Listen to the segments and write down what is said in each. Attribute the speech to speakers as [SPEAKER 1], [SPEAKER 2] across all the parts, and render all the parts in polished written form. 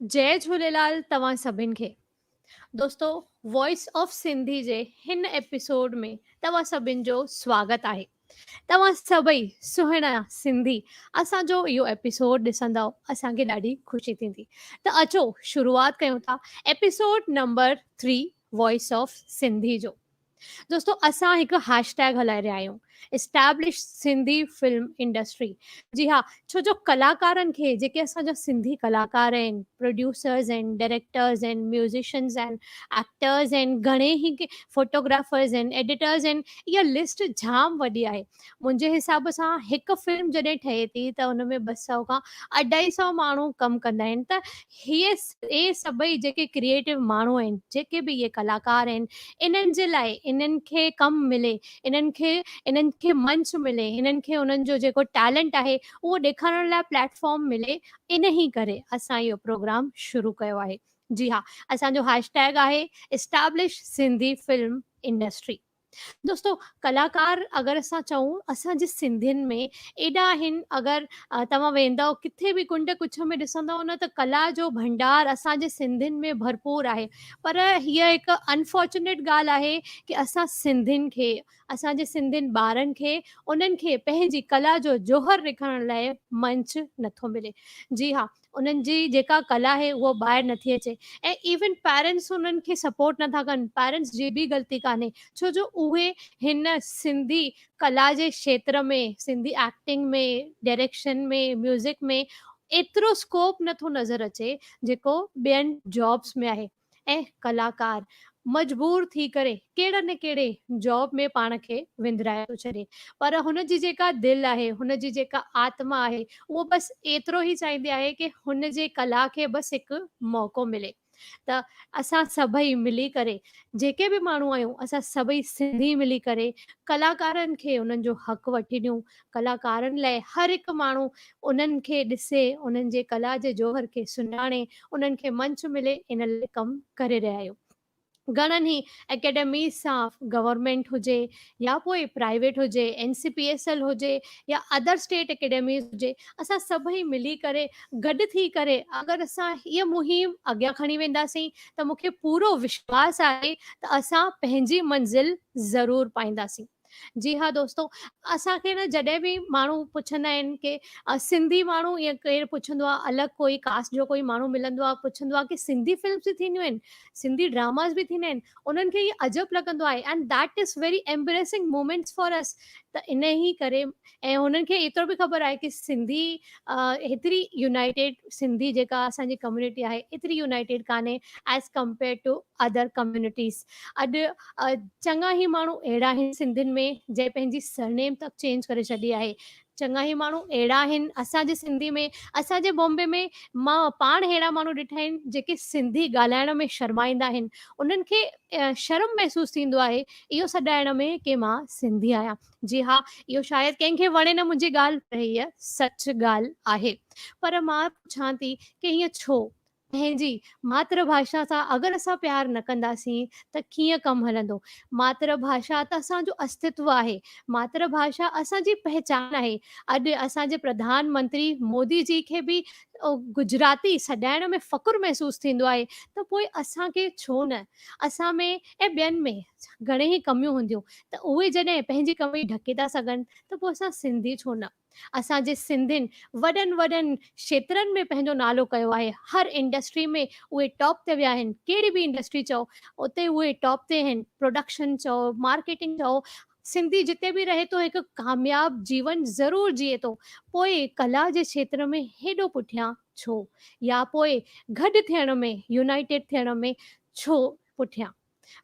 [SPEAKER 1] جئي جهوليلال توهان سڀن کي دوستو وائس آف سنڌي جي هن ايپيسوڊ ۾ توهان سڀن جو سواگت آهي توهان سڀئي سهڻا سنڌي اسان جو اهو ايپيسوڊ ڏسندؤ اسان کي ڏاڍي خوشي ٿيندي ته اچو شروعات ڪيون ٿا episode number 3 voice of Sindhi جو. دوستو اسان هڪ هيش ٽيگ هلائي رهيا آهيون اسٽيبلش سنڌي فلم انڊسٽري جي ها ڇو جو ڪلاڪارن کي جيڪي اسان جا سنڌي ڪلاڪار آهن پروڊيوسرز آهن ڊائريڪٽرز آهن ميوزيشنز آهن ايڪٽرز آهن گهڻي ئي فوٽوگرافرز آهن ايڊيٽرز آهن اها لسٽ جام وڏي آهي منهنجي حساب سان هڪ فلم جڏهن ٺهي ٿي ته ان ۾ 200 کان 250 ماڻهو ڪم ڪندا آهن ته هي اهي سڀئي جيڪي ڪريئيٽو ماڻهو آهن، جيڪي به اهي ڪلاڪار آهن، انهن جي لاء انهن کي ڪم ملي، انهن کي انهن کي منچ ملي، انهن کي انهن جو جيڪو ٽيلنٽ آهي اهو ڏيکارڻ لاء پليٽ فارم ملي، انهي ڪري اسان اهو پروگرام شروع ڪيو آهي. جي ها اسان جو هيش ٽيگ آهي اسٽيبلش سنڌي فلم انڊسٽري. دوستو ڪلاڪار اگر اسان چئون اسان جي سنڌين ۾ ايڏا آهن اگر توهان ويندؤ ڪٿي به ڪنڊ ڪڇ ۾ ڏسندؤ نه ته ڪلا جو ڀنڊار اسان جي سنڌين ۾ ڀرپور آهي پر هيء هڪ انفارچونيٽ ڳالهه آهي ڪي اسان سنڌين کي اسان جي سنڌين ٻارن کي انهن کي پنهنجي ڪلا جو جوهر ڏيکارڻ لاء منچ نٿو ملي جي ها انهن جي جيڪا ڪلا آهي اها ٻاهر نٿي اچي ۽ ايون پيرنٽس انهن کي سپورٽ نٿا ڪن پيرنٽس جي به غلطي ڪانهي ڇو جو اهي هن سنڌي ڪلا جي کيتر ۾ سنڌي ايڪٽنگ ۾ ڊائريڪشن ۾ ميوزڪ ۾ ايترو اسڪوپ نٿو نظر اچي جيڪو ٻين جابس ۾ آهي ۽ ڪلاڪار مجبور ٿي ڪري ڪهڙي نه ڪهڙي جاب ۾ پاڻ کي وندرائي ٿو ڇڏي پر هن جي جيڪا دل آهي هن جي جيڪا آتما آهي اهو بس ايترو ئي چاهيندي آهي ڪي هن جي ڪلا کي بس هڪ موقعو ملي ته اسان سڀئي ملي ڪري جيڪي به ماڻهو آهيون اسان سڀئي سنڌي ملي ڪري ڪلاڪارن کي انهن جو حق وٺي ڏيون ڪلاڪارن لاء هر هڪ ماڻهو انهن کي ڏسي، انهن جي ڪلا جي جوهر کي سڃاڻي، انهن کي منچ ملي ان لاء ڪم ڪري رهيا آهيون. گهڻن ئي اڪيڊميز سان گورنمينٽ هجي يا پوء پرائيويٽ هجي، N C P S L هجي يا ادر اسٽيٽ اڪيڊميز هجي، اسان سڀئي ملي ڪري گڏ ٿي ڪري اگر اسان هيء مهم اڳيان کڻي وينداسين ته مون کي پورو وشواس آهي ته اسان پنهنجي منزل ضرور پائينداسين. جي ها دوستو اسان کي نه جڏهن به ماڻهو پڇندا آهن ڪي سنڌي ماڻهو يا ڪير پڇندو آهي الڳ ڪوئي ڪاسٽ جو ڪوئي ماڻهو ملندو آهي پڇندو آهي ڪي سنڌي فلمس به ٿينديون آهن سنڌي ڊراماز به ٿيندا آهن انهن کي هي عجب لڳندو آهي and that is very embarrassing moments for us ته ان ئي ڪري ۽ هنن کي ايترو به خبر آهي ڪي سنڌي هيتري يونائيٽيڊ سنڌي جيڪا اسان جي ڪميونٽي آهي ايتري يونائيٽيڊ ڪانهي as compare to other communities اڄ چڱا ئي ماڻهو اهڙا آهن سنڌين ۾ جنهن پنهنجي سرنيم تڪ چينج ڪري ڇڏي آهي. چڱا ئي ماڻهو اهڙا آهن اسان جي سنڌي ۾ اسان جي بامبي ۾ مان پاڻ اهڙا ماڻهو ڏٺا آهن جيڪي سنڌي ڳالهائڻ ۾ شرمائيندا آهن. انهن کي شرم محسوس ٿيندو آهي اهو سڏائڻ ۾ ڪي مان سنڌي آهيان. جي ها اهو شايد ڪنهن کي وڻي نه منهنجي ڳالهه پر هيء سچ ڳالهه آهي. پر مان پڇان ٿي ڪي هيئن ڇو؟ پنهنجي ماتر ڀاشا سان اگر اسان پيار نه ڪنداسين ته ڪيئن ڪم هلندو؟ ماتر ڀاشا ته اسان جو استتو آهي، ماتر ڀاشا اسان جي پهچان آهي. اڄ اسان جي پرڌان منتري مودي جي کي به گجراتي سڏائڻ ۾ فخر محسوس ٿيندو آهي ته پوء اسان کي ڇو نه؟ اسان ۾ ۽ ٻين ۾ گهڻي ئي ڪميون هونديون ته اهي جڏهن پنهنجي ڪمي ڍڪي ٿا سگهن ته پوء اسان سنڌي ڇو نه؟ اسان جي سنڌين وڏن وڏن کيترن ۾ پنهنجو نالو ڪيو آهي هر انڊسٽري ۾ اهي ٽاپ تي ويا آهن ڪهڙي به انڊسٽري چئو اتي اهي ٽاپ تي آهن پروڊڪشن چئو مارڪيٽنگ چئو سنڌي جتي به رهي ٿو هڪ ڪامياب جيون ضرور جيئي ٿو پوء ڪلا جي کيتر ۾ هيڏو پٺيان ڇو يا پوء گڏ ٿيڻ ۾ يونائيٽيڊ ٿيڻ ۾ ڇو پٺيان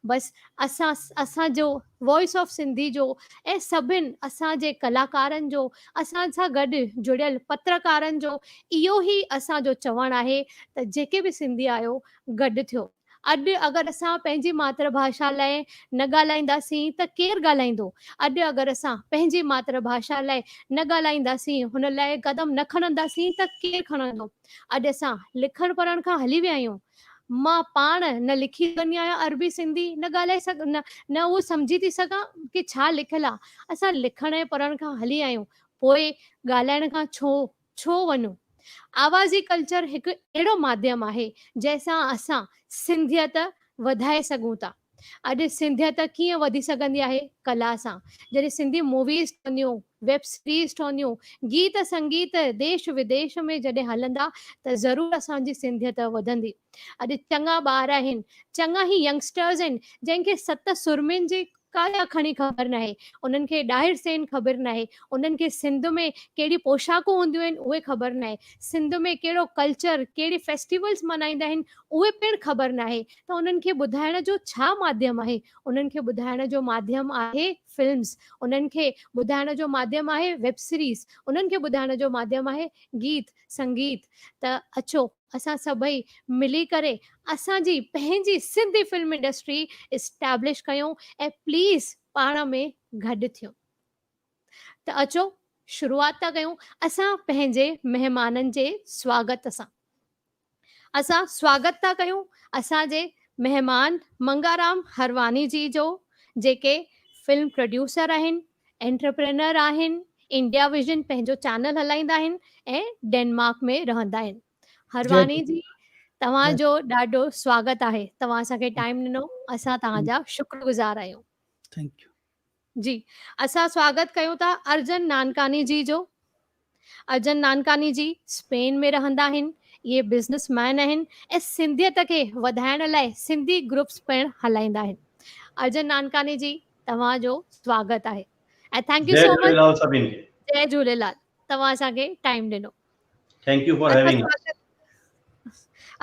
[SPEAKER 1] بس اسان اسان جو وائس آف سنڌي جو ۽ سڀن اسان جي ڪلاڪارن جو اسان سان گڏ جڙيل پترڪارن جو اهو ئي اسان جو چوڻ آهي ته جيڪي به سنڌي آهيو گڏ ٿيو اڄ اگر اسان پنهنجي ماتر ڀاشا لاء نه ڳالهائينداسين ته ڪير ڳالهائيندو اڄ اگر اسان پنهنجي ماتر ڀاشا لاء نه ڳالهائينداسين هن لاء قدم نه کڻنداسين ته ڪير کڻندو اڄ اسان لکڻ پڙهڻ کان هلي ويا آهيون مان پاڻ نه لکي سگهندي آهيان عربي سنڌي نه ڳالهائي سگهان نه نه اهو سمجهي ٿي سگهان ڪي ڇا لکيل آ اسان لکڻ ۽ پڙهڻ کان هلي آهيون پوء ڳالهائڻ کان ڇو ڇو وڃون آوازي ڪلچر هڪ اهڙو ماڌيم آهي جنهن سان اسان سنڌيت وڌائي سگهون ٿا. اڄ سنڌيت ڪيئن وڌي سگهندي آهي؟ ڪلا سان. جڏهن سنڌي موويز ٺهنديون، ويب سيريز ٺهنديون، گيت سنگيت ديش وديش ۾ جڏهن هلندا ته ضرور اسان جي سنڌيت وڌندي. اڄ چڱا ٻار آهن، چڱا هي ينگسٽرز آهن جنهن کي ست سرمين جي ڪا کڻي خبر ناهي، انهن کي ڏاهر سين خبر ناهي، انهن کي سنڌ ۾ ڪهڙي پوشاڪون هونديون آهن اهي خبر ناهي، سنڌ ۾ ڪهڙو ڪلچر، ڪهڙي فيسٽيولز ملهائيندا آهن اهي پڻ خبر ناهي ته انهن کي ٻڌائڻ جو ڇا ماڌيم آهي، انهن کي ٻڌائڻ جو ماڌيم آهي فلمز، انهن کي ٻڌائڻ جو ماڌيم آهي ويب سيريز، انهن کي ٻڌائڻ جو ماڌيم آهي گيت، سنگيت ته اچو اسان سڀئي ملي ڪري اسان جي پنهنجي سنڌي فلم انڊسٽري اسٽيبلش ڪيون ۽ پليز پاڻ ۾ گڏ ٿيون ته اچو شروعات ٿا ڪيون اسان پنهنجي مهمانن جي سواگت سان اسان سواگت ٿا ڪيون اسان جي مهمان منگارام هرواني جي جو جيڪي فلم پروڊيوسر آهن انٽرپرينر آهن، انڊيا ويزن پنهنجو چينل هلائيندا آهن ۽ ڊينمارڪ ۾ رهندا آهن. هرواني جي توهان جو ڏاڍو سواگت آهي توهان اسان کي ٽائيم ڏنو اسان توهان جا شڪر گذار آهيون.
[SPEAKER 2] Thank you.
[SPEAKER 1] جي اسان سواگت ڪيون ٿا ارجن نانڪاني جي جو. ارجن نانڪاني جي اسپين ۾ رهندا آهن. اهي بزنس مين آهن ۽ سنڌيت کي وڌائڻ لاء سنڌي گروپس پڻ هلائيندا آهن. ارجن نانڪاني جي توهان جو سواگت آهي ۽ thank you
[SPEAKER 3] جئي
[SPEAKER 1] سو مچ.
[SPEAKER 3] جهوليلال سڀني کي.
[SPEAKER 1] جئي جهوليلال توهان اسان کي ٽائيم ڏنو.
[SPEAKER 3] Thank you for having us.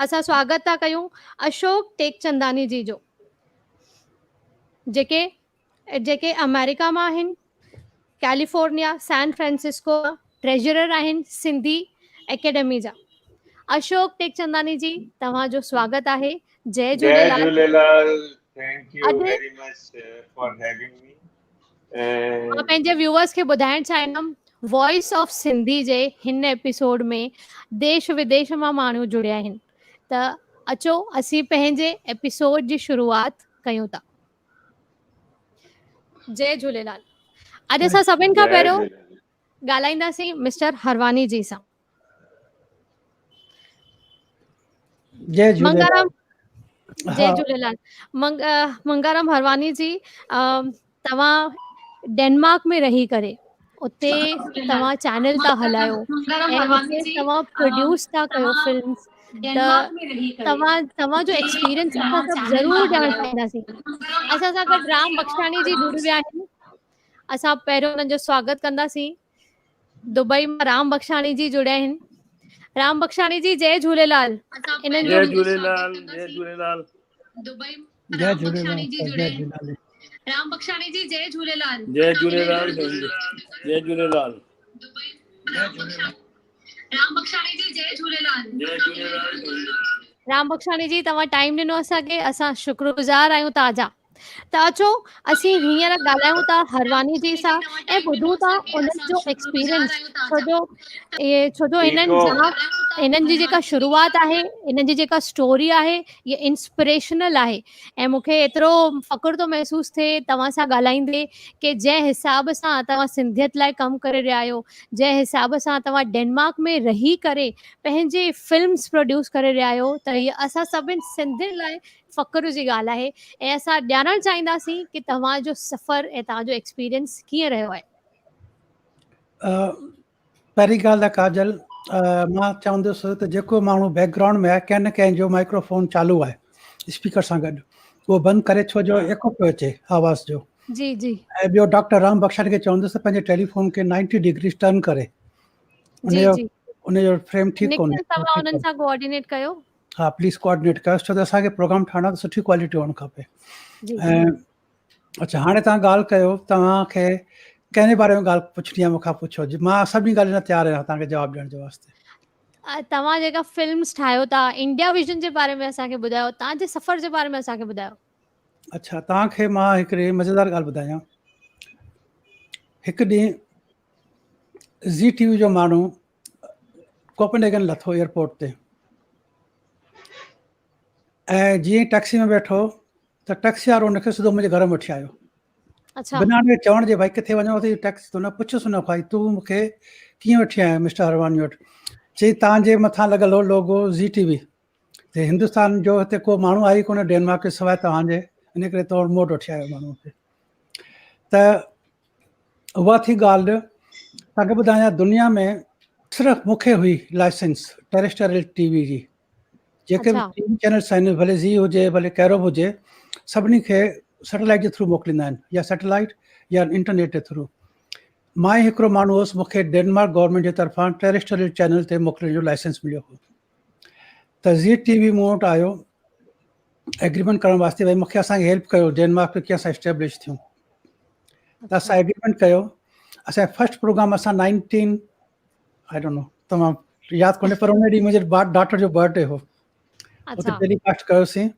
[SPEAKER 1] اسان سواگت ٿا ڪيون اشوڪ ٽيڪچنداني جي جو جيڪي جيڪي آمريڪا مان آهن، ڪيليفورنيا سان فرانسسڪو مان ٽريجرر آهن سنڌي اڪيڊمي جا. اشوڪ ٽيڪچنداني جي توهان جو سواگت آهي. جئي
[SPEAKER 4] جئي
[SPEAKER 1] جهوليلال.
[SPEAKER 4] جهوليلال thank you
[SPEAKER 1] اڄ
[SPEAKER 4] ويري مچ فار هيونگ مي
[SPEAKER 1] مان
[SPEAKER 4] ۽
[SPEAKER 1] پنهنجي ويوئرس کي ٻڌائڻ چاهيندم وائس آف سنڌي جي هن ايپيسوڊ ۾ ديش وديش مان ماڻهو جڙيا آهن ته اچو اسين پنهنجي ايپيسوڊ جي شروعات ڪيون ٿا. جئي جهوليلال. اڄ اسان سڀن کان
[SPEAKER 4] جئي
[SPEAKER 1] پهريون
[SPEAKER 4] جهوليلال.
[SPEAKER 1] ڳالهائينداسين مسٽر هرواني جي سان.
[SPEAKER 2] جئي جهوليلال.
[SPEAKER 1] منگارام جئي
[SPEAKER 2] ها
[SPEAKER 1] جهوليلال. منگارام هرواني جي توهان ڊينمارڪ ۾ رهي ڪري اتي توهان چينل ٿا هلايو ۽ اتي توهان پروڊيوس ٿا ڪيو فلمز ته توهان توهان جو ايڪسپيرينس اسان سڀ ضرور ڄاڻڻ چاهينداسين. اسان سان گڏ رام بخشاڻي جي جڙي ويا آهن. اسان پهريون انهن جو سواگت ڪنداسين. دبئي مان رام بخشاڻي جي جڙيا آهن. رام بخشاڻي جي جئي جهوليلال. انهن جو
[SPEAKER 5] جئي جهوليلال جئي جهوليلال.
[SPEAKER 2] جئي جهوليلال جئي جهوليلال.
[SPEAKER 1] رام بخشاڻي جي جئي جهوليلال.
[SPEAKER 5] جئي جهوليلال جئي جهوليلال.
[SPEAKER 1] رام بخشاڻي جي جئي جهوليلال.
[SPEAKER 5] جئي جهوليلال.
[SPEAKER 1] رام بخشاڻي جي توهان ٽائيم ڏنو اسان کي اسان شڪر گذار آهيون توهان جا ته اچو اسين هينئر ڳالهايون ٿا هرواني جي سان ۽ ٻڌون ٿا انهن جو ايڪسپيرينس ڇو جو ڇو جو انهن جا انهن جي جيڪا شروعات آهي انهن جي جيڪا اسٽوري آهي هي انسپريشنل آهي ۽ مون کي ايترو فخر ٿو محسوس ٿئي توهان سان ڳالهائيندي ڪي جنهن حساب سان توهان سنڌيت لاء ڪم ڪري رهيا آهيو جنهن حساب سان توهان ڊينمارڪ ۾ رهي ڪري پنهنجي فلمز پروڊيوس ڪري رهيا آهيو ته هي اسان سڀن سنڌين لاء فخر جي ڳالهه آهي ۽ اسان ڄاڻڻ چاهينداسين ڪي توهان جو سفر ۽ توهان جو ايڪسپيرينس ڪيئن رهيو آهي.
[SPEAKER 2] پهرين ڳالهه ته ڪاجل مان چوندس ته جيڪو ماڻهو بيڪ گرائونڊ ۾ آهي ڪنهن نه ڪنهن جو مائڪرو فون چالو آهي اسپيڪر سان گڏ اهو بند ڪري ڇو جو ايڪو پيو اچي آواز جو
[SPEAKER 1] جي جي
[SPEAKER 2] ۽ ٻيو ڊاڪٽر رام بخشاڻي کي چوندس ته پنهنجي ٽيليفون کي 90 ڊگري ٽرن ڪري ان جو ان جو فريم ٺيڪ ڪونهي.
[SPEAKER 1] توهان انهن سان ڪوآرڊينيٽ ڪيو.
[SPEAKER 2] ها پليز ڪوآرڊينيٽ ڪيو ڇو ته اسان کي پروگرام ٺاهڻو آهي ته سٺي ڪوالٽي هئڻ کپي. ۽ اڇا هاڻي توهان ڳالهه ڪيو توهان کي ڪنهن جي باري ۾ ڳالهه پڇڻي آهي مون کان پڇو مان سڀني ڳالهين لاء تيار آهيان توهان کي جواب ڏيڻ جي واسطي.
[SPEAKER 1] توهان جيڪا فلمز ٺاهيو ٿا انڊيا ويزن جي باري ۾ اسان کي ٻڌايو توهان جي سفر جي باري ۾ اسان کي ٻڌايو.
[SPEAKER 2] اڇا توهان کي مان هڪڙي مزيدار ڳالهه ٻڌايان هڪ ڏينهن زي ٽي وي جو ماڻهو ڪوپنهيگن لٿو ايئرپورٽ تي ۽ جيئن ئي ٽيڪسي ۾ ويٺو ته ٽيڪسي وارو ان کي سڌو منهنجي گهر ۾ وٺي آيو.
[SPEAKER 1] اڇا.
[SPEAKER 2] بنا ان کي چوڻ جي ڀائي ڪٿي وڃڻو اٿئي ٽيڪسي تو نه پڇيس نه ڀائي تون مون کي ڪيئن وٺي آيو مسٽر هرواني وٽ. چي توهان جي مٿان لڳل هو لوگو زي ٽي وي تي هندستان جو هتي ڪو ماڻهو آهي ڪونه ڊينمارڪ کي سواء توهان جي ان ڪري تو مون وٽ وٺي آيو ماڻهو کي ته اها ٿي ڳالهه توهان کي ٻڌايان دنيا ۾ صرف مون کي هئي لائسنس ٽيريسٽريل ٽي وي جي جيڪي به ٽي وي چينلس آهن ڀلي زي هجي ڀلي ڪهڙو به هجي سڀني کي سيٽلائيٽ جي ٿرو موڪليندا آهن يا سيٽلائيٽ يا انٽرنيٽ جي ٿرو مان ئي هڪڙو ماڻهو هوس مون کي ڊينمارڪ گورنمينٽ جي طرفان ٽيريسٽريل چينل تي موڪلڻ جو لائسنس مليو هو ته زي ٽي وي مون وٽ آيو ايگريمينٽ ڪرڻ واسطي ڀائی مونکي اسان کي هيلپ ڪيو ڊينمارڪ ۾ ڪيئن اسان اسٽيبلش ٿيون ته اسان ايگريمينٽ ڪيو اسان فرسٽ پروگرام اسان 19 I don't know تمام ياد ڪونهي پر ان ڏينهن منهنجي ڊاٽر جو برٿ ڊي هو اتي ٽيلي ڪاسٽ ڪيوسين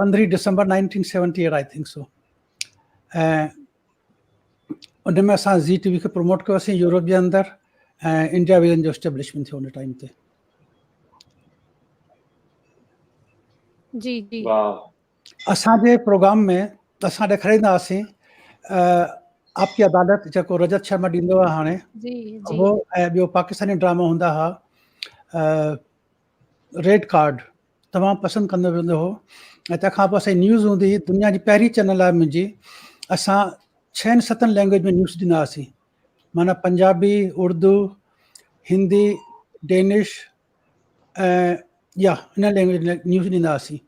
[SPEAKER 2] 15 ڊسمبر 1978 I think so ۽ ان ۾ اسان زي ٽي وي کي پروموٽ ڪيوسين يورپ جي اندر ۽ انڊيا ويزن جو اسٽيبلشمينٽ ٿيو ان ٽائيم تي.
[SPEAKER 1] جي جي
[SPEAKER 2] اسان جي پروگرام ۾ اسان ڏيکاريندا هئاسين آپ ڪي عدالت جيڪو رجت شرما ڏيندو آهي هاڻي
[SPEAKER 1] جي جي
[SPEAKER 2] اهو ۽ ٻيو پاڪستاني ڊرامو هوندا هئا ريڊ ڪارڊ تمام پسند ڪندو ويندو هو ۽ تنهن کان پوء اسان جي نيوز هوندي هئي دنيا جي پهرين چينل آهي منهنجي اسان ڇهن ستن لينگويج ۾ نيوز ڏيندا هئاسين معنيٰ پنجابي اردو هندي ڊينش ۽ يا ان لينگويج ۾ نيوز ڏيندا هئاسين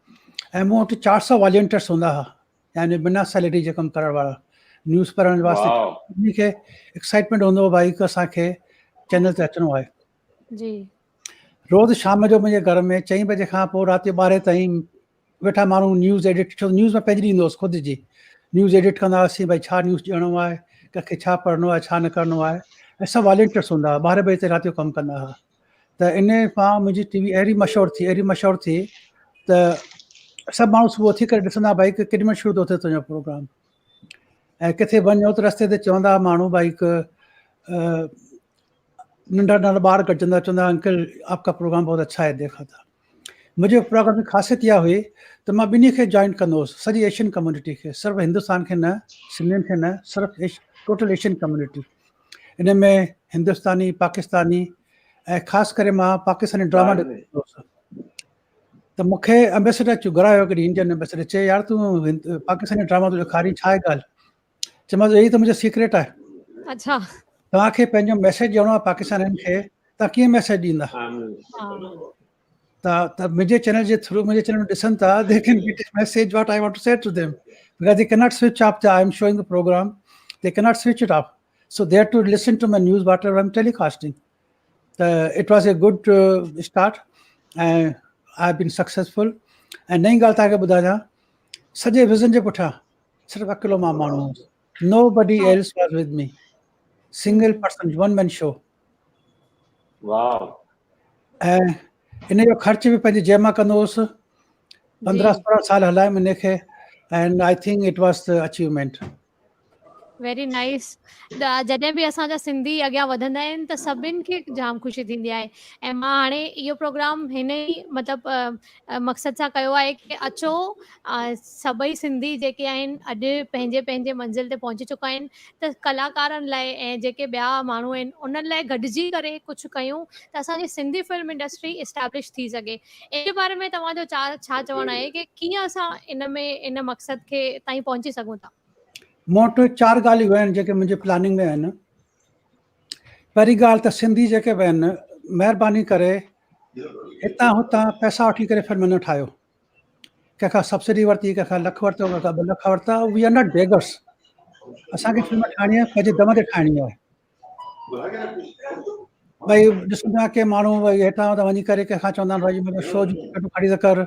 [SPEAKER 2] ۽ مون وٽ چار سو والنٽيئرس هوندا هئا يعني بنا سيلري جي ڪم ڪرڻ وارا نيوز پڙهڻ واسطي سڀني کي ايڪسائٽمينٽ هوندو هو ڀائي اسان کي چينل تي اچڻو آهي
[SPEAKER 1] جي
[SPEAKER 2] روز شام جو منهنجي گهر ۾ چئين بجي کان پوء رات جو ٻارهين تائين ويٺا ماڻهو نيوز ايڊٽ ڇو نيوز مان پنهنجي ڏيندو هوس خود جي نيوز ايڊٽ ڪندا هئاسين ڀائي ڇا نيوز ڏيڻو آهي ڪنهن کي ڇا پڙهڻو آهي ڇا نه ڪرڻو آهي ۽ سڀ والنٽيئرس هوندا هئا ٻارهين بجي تائين رات جو ڪم ڪندا هئا ته ان مان منهنجي ٽي وي اهڙي مشهور ٿي اهڙي مشهور ٿي ته سڀ ماڻهو صبح اٿي ڪري ڏسندا ڀائي ڪيڏي مهل شروع ٿو ٿئي تنهنجو پروگرام ۽ ڪٿي وڃو ته رستي تي چوندا ماڻهو ڀائي ننڍا ننڍا ٻار گڏجندا چوندا انڪل آپ ڪا پروگرام بهت اڇا هي ديکا ٿا منهنجي پروگرام جي خاصيت اها هئي ته مان ٻنهي کي جوائن ڪندو هوس سڄي ايشين ڪميونٽي کي صرف هندستان کي نه سنڌين کي نه صرف ٽوٽل ايشين ڪميونٽي ان ۾ هندستاني پاڪستاني ۽ خاص ڪري مان پاڪستاني ڊراما ڏسندو هوس ته مون کي امبيسڊر اچي گهرايو هڪ ڏينهن انڊين امبيسڊر چي يار تون پاڪستاني ڊراما ٿو ڏيکارين ڇا آهي ڳالهه چيومانس هي ته منهنجو سيڪريٽ آهي.
[SPEAKER 1] اڇا.
[SPEAKER 2] توهان کي پنهنجو ميسيج ڏيڻو آهي پاڪستانين کي توهان ڪيئن ميسيج ڏيندا؟ ته ته منهنجي چينل جي ٿرو منهنجي چينل ڏسن ٿا they can get message what I want to say to them because they cannot switch off the I am showing the program they cannot switch it off so they have to listen to my news whatever I am telecasting ته it was a good start ۽ I have been successful ۽ نئين ڳالهه توهان کي ٻڌايان سڄي وزن جي پٺيان صرف اڪيلو مان ماڻهو هوس nobody else was with me single person one man show
[SPEAKER 4] wow
[SPEAKER 2] ۽ ان جو خرچ به پنهنجي جيب مان ڪندو هوس 15 16 سال هلايم ان کي and I think it was the achievement
[SPEAKER 1] very nice جڏهن به اسان جا سنڌي اڳيان وڌندا آهن ته سڀن کي جام خوشي ٿيندي آهي ۽ مان هاڻي اهو پروگرام هن ئي مطلب مقصد سان ڪيو آهي ڪي اچو سڀئي سنڌي جيڪي آهن اڄ پنهنجي پنهنجي منزل تي پهچي چڪا آهن ته ڪلاڪارن لاء ۽ جيڪي ٻيا ماڻهو آهن انهن لاء گڏجي ڪري ڪجهه ڪيون ته اسان جي سنڌي فلم انڊسٽري اسٽيبلش ٿي سگهي ان جي باري ۾ توهان جو ڇا چوڻ آهي ڪي ڪيئن اسان ان ۾ ان مقصد کي تائين پهچي سگهون ٿا
[SPEAKER 2] مون وٽ چار ڳالهيون آهن جيڪي منهنجي پلاننگ ۾ آهن. پهرين ڳالهه ته سنڌي جيڪي به آهن مهرباني ڪري هتان هتان پئسا وٺي ڪري فلم نه ٺاهيو. ڪنهن کان سبسڊي ورتي، ڪنهن کان لک ورتو، ڪنهن کان ٻه لک ورتا، وي آر not بيگرس. اسان کي فلم ٺاهڻي آهي پنهنجي دم تي ٺاهڻي آهي. ڀئي ڏسندا ڪي ماڻهو ڀئي هيٺان هتان وڃي ڪري ڪنهن کان چوندا آهن ڀائي منهنجو شو جون ٽڪيٽون خريد ڪر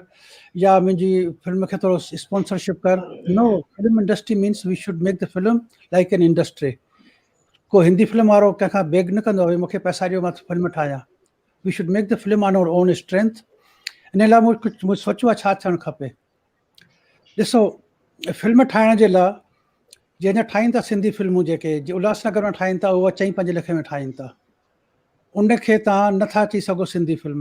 [SPEAKER 2] يا منهنجي فلم کي ٿورو اسپانسرشپ ڪر no film industry means we should make the film like an industry ڪو هندي فلم وارو ڪنهن کان بيگ نه ڪندو آهي مون کي پئسا ڏيو مان فلم ٺاهيان we should make the film on our own strength ان لاء مون ڪجهه مون سوچيو آهي ڇا ٿيڻ کپي ڏسو فلم ٺاهڻ جي لاء جي اڃا ٺاهين ٿا سنڌي فلمون جيڪي جي الهاس نگر ۾ ٺاهين ٿا اهو چئين پنج لکين ۾ ٺاهين ٿا ان کي توهان نٿا چئي سگهو سنڌي فلم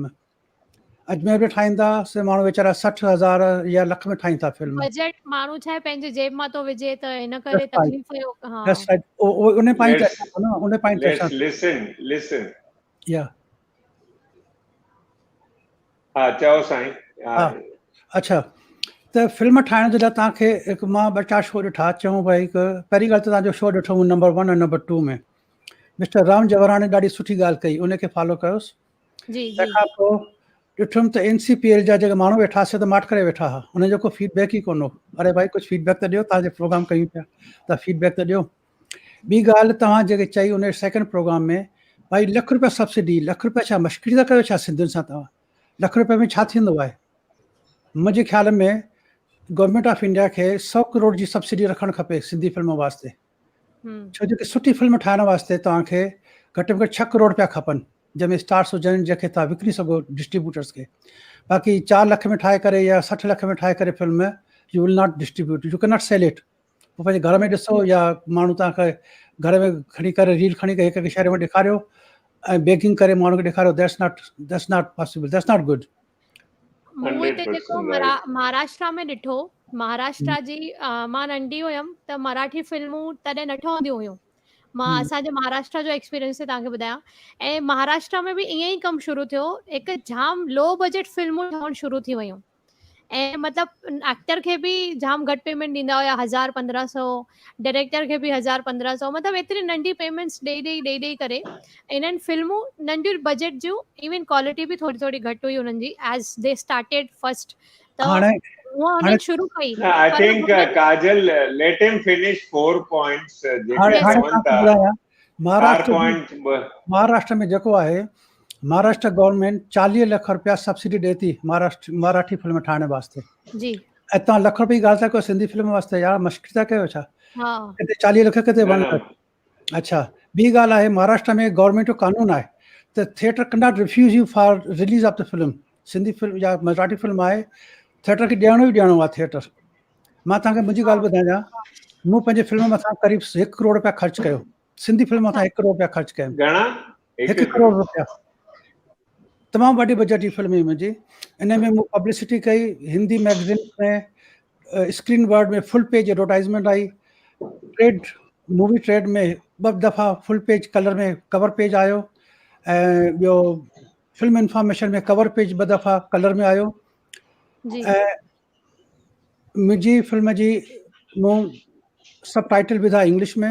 [SPEAKER 2] اجمير ۾ ٺاهين ٿا سي ماڻهو ويچارا 60 هزار يا لک ۾ ٺاهين ٿا فلم.
[SPEAKER 1] بجيٽ ماڻهو ڇا آهي پنهنجي جيب مان ٿو وجهي ته ان ڪري تڪليف جو ها.
[SPEAKER 2] That's right ان پوائنٽ تي اچان ٿو نه ان پوائنٽ تي اچان
[SPEAKER 4] لسن لسن
[SPEAKER 2] يا.
[SPEAKER 4] ها چئو سائين.
[SPEAKER 2] ها اڇا ته فلم ٺاهڻ جي لاء توهان کي هڪ مان ٻه چار شو ڏٺا چئون ڀائي هڪ پهرين ڳالهه ته توهان جو شو ڏٺو مون number 1 ۽ number 2 ۾ mister Ram Joharani ڏاڍي سٺي ڳالهه ڪئي ان کي فالو ڪيوس
[SPEAKER 1] جي
[SPEAKER 2] تنهن کان پوء ڏٺم ته اين سي پي ايل جا جيڪي ماڻهو ويٺا سي ته ماٺ ڪري ويٺا ها انهن جو ڪو فيڊ بيڪ ئي ڪونه هو اري ڀائي ڪجهه فيڊ بيڪ ته ڏيو توهان جي پروگرام ڪيون پيا ته فيڊ بيڪ ته ڏيو ٻي ڳالهه توهان جيڪي چئي ان سيڪنڊ پروگرام ۾ ڀائي لک روپيا سبسڊي لک روپيا ڇا مشڪري ٿا ڪيو ڇا سنڌين سان توهان لک روپيا ۾ ڇا ٿيندو آهي منهنجي خيال ۾ گورنمينٽ آف انڊيا کي 100 ڪروڙ جي سبسڊي رکڻ کپي سنڌي فلم واسطي ڇو جو سٺي فلم ٺاهڻ واسطي توهان کي گهٽ ۾ گهٽ 6 ڪروڙ روپيا کپن جنهن ۾ اسٽارس هجن جنهن کي توهان وڪڻي سگهو ڊسٽريبيوٽرس کي باقي 4 لک ۾ ٺاهي ڪري يا 60 لک ۾ ٺاهي ڪري film you will not distribute you can not sell it پوء پنهنجي گهر ۾ ڏسو يا ماڻهو توهان کي گهر ۾ کڻي ڪري ريل کڻي ڪري هڪ هڪ شهر ۾ ڏيکاريو ۽ بيگنگ ڪري ماڻهو کي ڏيکاريو that's not that's not possible that's not good.
[SPEAKER 1] مون هتي جيڪو مهاراشٽرا ۾ ڏٺو مهاراشٽرا جي مان ننڍي هيم ته مراٺي فلمون تڏهن نه ٺهنديون هيون مان اسان جي مهاراشٽرا جو ايڪسپيرينس توهان کي ٻڌايان ۽ مهاراشٽرا ۾ به ائين ئي ڪم شروع ٿيو هڪ جام لو بجيٽ فلمون ٺهڻ شروع ٿي ويون ۽ مطلب ايڪٽر کي به جام گهٽ پيمينٽ ڏيندا هيا هزار پندرهن سو ڊائريڪٽر کي به هزار پندرهن سو مطلب ايتري ننڍي پيمينٽس ڏئي ڏئي ڏئي ڏئي ڪري انهن فلمون ننڍيون بجيٽ جون ايون ڪوالٽي به ٿوري ٿوري گهٽ هئي انهن جي ايز the started first ته
[SPEAKER 2] هاڻي
[SPEAKER 1] هونئن
[SPEAKER 2] هاڻي
[SPEAKER 1] انهن شروع ڪئي
[SPEAKER 4] آء
[SPEAKER 1] پر
[SPEAKER 4] ٿنڪ
[SPEAKER 1] هنن
[SPEAKER 4] ڪاجل ليٽ هم فنش 4 پوائنٽس
[SPEAKER 2] هاڻي
[SPEAKER 4] جيڪي
[SPEAKER 2] هاڻي
[SPEAKER 4] چون
[SPEAKER 2] توهان کي
[SPEAKER 4] ٿا
[SPEAKER 2] ٻڌايان
[SPEAKER 4] 4
[SPEAKER 2] مهاراشٽر جي
[SPEAKER 4] پوائنٽ
[SPEAKER 2] مهاراشٽر ۾ جيڪو آهي مهاراشٽر گورنمينٽ 40 لک رپيا سبسڊي ڏئي ٿي مهاراشٽر مراٺي فلم ٺاهڻ واسطي
[SPEAKER 1] جي
[SPEAKER 2] ۽ توهان لک رپئي جي ڳالهه ٿا ڪيو سنڌي فلم واسطي يار مشڪري ٿا ڪيو ڇا
[SPEAKER 1] ها
[SPEAKER 2] ڪٿي 40 لک ڪٿي
[SPEAKER 4] نه
[SPEAKER 2] 1
[SPEAKER 4] نه
[SPEAKER 2] لک اڇا ٻي ڳالهه آهي مهاراشٽر ۾ گورنمينٽ جو قانون آهي ته theatre can not refuse you for release of the film Sindhi film يا مراٺي فلم آهي ٿيٽر کي ڏيڻو ئي ڏيڻو آهي ٿيٽر مان توهان کي منهنجي ڳالهه ٻڌايان مون پنهنجي فلم مٿان قريب 1 ڪروڙ رپيا خرچ ڪيو سنڌي فلم مٿان 1 ڪروڙ رپيا خرچ ڪيم.
[SPEAKER 4] گهڻا؟
[SPEAKER 2] 1 ڪروڙ رپيا. تمام وڏي بجيٽ جي فلم هئي منهنجي. ان ۾ مون پبلسٽي ڪئي، Hindi magazine ۾ screen world ۾ full page advertisement آئي، ٽريڊ مووي ٽريڊ ۾ ٻه دفعا full page colour ۾ cover page آيو ۽ ٻيو فلم انفارميشن ۾ ڪور پيج ٻه دفعا ڪلر ۾ آيو.
[SPEAKER 1] جي.
[SPEAKER 2] ۽ منهنجي فلم جي مون سب ٽائيٽل وڌا انگلش ۾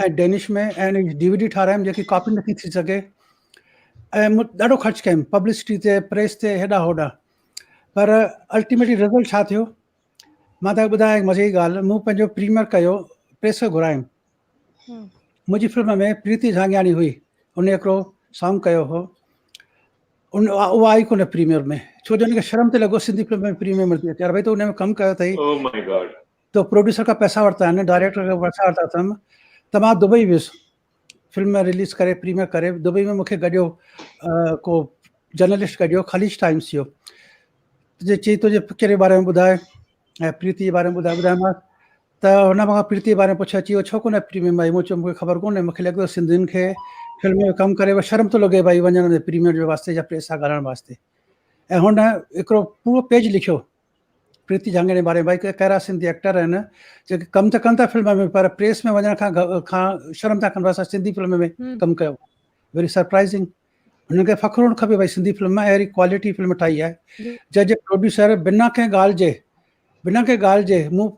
[SPEAKER 2] ۽ ڊينش ۾ ۽ ان جي ڊي وي ڊي ٺارايم جيڪي ڪاپي نٿي ٿي سگهي ۽ مون ڏاڍو خرچ ڪيم پبلسٽي تي پريس تي هيڏا هوڏا پر الٽيميٽلي رزلٽ ڇا ٿيو مان توکي ٻڌايان هڪ مزي جي ڳالهه مون پنهنجو پريميئر ڪيو پريس کي گهرايم منهنجي فلم ۾ پريتي جهانگياڻي هئي ان هڪڙو سانگ ڪيو هو ان اها آئي ڪونه پريميئر ۾ ڇو جو ان کي شرم تي لڳو سنڌي فلم ۾ پريميئر ملندي يار ڀائی تو ان ۾ ڪم ڪيو اٿئي
[SPEAKER 4] او مائي گاڊ
[SPEAKER 2] تو پروڊيوسر کان پئسا ورتا آهن ڊائريڪٽر کان پئسا ورتا اٿم ته مان دبئي ويس فلم رليز ڪري پريميئر ڪري دبئي ۾ مونکي گڏيو ڪو جرنلسٽ گڏيو خليج ٽائمس جو جي چئي تنهنجي پڪچر جي باري ۾ ٻڌاء ۽ پريتي جي باري ۾ ٻڌاء ٻڌايومانس ته هن مون کان پريتي جي باري ۾ پڇيو چيو ڇو ڪونه پريميئر ۾ آئي مون چيو مونکي خبر ڪونهي مونکي لڳو سنڌين کي فلم ۾ ڪم ڪري شرم ٿو لڳي ڀائي وڃڻ ۾ پريميئر جي واسطي يا پريس سان ڳالهائڻ واسطي ۽ هن هڪڙو پورو پيج لکيو پريتي جهانگياڻي باري ۾ ڀائي ڪهڙا سنڌي ايڪٽر آهن جيڪي ڪم ته ڪن ٿا فلم ۾ پر پريس ۾ وڃڻ کان کان شرم ٿا ڪن اسان سنڌي فلم ۾ ڪم ڪيو ويري سرپرائزنگ هنن کي فخر هئڻ کپي ڀائي سنڌي فلم ۾ اهڙي ڪوالٽي فلم ٺاهي آهي جنهن جي پروڊيوسر بنا ڪنهن ڳالهه جي بنا ڪنهن ڳالهه جي مون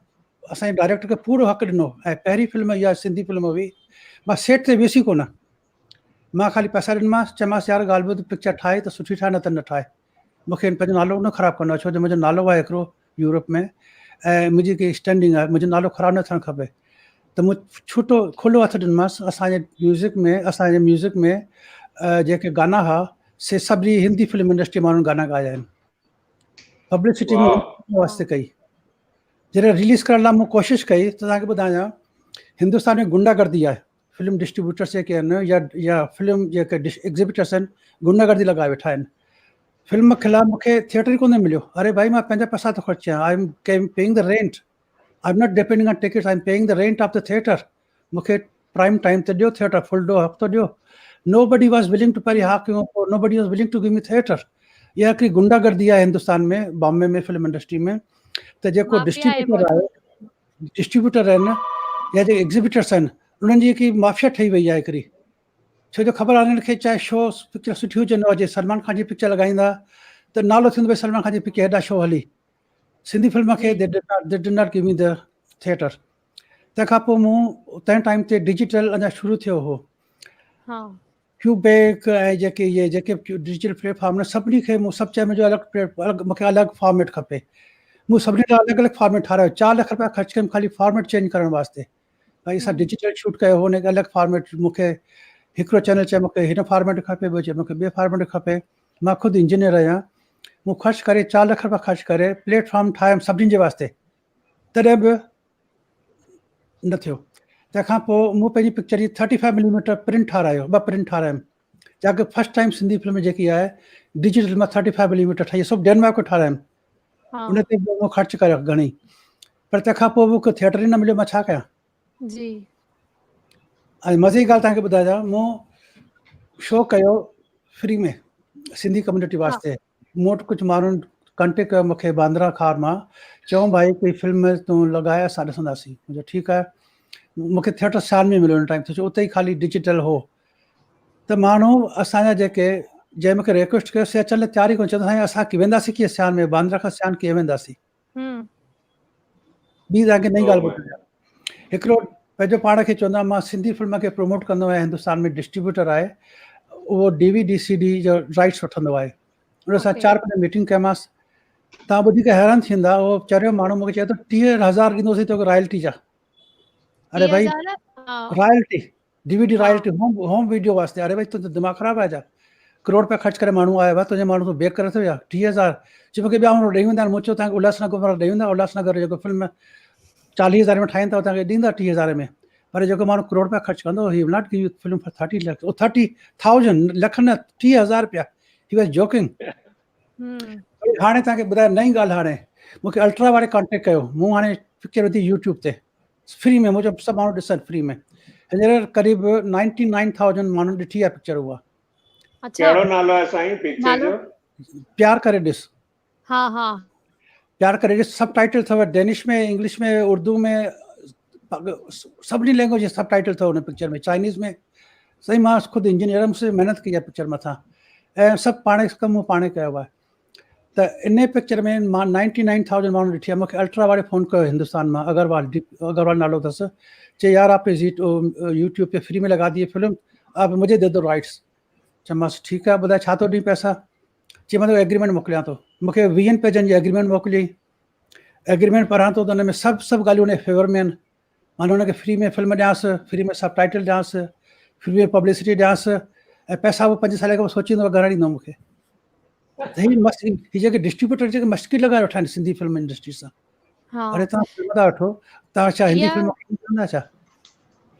[SPEAKER 2] اسان جي ڊائريڪٽر کي پورو حق ڏنو ۽ پهرين فلم اها سنڌي فلم هئي مان سيٽ تي ويس ئي ڪونه مان خالي پئسا ڏنمانس چيمانس يار ڳالهه ٻڌ پڪچر ٺاهي ته سٺي ٺاهي نه ته نه ٺاهي مون کي پنهنجو نالو نه خراب ڪرڻو آهي ڇو جو منهنجو نالو آهي هڪڙو يورپ ۾ ۽ منهنجي هڪ اسٽينڊنگ آهي منهنجو نالو خراب نه ٿيڻ کپي ته مون ڇوٽو کلو هٿ ڏنمانس اسان جي ميوزڪ ۾ اسان جي ميوزڪ ۾ جيڪي گانا هئا سي سڀني هندي فلم انڊسٽري ماڻهن گانا ڳايا آهن پبلسٽي مون واسطي ڪئي جڏهن رليز ڪرڻ لاء مون ڪوشش ڪئي ته توهان کي ٻڌايان هندستان ۾ گنڊا گردي آهي فلم ڊسٽريبيوٽرس جيڪي آهن يا يا فلم جيڪي ايگزيبيٽرس آهن گنڊا گردي لڳائي ويٺا آهن فلم خلاف مونکي ٿيٽر ئي ڪونه مليو اري ڀائي مان پنهنجا پئسا ٿو خرچ ڪيان I am paying the rent I am not depending on tickets I am paying the rent of the theatre مونکي پرائم ٽائم تي ڏيو ٿيٽر فل do هفتو ڏيو نو بڊي واز ولنگ ٽو پهرين ها ڪيون پوء nobody was willing to give me theatre اها هڪڙي گنڊا گردي آهي هندستان ۾ بامبي ۾ فلم انڊسٽري ۾ ته جيڪو ڊسٽريبيوٽر آهي ڊسٽريبيوٽر آهن يا جيڪي ايگزيبيٽرس آهن انهن جي هڪ مافيا ٺهي وئي آهي هڪڙي ڇو جو خبر آهي انهن کي چاهي شو پڪچر سٺي هجي نه هجي سلمان خان جي پڪچر لڳائيندا ته نالو ٿيندو ڀئي سلمان خان جي پڪچر هيڏا شو هلي. سنڌي فلم کي they did not give me the theatre. تنهن کان پوء مون تنهن ٽائيم تي ڊجيٽل اڃا شروع ٿيو هو. ڪيوبيڪ ۽ جيڪي اهي جيڪي ڊجيٽل پليٽ فارم آهن سڀني کي مون سڀ چيو منهنجو الڳ پليٽ الڳ مونکي الڳ فارميٽ کپي. مون سڀني لاء الڳ الڳ فارميٽ ٺارايو. 4 لک رپيا خرچ ڪيم خالي فارميٽ چينج ڪرڻ واسطي. ڀائي اسان ڊجيٽل شوٽ ڪيو هو ان کي الڳ فارميٽ مونکي هڪڙو چينل چيو مونکي هن فارميٽ کپي ٻيو چيو مونکي ٻئي فارميٽ کپي. مان خود انجنيئر آهيان. مون خرچ ڪري 4 لک رپيا خرچ ڪري پليٽ فارم ٺاهيم سڀني جي واسطي تڏهن به نه ٿيو. تنهن کان پوء مون پنهنجي پڪچر جي 35 ملي ميٽر پرنٽ ٺارايو، ٻه پرنٽ ٺارايم جاڪي فرسٽ ٽائيم سنڌي فلم جيڪي آهي ڊجيٽل مان 35 ملي ميٽر ٺاهي سڀ ڊينمارڪ ۾ ٺارايم. ان تي به مون خرچ ڪيو گهڻي پر تنهن کان پوء مون کي ٿيٽر ئي نه مليو مان ڇا ڪيان.
[SPEAKER 1] جي.
[SPEAKER 2] ۽ مزي جي ڳالهه توهان کي ٻڌايان مون شو ڪيو فري ۾ سنڌي ڪميونٽي واسطي مون وٽ ڪجهه ماڻهن ڪانٽيڪٽ ڪيو مونکي باندرا کار مان چيون ڀائي ڪوئي فلم تون لڳائي اسان ڏسنداسين مون چيو ٺيڪ آهي مونکي ٿيٽر سيان ۾ مليو ان ٽائيم ته اتي ئي خالي ڊجيٽل هو ته ماڻهو اسان جا جيڪي جنهن مونکي ريڪويسٽ ڪيو سي اچڻ لاء تيار ئي ڪونه چوندو سائين اسان وينداسين ڪيئن سيان ۾ باندرا کان سيان ڪيئن وينداسين. ٻي توهان کي نئين ڳالهه ٻڌايان هڪڙو پنهنجو پاڻ کي چوندو آهي مان سنڌي فلم کي پروموٽ ڪندو آهيان هندستان ۾ ڊسٽريبيوٽر آهي اهو D V D C D جو رائٽس وٺندو آهي ان سان 4 5 ميٽنگ ڪيمانس توهان ٻڌي ڪري حيران ٿيندا اهو چريو ماڻهو مونکي چئي ٿو 30,000 ڏيندوسين توکي رائلٽي جا اري ڀائي royalty D V D royalty home video واسطي اري ڀائي تنهنجو دماغ خراب آهي ڇا ڪروڙ رپيا خرچ ڪري ماڻهو آيو آهي تنهنجي ماڻهو تون بيڪ ڪري ٿو يا 30,000 چي مونکي ٻيا ماڻهو ڏئي ويندا آهن مون چيو تنهنکي الهاس نگر وارا ڏئي ويندا الهاس نگر جيڪو فلم 40,000 ۾ ٺاهين ٿا تنهنکي ڏيندا 30,000 ۾ پر جيڪو ماڻهو ڪروڙ رپيا خرچ ڪندو he will not give you film for 30 lakh او 30,000 لک نه 30,000 رپيا he was joking هاڻي تنهنکي ٻڌايو نئين ڳالهه هاڻي مونکي الٽرا واري ڪانٽيڪٽ ڪيو مون هاڻي پڪچر وڌي يوٽيوب تي فري ۾ مون چيو سڀ ماڻهو ڏسن فري ۾ هينئر قريب 99000 ماڻهن ڏٺي آهي پڪچر اها.
[SPEAKER 1] اڇا
[SPEAKER 4] ڪهڙو نالو آهي سائين پڪچر جو؟
[SPEAKER 2] پيار ڪري ڏس.
[SPEAKER 1] ها ها.
[SPEAKER 2] پيار ڪري ڏس سب ٽائيٽل اٿو ڊينش ۾ انگلش ۾ اردو ۾ سڀني لينگويج جي سب ٽائيٽل اٿو ان پڪچر ۾ چائنيز ۾ سائين مان خود انجنيئر آهيان مون سڄي محنت ڪئي آهي پڪچر مٿان ۽ سڀ پاڻ ڪم مون پاڻ ڪيو آهي. ته انهي پڪچر ۾ مان 99000 ماڻهن ڏٺي آهي مونکي الٽرا واري فون ڪيو هندستان مان اگروال اگروال نالو اٿس چي يار آپ زي يوٽيوب تي فري ۾ لگا the film app مجھي the do rights چيمانس ٺيڪ آهي ٻڌاء ڇا ٿو ڏين پئسا چي مان ايگريمينٽ موڪليان ٿو مونکي 20 پيجن جي ايگريمينٽ موڪلي ايگريمينٽ پڙهان ٿو ته ان ۾ سڀ سڀ ڳالهيون ان فيور ۾ آهن مان هن کي فري ۾ فلم ڏيانس، فري ۾ سب ٽائيٽل ڏيانس، فري ۾ پبلسٽي ڏيانس ۽ پئسا به پنج سال کان پوء سوچيندو گهڻا ڏيندو مون کي. ته هي مس هي جيڪي ڊسٽريبيوٽر جيڪي مشڪل لڳائي ويٺا آهن سنڌي فلم انڊسٽري سان. اري توهان فلم ٿا وٺو توهان ڇا هندي فلم ڪندا ڇا؟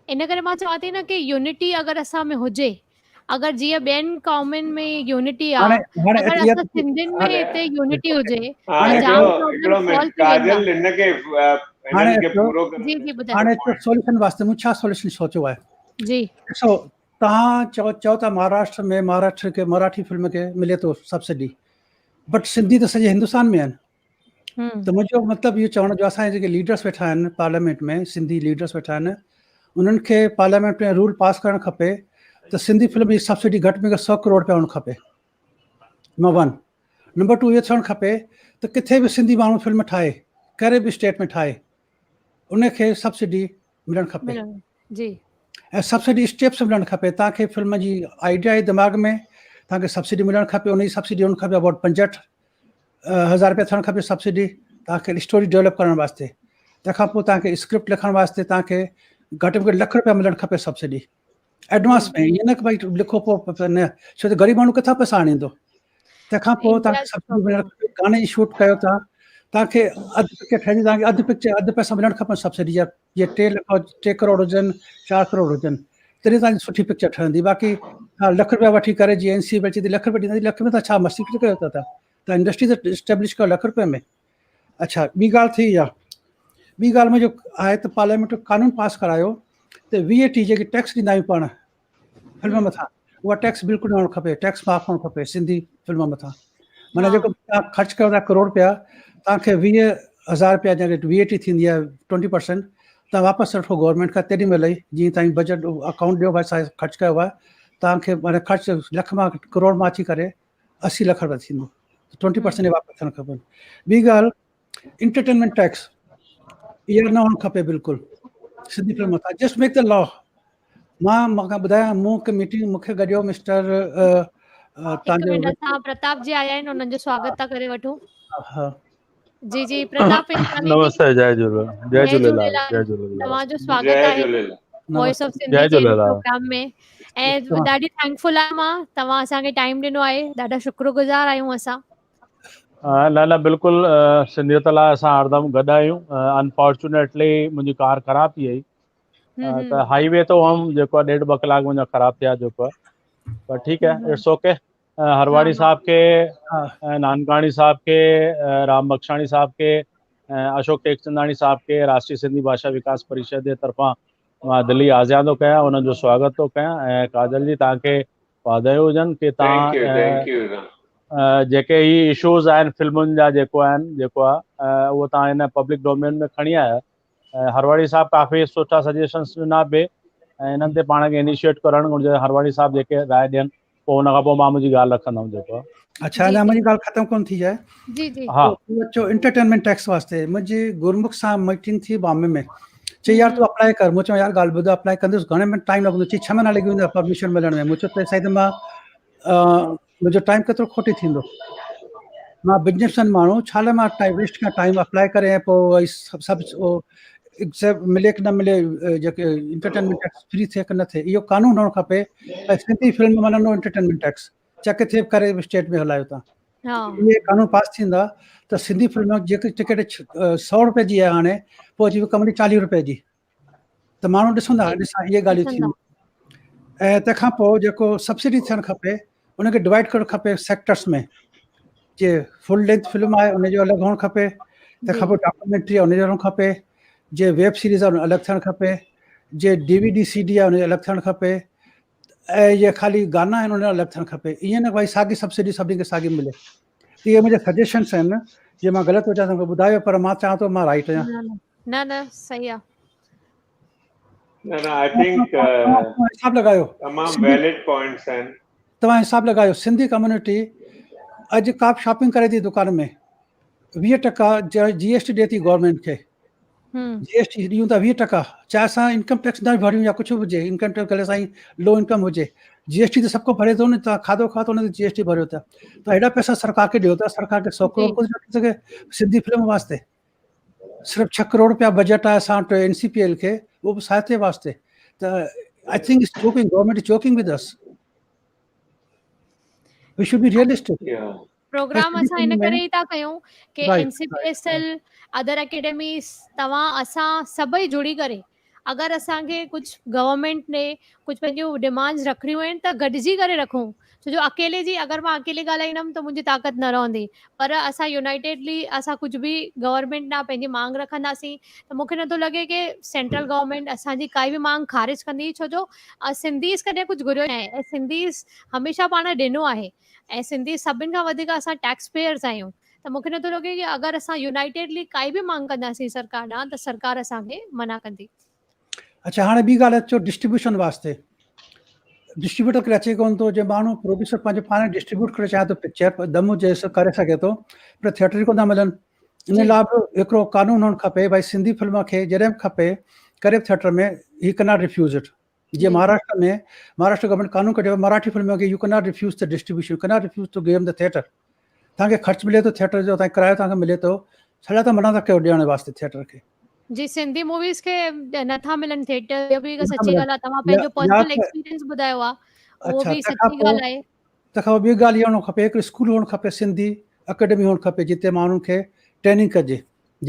[SPEAKER 1] ان ڪري مان چوان ٿي نه ڪي يونٽي اگر اسان ۾ هجي اگر جيئن ٻين قومن ۾ يونٽي آ اگر اسان سنڌين ۾ هتي يونٽي هجي ته جام پرابلم سالو ٿي ويندا. جي جي ٻڌايو.
[SPEAKER 2] هاڻي سوليوشن واسطي مون ڇا سوليوشن سوچيو آهي.
[SPEAKER 1] جي.
[SPEAKER 2] ڏسو توهان چئو چئو ٿا مهاراشٽر ۾ مهاراشٽر کي مراٺي فلم کي ملي ٿو سبسڊي بٽ سنڌي ته سڄي هندستان ۾ آهن ته منهنجو مطلب اهو چوڻ جو اسان جا جيڪي ليڊرس ويٺا آهن پارليامينٽ ۾ سنڌي ليڊرس ويٺا آهن انهن کي پارليامينٽ ۾ رول پاس ڪرڻ کپي ته سنڌي فلم جي سبسڊي گهٽ ۾ گهٽ 100 ڪروڙ رپيا هئڻ کپي نمبر 1 نمبر 2 اهو ٿيڻ کپي ته ڪٿي به سنڌي ماڻهو فلم ٺاهي ڪهڙي به اسٽيٽ ۾ ٺاهي ان کي سبسڊي ملڻ کپي
[SPEAKER 1] جي
[SPEAKER 2] ۽ سبسڊي اسٽيپس ملڻ کپي توهان کي فلم جي آئيڊيا آهي دماغ ۾ توهان کي سبسڊي ملڻ کپي ان جي سبسڊي هئڻ کپي ابائوٽ 65,000 رپيا ٿيڻ کپي سبسڊي توهان کي اسٽوري ڊيولپ ڪرڻ واسطي تنهن کان پوء توهان کي اسڪرپٽ لکڻ واسطي توهان کي گهٽ ۾ گهٽ لک رپيا ملڻ کپي سبسڊي ايڊوانس ۾ ائين نه ڀائي لکو پوء نه ڇو ته غريب ماڻهو ڪٿان پئسا آڻيندو تنهن کان پوء توهان کي سبسڊي ملڻ کپي گاني جي شوٽ ڪيو ٿا توهان کي اڌ پڪچر ٺهي توهان کي اڌ پڪچر اڌ پئسا ملڻ کپن سبسڊي جا جي 3 لک 3 ڪروڙ هجن 4 ڪروڙ هجن تڏهن توهان جي سٺي پڪچر ٺهندي باقي توهان لک رپيا وٺي ڪري جي اين سي بي اچي ٿي لک رپيا ڏينداسين لک ۾ توهان ڇا مستي ڪيو ٿا توهان انڊسٽري ته اسٽيبلش ڪيو لک رپئي ۾ اڇا ٻي ڳالهه ٿي اها ٻي ڳالهه منهنجو آهي ته پارليامينٽ قانون پاس ڪرايو ته وي اي ٽي جيڪي ٽيڪس ڏيندا آهيون پاڻ فلم مٿان اها ٽيڪس بلڪل نه هئڻ کپي ٽيڪس معاف هئڻ کپي سنڌي فلم مٿان معنيٰ جيڪو توهان خرچ ڪيو ٿا ڪروڙ رپيا توهان کي 20,000 رپيا جيڪي وي اي ٽي ٿيندي آهي 20% توهان واپس وٺو گورنمينٽ کان تيڏي مهل ئي جيئن توهان بجيٽ اڪائونٽ ڏيو ڀائي اسان خرچ ڪيو آهي توهان کي معنيٰ خرچ لک مان ڪروڙ مان اچي ڪري 80 لک رپيا ٿيندو. 20% واپس ٿيڻ کپن. ٻي ڳالهه انٽرٽينمينٽ ٽيڪس اها نه هئڻ کپي بلڪل سنڌي فلم مٿان جسٽ ميڪ the لا. مان مون کي ٻڌايان مون هڪ ميٽنگ مون کي گڏيو مسٽر
[SPEAKER 1] تانجو پرتاپ جي آيا آهن انهن جو سواگت ٿا ڪري وٺون. ها جي جي پرتاپ
[SPEAKER 6] نمستي جئي جهوليلال جئي جهوليلال جئي جهوليلال
[SPEAKER 1] توهان جو سواگت آهي وائس آف سنڌي جي پروگرام ۾ ۽ ڏاڍي ٿينڪفل آهيان مان توهان اسان کي ٽائيم ڏنو آهي ڏاڍا شڪر گذار آهيون اسان.
[SPEAKER 6] نه نه بلڪل سنڌيت لاء اسان هردم گڏ آهيون. انفارچونيٽلي منهنجي ڪار خراب ٿي وئي ته هائي وي تي هئم جيڪو ڏيڍ ٻه ڪلاڪ منهنجا خراب ٿيا جيڪو پر ٺيڪ آهي it's okay. Harwani صاحب کي نانڪاڻي صاحب کي رام بخشاڻي صاحب کي اشوڪ ٽيڪچنداڻي صاحب کي راشٽري سنڌي ڀاشا وڪاس پريشد جي طرفان مان دلي آزيان ٿو ڪيان انهن جو سواگت ٿو ڪيان ۽ ڪاجل جي توهان کي واڌايون هجن ڪي
[SPEAKER 4] توهان
[SPEAKER 6] جيڪي هي اشوز آهن فلمن جا جيڪو آهن جيڪو آهي اهو توهان هن پبلڪ ڊومين ۾ کڻي آيا. هرواڙي صاحب ڪافي سٺا سجيشنس ڏنا به ۽ انهن تي پاڻ کي انيشيٽ ڪرڻ گهرجي. هرواڙي صاحب جيڪي راء ڏين پوء ان کان پوء مان منهنجي ڳالهه رکندم جيڪو آهي.
[SPEAKER 2] اڇا اڃا منهنجي ڳالهه ختم ڪونه ٿي آهي.
[SPEAKER 1] جي جي.
[SPEAKER 6] ها.
[SPEAKER 2] اچو انٽرٽينمينٽ ٽيڪس واسطي منهنجي گرمک سان ميٽنگ ٿي بامبي ۾ چي يار تون اپلائي ڪر مون چيو يار ڳالهه ٻڌ اپلائي ڪندس گهڻي ۾ ٽائيم لڳندو چي 6 مهينا لڳي ويندا پرميشن ملڻ ۾ مون چيو ته سائين ته مان منهنجو ٽائيم ڪيترو کوٽي ٿيندو مان بزنس مين ماڻهو ڇا لاء مان ٽائيم ويسٽ ڪيان ٽائيم اپلائي ڪري ۽ پوء وري سڀ سڀ اهو ملي ڪي نه ملي جيڪي انٽرٽينمينٽ ٽيڪس فري ٿئي ڪي نه ٿئي اهو قانون هئڻ کپي ۽ سنڌي فلم معنيٰ نو انٽرٽينمينٽ ٽيڪس چاهي ڪٿي به ڪري اسٽيٽ ۾ هلايو تان اهي قانون پاس ٿيندا ته سنڌي فلم جيڪي ٽڪيٽ 100 روپئي جي آهي هاڻي پوء اچي وڪامندي 40 روپئي جي ته ماڻهو ڏسندا ڏسان اهي ڳالهيون ٿينديون ۽ تنهن کان پوء جيڪو سبسڊي ٿيڻ کپي ان کي ڊوائيڊ ڪرڻ کپي سيڪٽرس ۾ جي فل لينٿ فلم آهي ان جو الڳ هئڻ کپي تنهن کان پوء ڊاڪومينٽري آهي ان جو هئڻ کپي جي ويب سيريز آهي ان الڳ ٿيڻ کپي جي D V D C D آهي ان جو الڳ ٿيڻ کپي ۽ جي خالي گانا آهن ان جو الڳ ٿيڻ کپي ائين نه ڀائي ساڳي سبسڊي سڀني کي ساڳي ملي اهي منهنجا سجيشنس آهن جي مان غلط هجان ته مونکي ٻڌايو پر مان چاهان ٿو مان رائيٽ هجان.
[SPEAKER 1] نه نه صحيح آ.
[SPEAKER 4] نه نه I think
[SPEAKER 2] حساب لڳايو
[SPEAKER 4] تمام ويلڊ پوائنٽس آهن.
[SPEAKER 2] توهان حساب لڳايو سنڌي ڪميونٽي اڄ ڪا به شاپنگ ڪري ٿي دڪان ۾ 20 ٽڪا جي ايس ٽي ڏي ٿي گورنمينٽ کي جي ايس ٽي ڏيون ٿا 20 ٽڪا چاهي اسان انڪم ٽيڪس نه ڀريون يا ڪجهه به هجي انڪم ٽيڪس ڪري سائين لو انڪم هجي جي ايس ٽي ته سڀ ڪو ڀري ٿو نه توهان کاڌو کائو ته ان تي جي ايس ٽي ڀريو ٿا ته هيڏا پئسا سرڪار کي ڏيو ٿا سرڪار کي 100 ڪروڙ ڪونه ٿي سگهي سنڌي فلم واسطي صرف 6 ڪروڙ روپيا بجيٽ آهي اسان وٽ اين سي پي ايل کي اهو به ساهتيه واسطي ته I think it's joking government is joking with us we should be realistic.
[SPEAKER 1] Programme اسان ان ڪري ئي ٿا ڪيون ڪي N C P S L other academies توهان اسان سڀئي جڙي ڪري اگر اسان کي ڪجهه گورنمينٽ ڏي ڪجهه پنهنجون ڊمانڊز رکڻيون آهن ته گڏجي ڪري رکون ڇو جو اڪيلي جي اگر مان اڪيلي ڳالهائيندم ته منهنجي طاقت نه رهندي پر اسان يونائيٽيڊلي اسان ڪجهه به گورنمينٽ ڏانهن پنهنجي مانگ رکنداسين ته مون کي نٿو لڳي ڪي سينٽرل گورنمينٽ اسان جي ڪائي به مانگ خارج ڪندي ڇو جو سنڌيز ڪڏهن ڪجهه گهريو ناهي ۽ سنڌيز هميشه پاڻ ڏنو آهي ۽ سنڌي سڀن کان وڌيڪ اسان ٽيڪس پيئرز آهيون ته مون کي نٿو لڳي ڪي اگر اسان يونائيٽيڊلي ڪائي به مانگ ڪنداسين سرڪار ڏانهن ته سرڪار اسان کي منع ڪندي.
[SPEAKER 2] اڇا هاڻي ٻي ڳالهه اچو ڊسٽريبيوشن واسطي ڊسٽريبيوٽر ڪري اچي ڪون ٿو جي ماڻهو پروڊيوسر پنهنجو پاڻ ڊسٽريبيوٽ ڪري چاهي ٿو پڪچر دم هجي سو ڪري سگهي ٿو پر ٿيٽر ڪون ٿا ملن ان لاء به هڪڙو قانون هئڻ کپي ڀائي سنڌي فلم کي جڏهن به کپي ڪري به theatre ۾ he Connaught refuses it جيئن مهاراشٽر ۾ مهاراشٽر گورنمينٽ قانون ڪڍيو آهي مراٺي فلمن کي you cannot refuse the distribution you cannot refuse to give the theatre توهان کي خرچ ملي ٿو ٿيٽر جو توهان ڪرايو توهان کي ملي ٿو ڇا لاء توهان منع ٿا ڪيو ڏيڻ واسطي ٿيٽر کي.
[SPEAKER 1] جي سنڌي موويز کي نٿا ملن ٿيٽر اهو به هڪ سچي ڳالهه آهي توهان پنهنجو پرسنل ايڪسپيرينس ٻڌايو آهي اهو به سچي ڳالهه آهي.
[SPEAKER 2] تنهن کان پوء ٻي ڳالهه اها هئڻ کپي هڪ اسڪول هئڻ کپي سنڌي اڪيڊمي هئڻ کپي جتي ماڻهن کي ٽريننگ ڪجي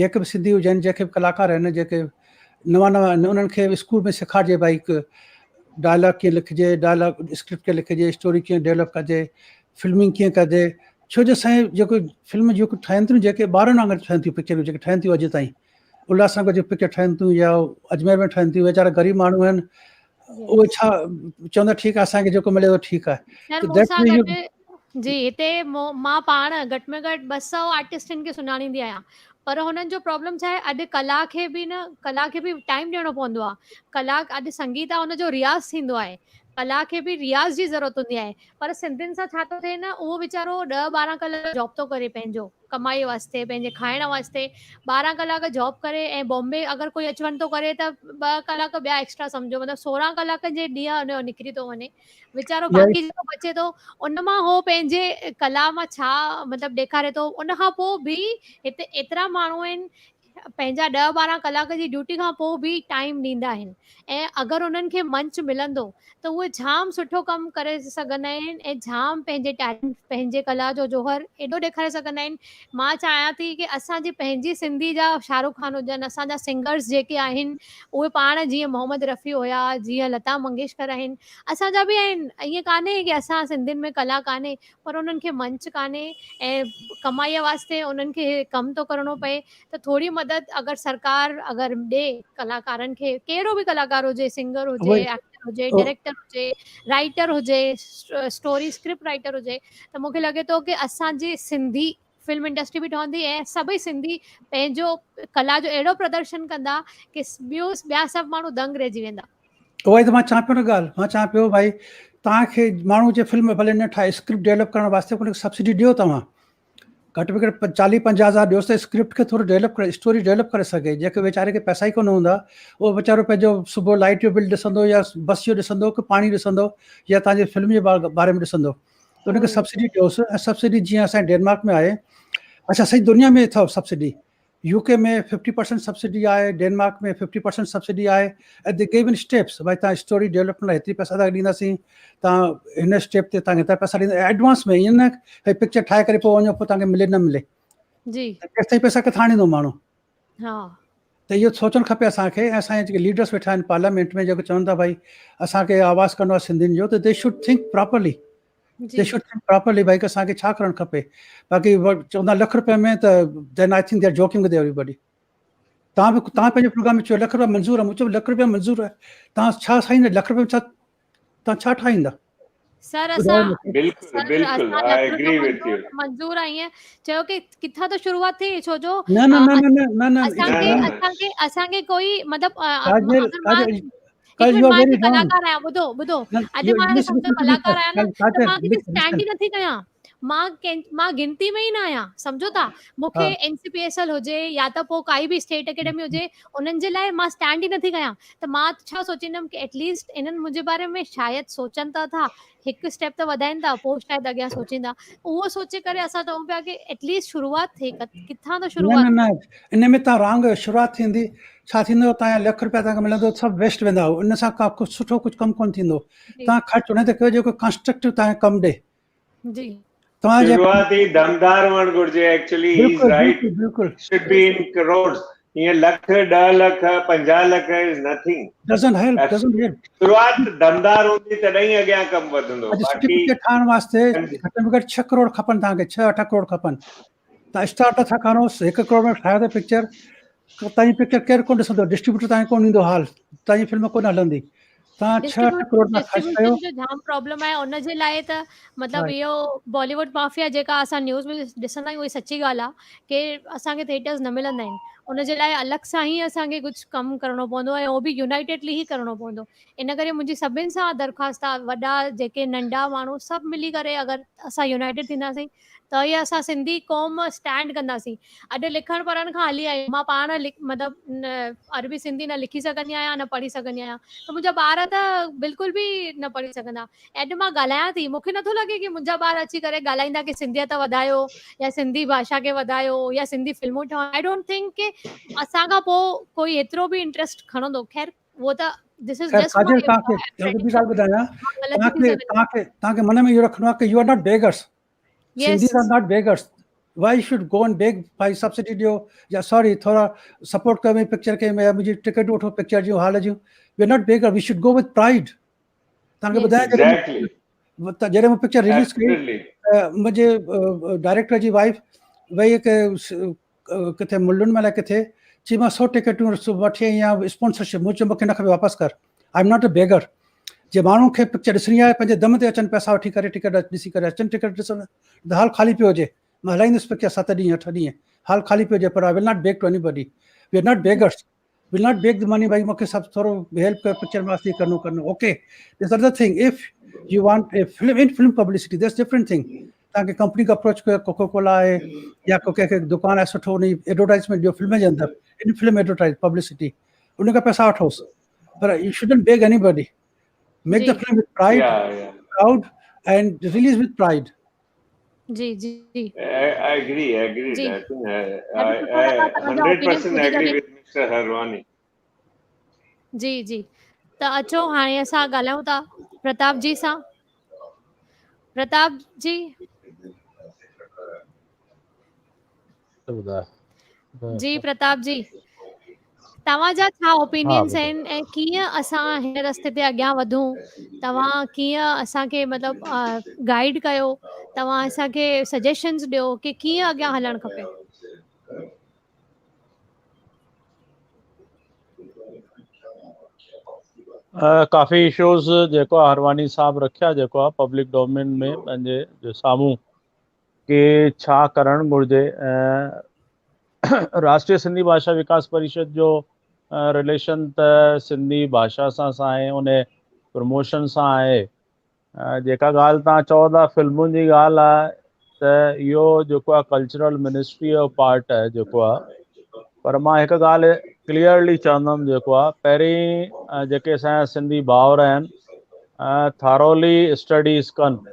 [SPEAKER 2] جيڪي به سنڌي هجن جيڪي به ڪلاڪار آهن جيڪي نوان نوان آهن انهن کي اسڪول ۾ سيکارجي ڀائي هڪ ڊائلاگ ڪيئن لکجي ڊائلاگ اسڪرپٽ ڪيئن لکجي اسٽوري ڪيئن ڊيولپ ڪجي فلمنگ ڪيئن ڪجي ڇو جو سائين جيڪو فلم جيڪو ٺهن ٿيون جيڪي ٻارن وانگر ٺهن ٿيون پڪچرون جيڪي ٺهن ٿيون اڄ تائين الهاس نگر جون پڪچر ٺهن ٿيون يا اجمير ۾ ٺهن ٿيون ويچارا غريب ماڻهو آهن اهي ڇا چوندا ٺيڪ آهي اسان کي جيڪو ملي ٿو ٺيڪ آهي.
[SPEAKER 1] سر مون سان گڏ جي هتي مان پاڻ گهٽ ۾ گهٽ 200 آرٽسٽن کي سڃاڻيندي آهيان پر هنن جو پرابلم ڇا آهي اڄ ڪلا کي به نه ڪلا کي به ٽائيم ڏيڻو پوندو آهي ڪلا اڄ سنگيت آهي ان جو رياض ٿيندو آهي ڪلا کي به رياض جي ضرورت هوندي آهي پر سنڌين سان ڇا ٿو ٿئي نه اهو ويچارو ڏهه ٻارهن ڪلاڪ جاب ٿو ڪري پنهنجو ڪمائي واسطي پنهنجي کائڻ واسطي ٻارهن ڪلاڪ جاب ڪري ۽ بامبي اگر ڪوئي اچ وڃ ٿو ڪري ته ٻه ڪلاڪ ٻيا ايڪسٽرا سمجهو مطلب سورهن ڪلاڪن جي ڏينهن ان جو نڪري ٿو وڃي ويچارو باقي جيڪو بچي ٿو ان مان هو پنهنجي ڪلا مان ڇا مطلب ڏيکاري ٿو ان کان پوء به هتي ايترا ماڻهو آهن پنهنجا ڏهه ٻارهن ڪلاڪ جي ڊيوٽي کان پوء به ٽائيم ڏيندا آهن ۽ اگر انهن کي منچ ملندو ته اهي جام سٺو ڪم ڪري سگهندا آهن ۽ جام پنهنجي ٽيلنٽ پنهنجي ڪلا جو جوهر ايڏو ڏيکاري سگهندا آهن مان چاهيان ٿي ڪي اسان جي پنهنجي سنڌي جا شاهه رخ خان هجن اسان جا سنگرس جيڪي آهن اهي پاڻ جيئن محمد رفيع هيا جيئن لتا منگيشڪر آهن اسان جا به آهن ائين ڪانهي ڪي اسان سنڌين ۾ ڪلا ڪانهي پر انهن کي منچ ڪانهي ۽ ڪمائي واسطي انهن کي ڪم ٿو ڪرڻو پئي ته ٿوري مدد اگر سرڪار اگر ڏي ڪلاڪارن کي ڪهڙو به ڪلاڪار هجي سنگر هجي ايڪٽر هجي ڊائريڪٽر هجي رائٽر هجي اسٽوري اسڪرپٽ رائٽر هجي ته مونکي لڳي ٿو ڪي اسان جي سنڌي فلم انڊسٽري به ٺهندي ۽ سڀئي سنڌي پنهنجو ڪلا جو اهڙو پردرشن ڪندا ڪي ٻيو ٻيا سڀ ماڻهو دنگ رهجي ويندا.
[SPEAKER 2] اها ئي ته مان چوان پيو نه ڳالهه مان چوان پيو ڀائي توهان کي ماڻهو چي فلم ڀلي نه ٺاهي اسڪرپٽ ڊيولپ ڪرڻ واسطي ان کي سبسڊي ڏيو توهان گهٽ ۾ گهٽ چاليهه پنجاهه هزار ڏيوس ته اسڪرپٽ کي ٿورو ڊيولپ ڪري اسٽوري ڊيولپ ڪري سگهي جنهن کي ويچاري کي پئسا ئي ڪونه هوندا اهو ويچارو پنهنجو صبح لائٽ جو بل ڏسندو يا بس جو ڏسندو ڪي پاڻي ڏسندو يا توهان جي فلم جي باري ۾ ڏسندو ته ان کي سبسڊي ڏيوس ۽ سبسڊي جيئن اسان ڊينمارڪ ۾ آهي اڇا سڄي دنيا ۾ اٿو سبسڊي يو ڪي ۾ ففٽي پرسنٽ سبسڊي آهي ڊينمارڪ ۾ ففٽي پرسنٽ سبسڊي آهي ۽ the give in steps ڀائي تان اسٽوري ڊيولپمينٽ لاء هيتري پئسا تان ڏينداسين تان هن اسٽيپ تي تان هيترا پئسا ڏيندا ايڊوانس ۾ ائين نه ڀائي پڪچر ٺاهي ڪري پوء وڃو پوء تان کي ملي نه ملي
[SPEAKER 1] جي
[SPEAKER 2] تيستائين پئسا ڪٿان آڻيندو ماڻهو
[SPEAKER 1] ها
[SPEAKER 2] ته اهو سوچڻ کپي اسان کي ۽ اسان جا جيڪي ليڊرس ويٺا آهن پارليامينٽ ۾ جيڪو چون ٿا ڀائي اسان کي آواز ڪرڻو آهي سنڌين جو ته they should think properly they should think properly ڀائي اسان کي ڇا ڪرڻ کپي باقي چوندا لک روپيه ۾ ته then I think they are joking with everybody تان به تان پنهنجي پروگرام ۾ چيو لک روپيه منظور آهي مون چيو لک روپيه منظور آهي تان ڇا سائين لک روپيه ڇا تان ڇا ٺاهيندا
[SPEAKER 1] سر اسان
[SPEAKER 4] بلڪل بلڪل I agree with you
[SPEAKER 1] منظور آهي چيو ڪي ڪٿان ته شروعات ٿي ڇو جو
[SPEAKER 2] نه نه نه نه نه نه
[SPEAKER 1] اسان کي اسان کي اسان کي ڪوئي مطلب اگر مان ڪلاڪار آهيان ٻڌو ٻڌو اڄ مان سمجهو ڪلاڪار آهيان نه ته مان ڪٿي اسٽينڊ ئي نٿي ڪيان مان ڪنهن مان گنتي ۾ ئي نه آهيان سمجهو ٿا مون کي اين سي پي ايس ايل هجي يا ته پوء ڪائي به اسٽيٽ اڪيڊمي هجي انهن جي لاء مان اسٽينڊ ئي نٿي ڪيان ته مان ڇا سوچيندم ڪي ايٽ ليسٽ انهن منهنجي باري ۾ شايد سوچن ته ٿا هڪ اسٽيپ ته وڌائين ٿا پوء شايد اڳيان سوچيندا اهو سوچي ڪري اسان چئون پيا ڪي ايٽ ليسٽ شروعات ٿئي ڪٿان ته شروعات
[SPEAKER 2] نه نه نه ان ۾ تان رانگ شروعات ٿيندي ڇا ٿيندو تان لک روپيا تان کي ملندو سڀ ويسٽ ويندا ان سان ڪا سٺو ڪجهه ڪم ڪون ٿيندو تان خرچ ان تي ڪيو جيڪو ڪنسٽرڪٽو تان کي ڪم ڏي
[SPEAKER 1] جي
[SPEAKER 2] توهان جي
[SPEAKER 4] شروعات ئي دمدار هئڻ گهرجي ايڪچولي هي از رائيٽ
[SPEAKER 2] بلڪل
[SPEAKER 4] should be ان ڪروڙز ائين lakh 10 lakh 50 lakh is nothing
[SPEAKER 2] doesn't help doesn't help
[SPEAKER 4] شروعات دمدار هوندي تڏهن ئي اڳيان ڪم وڌندو
[SPEAKER 2] اڄ سٺي پڪچر ٺاهڻ واسطي گهٽ ۾ گهٽ 6 ڪروڙ کپن توهان کي 6 8 ڪروڙ کپن تان اسٽار نٿا کڻو 1 ڪروڙ ۾ ٺاهيو ته پڪچر تان جي پڪچر ڪير ڪونه ڏسندو ڊسٽريبيوٽر تان کي ڪونه ڏيندو هال تان جي فلم ڪونه هلندي تان 6 8 ڪروڙ تان خرچ ڪيو
[SPEAKER 1] جو جام پرابلم آهي ان جي لاء ته مطلب اهو بالي ووڊ مافيا جيڪا اسان نيوز ۾ ڏسندا آهيون اهي سچي ڳالهه آهي ڪي اسان کي ٿيٽرز نه ملندا آهن ان جي لاء الڳ سان ئي اسان کي ڪجهه ڪم ڪرڻو پوندو ۽ اهو به يونائيٽيڊلي ئي ڪرڻو پوندو ان ڪري منهنجي سڀن سان درخواست آهي وڏا جيڪي ننڍا ماڻهو سڀ ملي ڪري اگر اسان يونائيٽيڊ ٿينداسين ته ئي اسان سنڌي قوم اسٽينڊ ڪنداسين. اڄ لکڻ پڙهڻ کان هلي آئي مان پاڻ مطلب عربي سنڌي نه لکي سگهندي آهيان نه پڙهي سگهندي آهيان ته منهنجا ٻار ته بلڪل به نه پڙهي سگهندا اڄ مان ڳالهايان ٿي مون کي نٿو لڳي ڪي منهنجا ٻار اچي ڪري ڳالهائيندا ڪي سنڌيت وڌايو يا سنڌي ڀاشا کي وڌايو يا سنڌي فلمون ٺهن I don't think ڪي اسان کان پوء ڪوئي ايترو به انٽريسٽ کڻندو خير اهو ته دس از
[SPEAKER 2] خير
[SPEAKER 1] جسٽ
[SPEAKER 2] ڪاجل
[SPEAKER 1] ماء
[SPEAKER 2] توهان کي هڪ ٻي ڳالهه ٻڌايان
[SPEAKER 1] غلط ٿي
[SPEAKER 2] توهان کي توهان کي توهان کي من ۾ اهو رکڻو آهي ڪي you are not beggars Sindhis are not beggars why you should go and beg ڀائي سبسڊي ڏيو يا سوري ٿورا سپورٽ ڪيو منهنجي پڪچر کي يا منهنجي ٽڪيٽ وٺو picture June hall June we are not beggar we should go with pride توهان کي ٻڌايان جڏهن مون پڪچر رليز ڪئي منهنجي ڊائريڪٽر جي وائف وئي ڪٿي ملن ۾ الائي ڪٿي چي مان سو ٽڪيٽون وٺي آئي آهيان اسپانسرشپ مون چيو مونکي نه کپي واپس ڪر I am not a beggar جي ماڻهو کي پڪچر ڏسڻي آهي پنهنجي دم تي اچن پئسا وٺي ڪري ٽڪيٽ ڏسي ڪري اچن ٽڪيٽ ڏسڻ ته هال خالي پيو هجي مان هلائيندس پڪچر ست ڏينهن اٺ ڏينهن هال خالي پيو هجي پر I will not beg to anybody we are not beggars will not beg the money ڀائي مونکي سڀ ٿورو هيلپ ڪيو پڪچر واسطي ڪرڻو ڪرڻو okay this are the thing if you want a film in film publicity that's different thing توهان کي ڪمپني کي اپروچ ڪيو ڪوڪو ڪولا آهي يا ڪو ڪنهن کي دڪان آهي سٺو ان جي ايڊورٽائزمينٽ ڏيو فلم جي اندر ان فلم ايڊورٽائز پبلسٽي ان کان پئسا وٺوس پر you shouldn't beg anybody make the film with pride proud and release with pride
[SPEAKER 1] جي جي
[SPEAKER 4] I agree, I agree. I think I, I 100% agree with Mr. Harwani.
[SPEAKER 1] جي جي ته اچو هاڻي اسان ڳالهايون ٿا پرتاپ جي سان پرتاپ جي جي پرتاپ جي توهان جا ڇا اوپينينس آهن ۽ ڪيئن اسان هن رستي تي اڳيان وڌون توهان ڪيئن اسان کي مطلب گائيڊ ڪيو توهان اسان کي سجيشنز ڏيو ڪي ڪيئن اڳيان هلڻ کپي.
[SPEAKER 6] ڪافي اشوز جيڪو هرواني صاحب رکيا جيڪو آ پبلڪ ڊومين ۾ پنهنجي سامهون ڪي ڇا ڪرڻ گهرجي ۽ راشٽريه سنڌي ڀاشا وڪاس پريشد جو رليشن ته سنڌي ڀاشا سان سان آهي ان پروموشن سان آهي جيڪا ڳالهه تان چئو ٿا فلمن جي ڳالهه آهي ته اهو جيڪو آهي ڪلچرل منسٽري جو پارٽ آهي جيڪو آهي پر مان هڪ ڳالهه ڪليئرلي چوندم جيڪو آهي پهرين جيڪي اسان جا سنڌي ڀائر آهن ٿارولي اسٽڊيز ڪن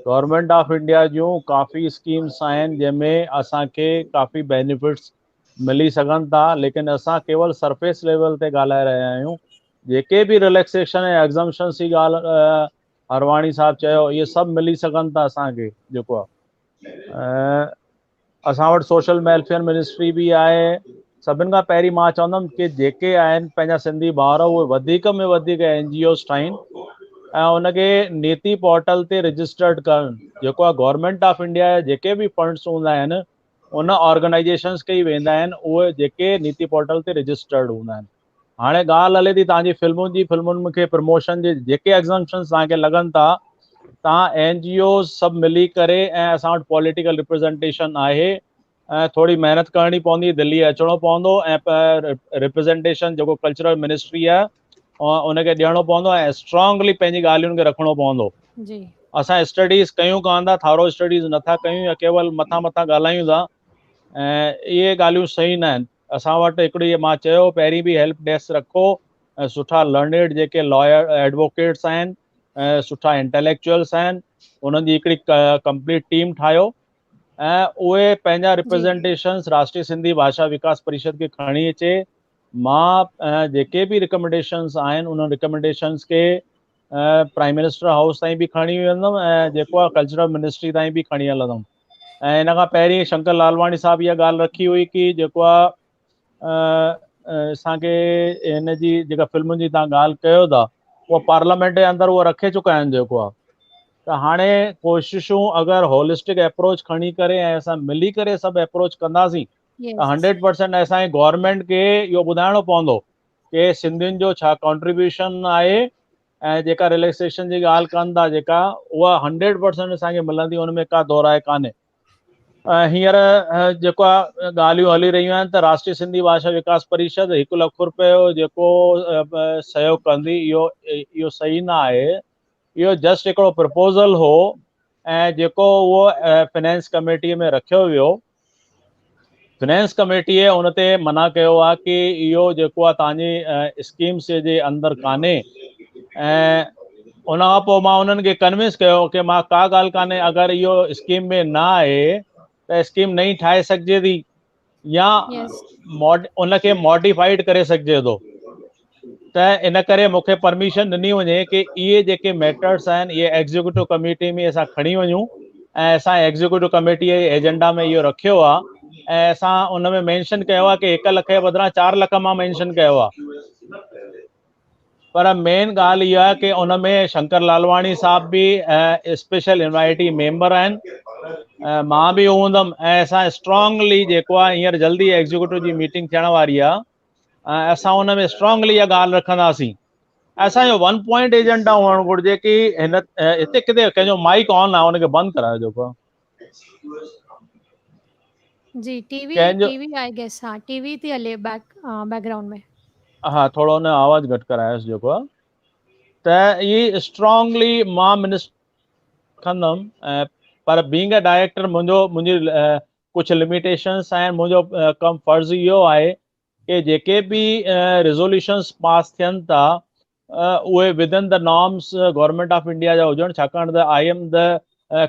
[SPEAKER 6] government of India June coffee schemes آهن جنهن ۾ اسان کي ڪافي بينيفٽس ملي سگهن ٿا ليڪن اسان ڪيول سرفيس ليول تي ڳالهائي رهيا آهيون جيڪي به رليڪسيشن ۽ ايگزمشنس جي ڳالهه هرواڻي صاحب چيو اهي سڀ ملي سگهن ٿا اسان کي جيڪو آهي اسان وٽ سوشل ويلفيئر منسٽري به آهي سڀن کان پهرين مان چوندم ڪي جيڪي آهن پنهنجا سنڌي ڀائر اهي وڌيڪ ۾ وڌيڪ اين جي اوز ٺاهين ۽ ان کي نيتي پورٽل تي رجسٽرڊ ڪرن جيڪو آهي گورنمينٽ آف انڊيا جا جيڪي به فنڊس هوندا آهن ان آرگنائيزيشنس کي ئي ويندا آهن اهي جيڪي نيتي پورٽل تي رجسٽرڊ هوندا آهن هاڻي ڳالهه هلي ٿي توهان جي فلمن جي فلمن کي پروموشن جي جيڪي ايگزمشنز توهان کي لڳن ٿا توهان اين جي اوز سڀ ملي ڪري ۽ اسان وٽ پوليٽيڪل ريپريزنٽيشن آهي ۽ ٿوري محنت ڪرڻي پوندي دلي اچڻو پوندو ۽ ريپريزنٽيشن جيڪو ڪلچرل منسٽري آهي ان کي ڏيڻو پوندو ۽ اسٽرانگلي پنهنجي ڳالهين کي رکڻو پوندو
[SPEAKER 1] جي
[SPEAKER 6] اسان اسٽڊيز ڪيون ڪانه ٿا ٿارو اسٽڊيز نٿا ڪيون يا ڪيول مٿان مٿان ڳالهايون ٿا ۽ اهي ڳالهيون صحيح نه آهن اسان وٽ هڪڙي مان چيو پهرين به هيلپ ڊيسڪ رکو ۽ سٺا لرنيڊ جيڪي لائر ايڊووڪيٽس آهن ۽ سٺا انٽيليڪچوئلس آهن انهن جي هڪڙي ڪمپليٽ ٽيم ٺاهيو ۽ اهي پنهنجا ريپريزنٽيشنس راشٽري سنڌي ڀاشا وڪاس پريشد کي کڻي اچي مان جيڪي به ريڪمينڊيشنس آهن انهن ريڪمينڊيشنس کي پرائم منسٽر هائوس تائين به کڻي ويندم ۽ جيڪو آهي ڪلچرل منسٽري تائين به کڻي هلندم ۽ ان کان پهرين شنڪر لالواڻي صاحب اها ڳالهه رکي هئي ڪي جيڪو آهي اسان کي هن جي جيڪا فلمن جي تان ڳالهه ڪيو ٿا اها پارليامينٽ جي اندر اها رکي چڪا آهن جيڪو آهي ته هاڻي ڪوششون اگر هولسٽڪ اپروچ کڻي ڪري ۽ اسان ملي ڪري سڀ اپروچ ڪنداسين ته 100% اسان جي گورنمينٽ کي اهو ٻڌائڻو پوندو ڪي سنڌين جو ڇا ڪنٽريبيوشن آهي ۽ جيڪا رليڪسيشن جي ڳالهه ڪن ٿا جيڪا اها 100% اسان کي ملندي ان ۾ ڪا دورائي ڪانهي ۽ هينئر جيڪو ڳالهيون هلي رهيون آهن ته راشٽري سنڌي ڀاشا وڪاس پريشد هڪ لک روپيو جيڪو سهيوگ ڪندي اهو اهو صحيح نه آهي اهو جسٽ هڪڙو پرپوزل هو ۽ جيڪو اهو فنانس ڪميٽي ۾ رکيو ويو فنانس ڪميٽيء ان تي منع ڪيو آهي ڪي اهو جيڪو آهي توهان جي اسڪيمس جي اندر ڪانهي ۽ ان کان پوء مان انهن کي ڪنوينس ڪيو ڪي مان ڪا ڳالهه ڪانهي اگر اهو اسڪيم ۾ نه آهي ته اسڪيم نئين ٺاهي سگهجي ٿي يا ان کي ماڊيفائيڊ ڪري سگهجي ٿو ته ان ڪري مون کي پرميشن ڏني وڃي ڪي اهي جيڪي ميٽرس آهن اهي ايگزيڪيوٽو ڪميٽي ۾ اسان کڻي وڃون ۽ اسان ايگزيڪيوٽو ڪميٽي جي ايجنڊا ۾ اهو رکيو آهي ۽ اسان ان ۾ مينشن ڪيو آهي ڪي هڪ لک جي بدران 4 لک مان مينشن ڪيو آهي پر مين ڳالهه اها آهي ڪي ان ۾ شنڪر لالواڻي صاحب به اسپيشل انوائٽي ميمبر آهن مان به هوندم ۽ اسان اسٽرانگلي جيڪو آهي هينئر جلدي ايگزيڪيوٽو جي ميٽنگ ٿيڻ واري آهي ۽ اسان ان ۾ اسٽرانگلي اها ڳالهه رکنداسين اسان جو ون پوائنٽ ايجنڊا هئڻ گهرجي ڪي هن هتي ڪٿي ڪنهن جو مائڪ آن آهي ان کي بند ڪرايو جيڪو.
[SPEAKER 1] جي ٽي وي
[SPEAKER 6] ڪنهن جو
[SPEAKER 1] ٽي وي I guess ها ٽي وي ٿي هلي بيڪ بيڪ گرائونڊ ۾.
[SPEAKER 6] ها ٿورو ان آواز گهٽ ڪرايوس جيڪو آ ته هي اسٽرانگلي مان منسٽر رکندم پر بينگ اي ڊائريڪٽر منهنجو منهنجي ڪجهه لميٽيشنس آهن منهنجو ڪم فرض اهو آهي ڪي جيڪي به ريزوليوشنس پاس ٿين ٿا اهي within the norms government of India جا هجن ڇاڪاڻ ته I am the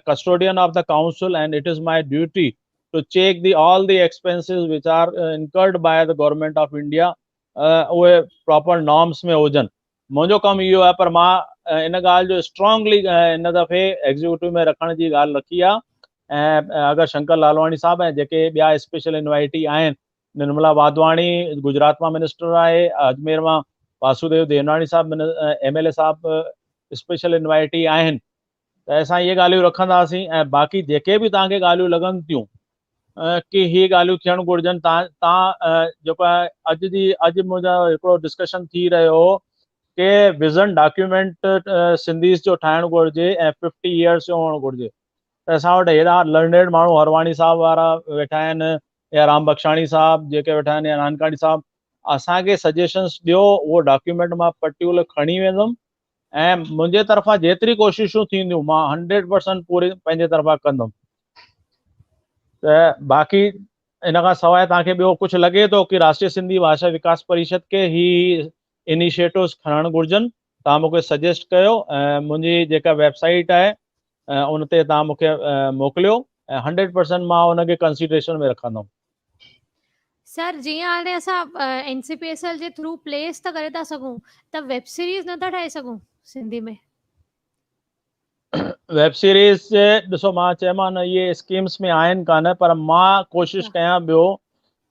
[SPEAKER 6] custodian of the council and it is my duty to check the all the expenses which are incurred by the government of India اهي proper norms ۾ هجن منهنجو ڪم اهو آهي پر مان ان ڳالهه جو اسٽرانگلي ان دفعي ايگزيڪيوٽو ۾ رکڻ جي ڳالهه رکي آهي ۽ اگر شنڪر لالواڻي صاحب ۽ جيڪي ٻيا اسپيشل انوائٽي آهن نرملا واڌواڻي گجرات مان منسٽر آهي اجمير مان واسوديو ديوناڻي صاحب ايم ايل اي صاحب اسپيشل انوائٽي آهن ته اسان اهي ڳالهيون رکنداسين ۽ باقي جيڪي به توهان کي ڳالهيون لڳن ٿيون ڪي هي ڳالهيون ٿيڻ گهرجن تان تان جيڪو آهي اڄ جي اڄ منهنجا هڪڙو ڊسڪشن ٿي رهيو هو ڪي ويزن ڊاڪيومينٽ سنڌيز جو ٺاهڻ گهرجي ۽ ففٽي ايئرس جو هئڻ گهرجي ته اسان وٽ هيڏا لرنيڊ ماڻهو هرواڻي صاحب وارا ويٺا آهن يا رام بخشاڻي صاحب جيڪي ويٺا آهن يا نانڪاڻي صاحب اسان کي سجيشنس ڏيو اهو ڊاڪيومينٽ مان پرٽيڪولر کڻي ويندم ۽ منهنجي طرفان جيتري ڪوششون ٿينديون مان هنڊريڊ پرسنٽ پوري پنهنجي طرفان ڪندم ته باقي ان کان سواء توهان کي ٻيو ڪجهه لڳي ٿو ڪي راشٽريه سنڌي ڀاشا وڪاس پريشد کي هي انيشيٽوز کڻڻ گهرجن توهان مون کي سجيسٽ ڪيو ۽ منهنجي جيڪا ويب سائيٽ آهي ان تي توهان مون کي موڪليو ۽ هنڊريڊ پرسنٽ مان ان کي ڪنسيڊريشن ۾ رکندم.
[SPEAKER 1] سر جيئن هاڻي اسان N C P S L جي ٿرو پليس ته ڪري ٿا سگهون ته ويب سيريز نه ٿا ٺاهي سگهون سنڌي ۾؟
[SPEAKER 6] ويب سيريز ڏسو مان چيمان اهي اسڪيمز ۾ آهن ڪانه پر مان ڪوشش ڪيان پيو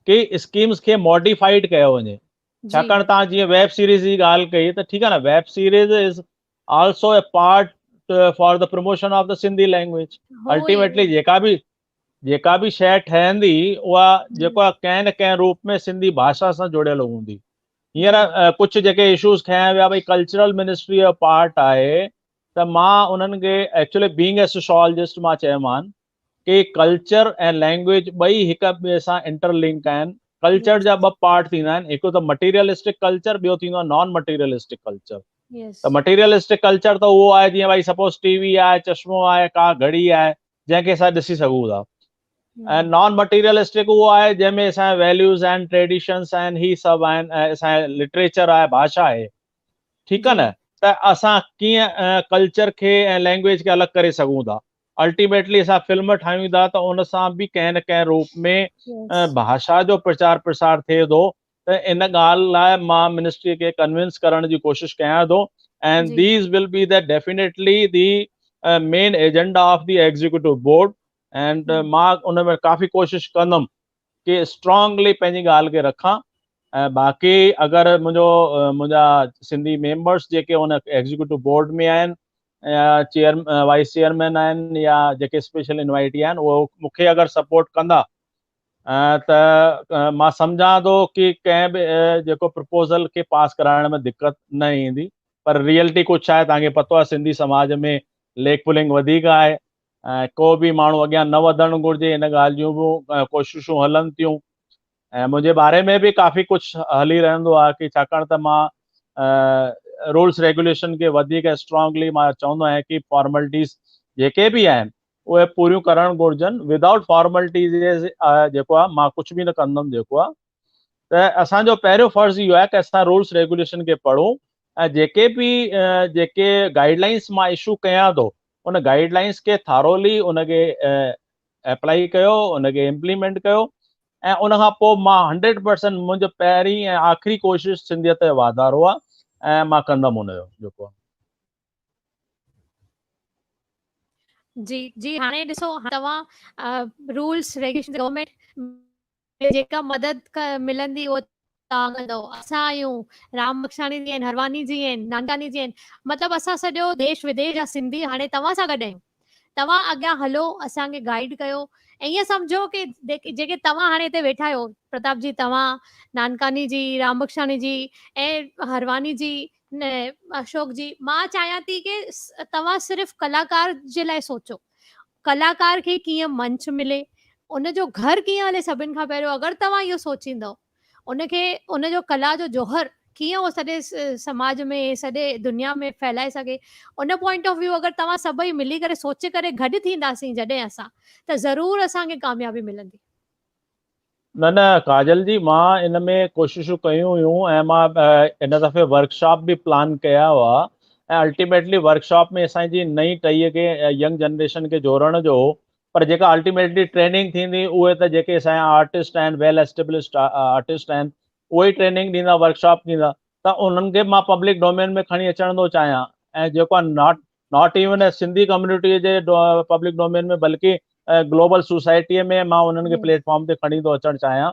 [SPEAKER 6] ڪي اسڪيمز کي ماڊيفائيڊ ڪيو وڃي ڇاڪاڻ تان جيئن ويب سيريز جي ڳالهه ڪئي ته ٺيڪ آهي نه web series is also a part for the promotion of the Sindhi language ultimately جيڪا به جيڪا به شيء ٺهندي اها جيڪو آهي ڪنهن نه ڪنهن روپ ۾ سنڌي ڀاشا سان جڙيل هوندي. هينئر ڪجهه جيڪي اشوز کنيا ويا ڀئي ڪلچرل منسٽري جو پارٽ آهي ته مان انهن کي ايڪچولي بينگ اي سوشالجسٽ مان چيومان ڪي ڪلچر ۽ لينگويج ٻئي هڪ ٻئي سان انٽر لنڪ آهن. ڪلچر جا ٻه پارٽ ٿيندا آهن هڪ ته مٽيريلسٽڪ ڪلچر ٻيو ٿيندو آهي نان مٽيريلسٽڪ ڪلچر. ته مٽيريلسٽڪ ڪلچر ته اهو آهي جيئن ڀائي سپوز ٽي وي آهي چشمو آهي ڪا گهڙي آهي جنهن کي اسان ڏسي سگهون ٿا ۽ نان مٽيريلسٽڪ اهو آهي جنهن ۾ اسان جا ويليوز آهن ٽريڊيشنس آهن هي سڀ آهن ۽ اسان جو لٽريچر آهي ڀاشا آهي ٺيڪ آهي نه ته اسان ڪيئن ڪلچر کي ۽ لينگويج کي الڳ ڪري سگهون ٿا الٽيميٽلي اسان فلم ٺاهيون ٿا ته ان سان به ڪنهن نه ڪنهن روپ ۾ ڀاشا جو پرچار پرسار ٿئي ٿو ته ان ڳالهه لاء مان منسٽري کي ڪنوينس ڪرڻ جي ڪوشش ڪيان ٿو and these will be the definitely the main agenda of the executive board and مان ان ۾ ڪافي ڪوشش ڪندم ڪي اسٽرانگلي پنهنجي ڳالهه کي رکان ۽ باقي اگر منهنجو منهنجا سنڌي ميمبرس جيڪي ان ايگزيڪيوٽو بورڊ ۾ آهن يا چيئر وائس چيئرمين آهن يا جيڪي اسپيشل انوائٽي آهن اهو مونکي اگر سپورٽ ڪندا ته مان سمجهان ٿو ڪي ڪنهن به جيڪو پرپوزل کي پاس ڪرائڻ ۾ دقت نه ايندي پر ريئلٽي ڪجهه آهي توهان کي پتو آهي سنڌي سماج ۾ ليڪ پلنگ وڌيڪ آهي ۽ ڪو به ماڻهو اڳيان نه وڌڻ گهرجي ان ڳالهه جون به ڪوششون هلن ٿيون ۽ منهنجي باري ۾ به ڪافي ڪجهه هلي رهندو آهي ڪي ڇاڪاڻ ته مان رولس ريگوليشن کي وڌيڪ اسٽرانگلي مان چوندو آهيان ڪي فارملٽيز جيڪي به آهن اهي پوريون ڪرڻ گهرجن ودائوٽ فارملٽيز جيڪو آهي مان ڪجهه به نه ڪندم جيڪو آهي ته اسان جو پهريون فرض اهو آهي ته اسان رولس ريگوليشن کي پڙهون ۽ جيڪي به جيڪي گائيڊ لائنس مان اشو ڪيان ٿو ان گائيڊ لائنس کي ٿارولي ان کي اپلائي ڪيو ان کي امپليمينٽ ڪيو ۽ ان کان پوء مان 100% منهنجو پهرين ۽ آخري ڪوشش سنڌيت جو واڌارو آهي ۽ مان ڪندم ان جو جيڪو
[SPEAKER 1] جي جي هاڻي ڏسو توهان رولس ريگيوليشن گورنمينٽ جيڪا مدد ملندي اهو توهان ڪندو اسان آهيون رام بخشاڻي جي آهن هرواني جي آهن نانڪاني جي آهن مطلب اسان سڄو ديش وديش جا سنڌي هاڻي توهان سان گڏ آهيون توهان اڳيان هلو اسان کي گائيڊ ڪيو ائين سمجهو ڪي جيڪي توهان هاڻي هتي ويٺا آهيو پرتاپ جي توهان نانڪاني جي رام بخشاڻي جي ۽ هرواني جي نه اشوڪ جي مان چاهيان ٿي ڪي توهان صرف ڪلاڪار جي لاء سوچو ڪلاڪار کي ڪيئن منچ ملي ان جو گهر ڪيئن هلي سڀن کان پهريون اگر توهان اهو سوچيندؤ ان کي ان جو ڪلا جو جوهر ڪيئن اهو سڄي سماج ۾ سڄي دنيا ۾ ڦهلائي سگهي ان پوائنٽ آف ويو اگر توهان سڀئي ملي ڪري سوچي ڪري گڏ ٿينداسين جڏهن اسان ته ضرور اسان کي ڪاميابي ملندي.
[SPEAKER 6] نه نه ڪاجل جي مان ان ۾ ڪوششون ڪيون هيون ۽ مان ان دفعي ورڪشاپ به پلان ڪيا هئا ۽ الٽيميٽلي ورڪشاپ ۾ اسان جي نئين ٽهي کي ينگ جنريشن کي جوڙڻ جو هو پر جيڪا الٽيميٽلي ٽريننگ ٿيندي اهي ته جيڪي اسان جا آرٽسٽ آهن ويل اسٽيبلشڊ آرٽسٽ آهن اهي ئي ٽريننگ ڏيندا ورڪشاپ ڏيندا ته انهن کي مان پبلڪ ڊومين ۾ کڻي اچڻ ٿو چاهيان ۽ جيڪو not not even Sindhi community جي پبلڪ ڊومين ۾ بلڪه گلوبل سوسائٽي ۾ مان انهن کي پليٽ فارم تي کڻي ٿو اچڻ چاهيان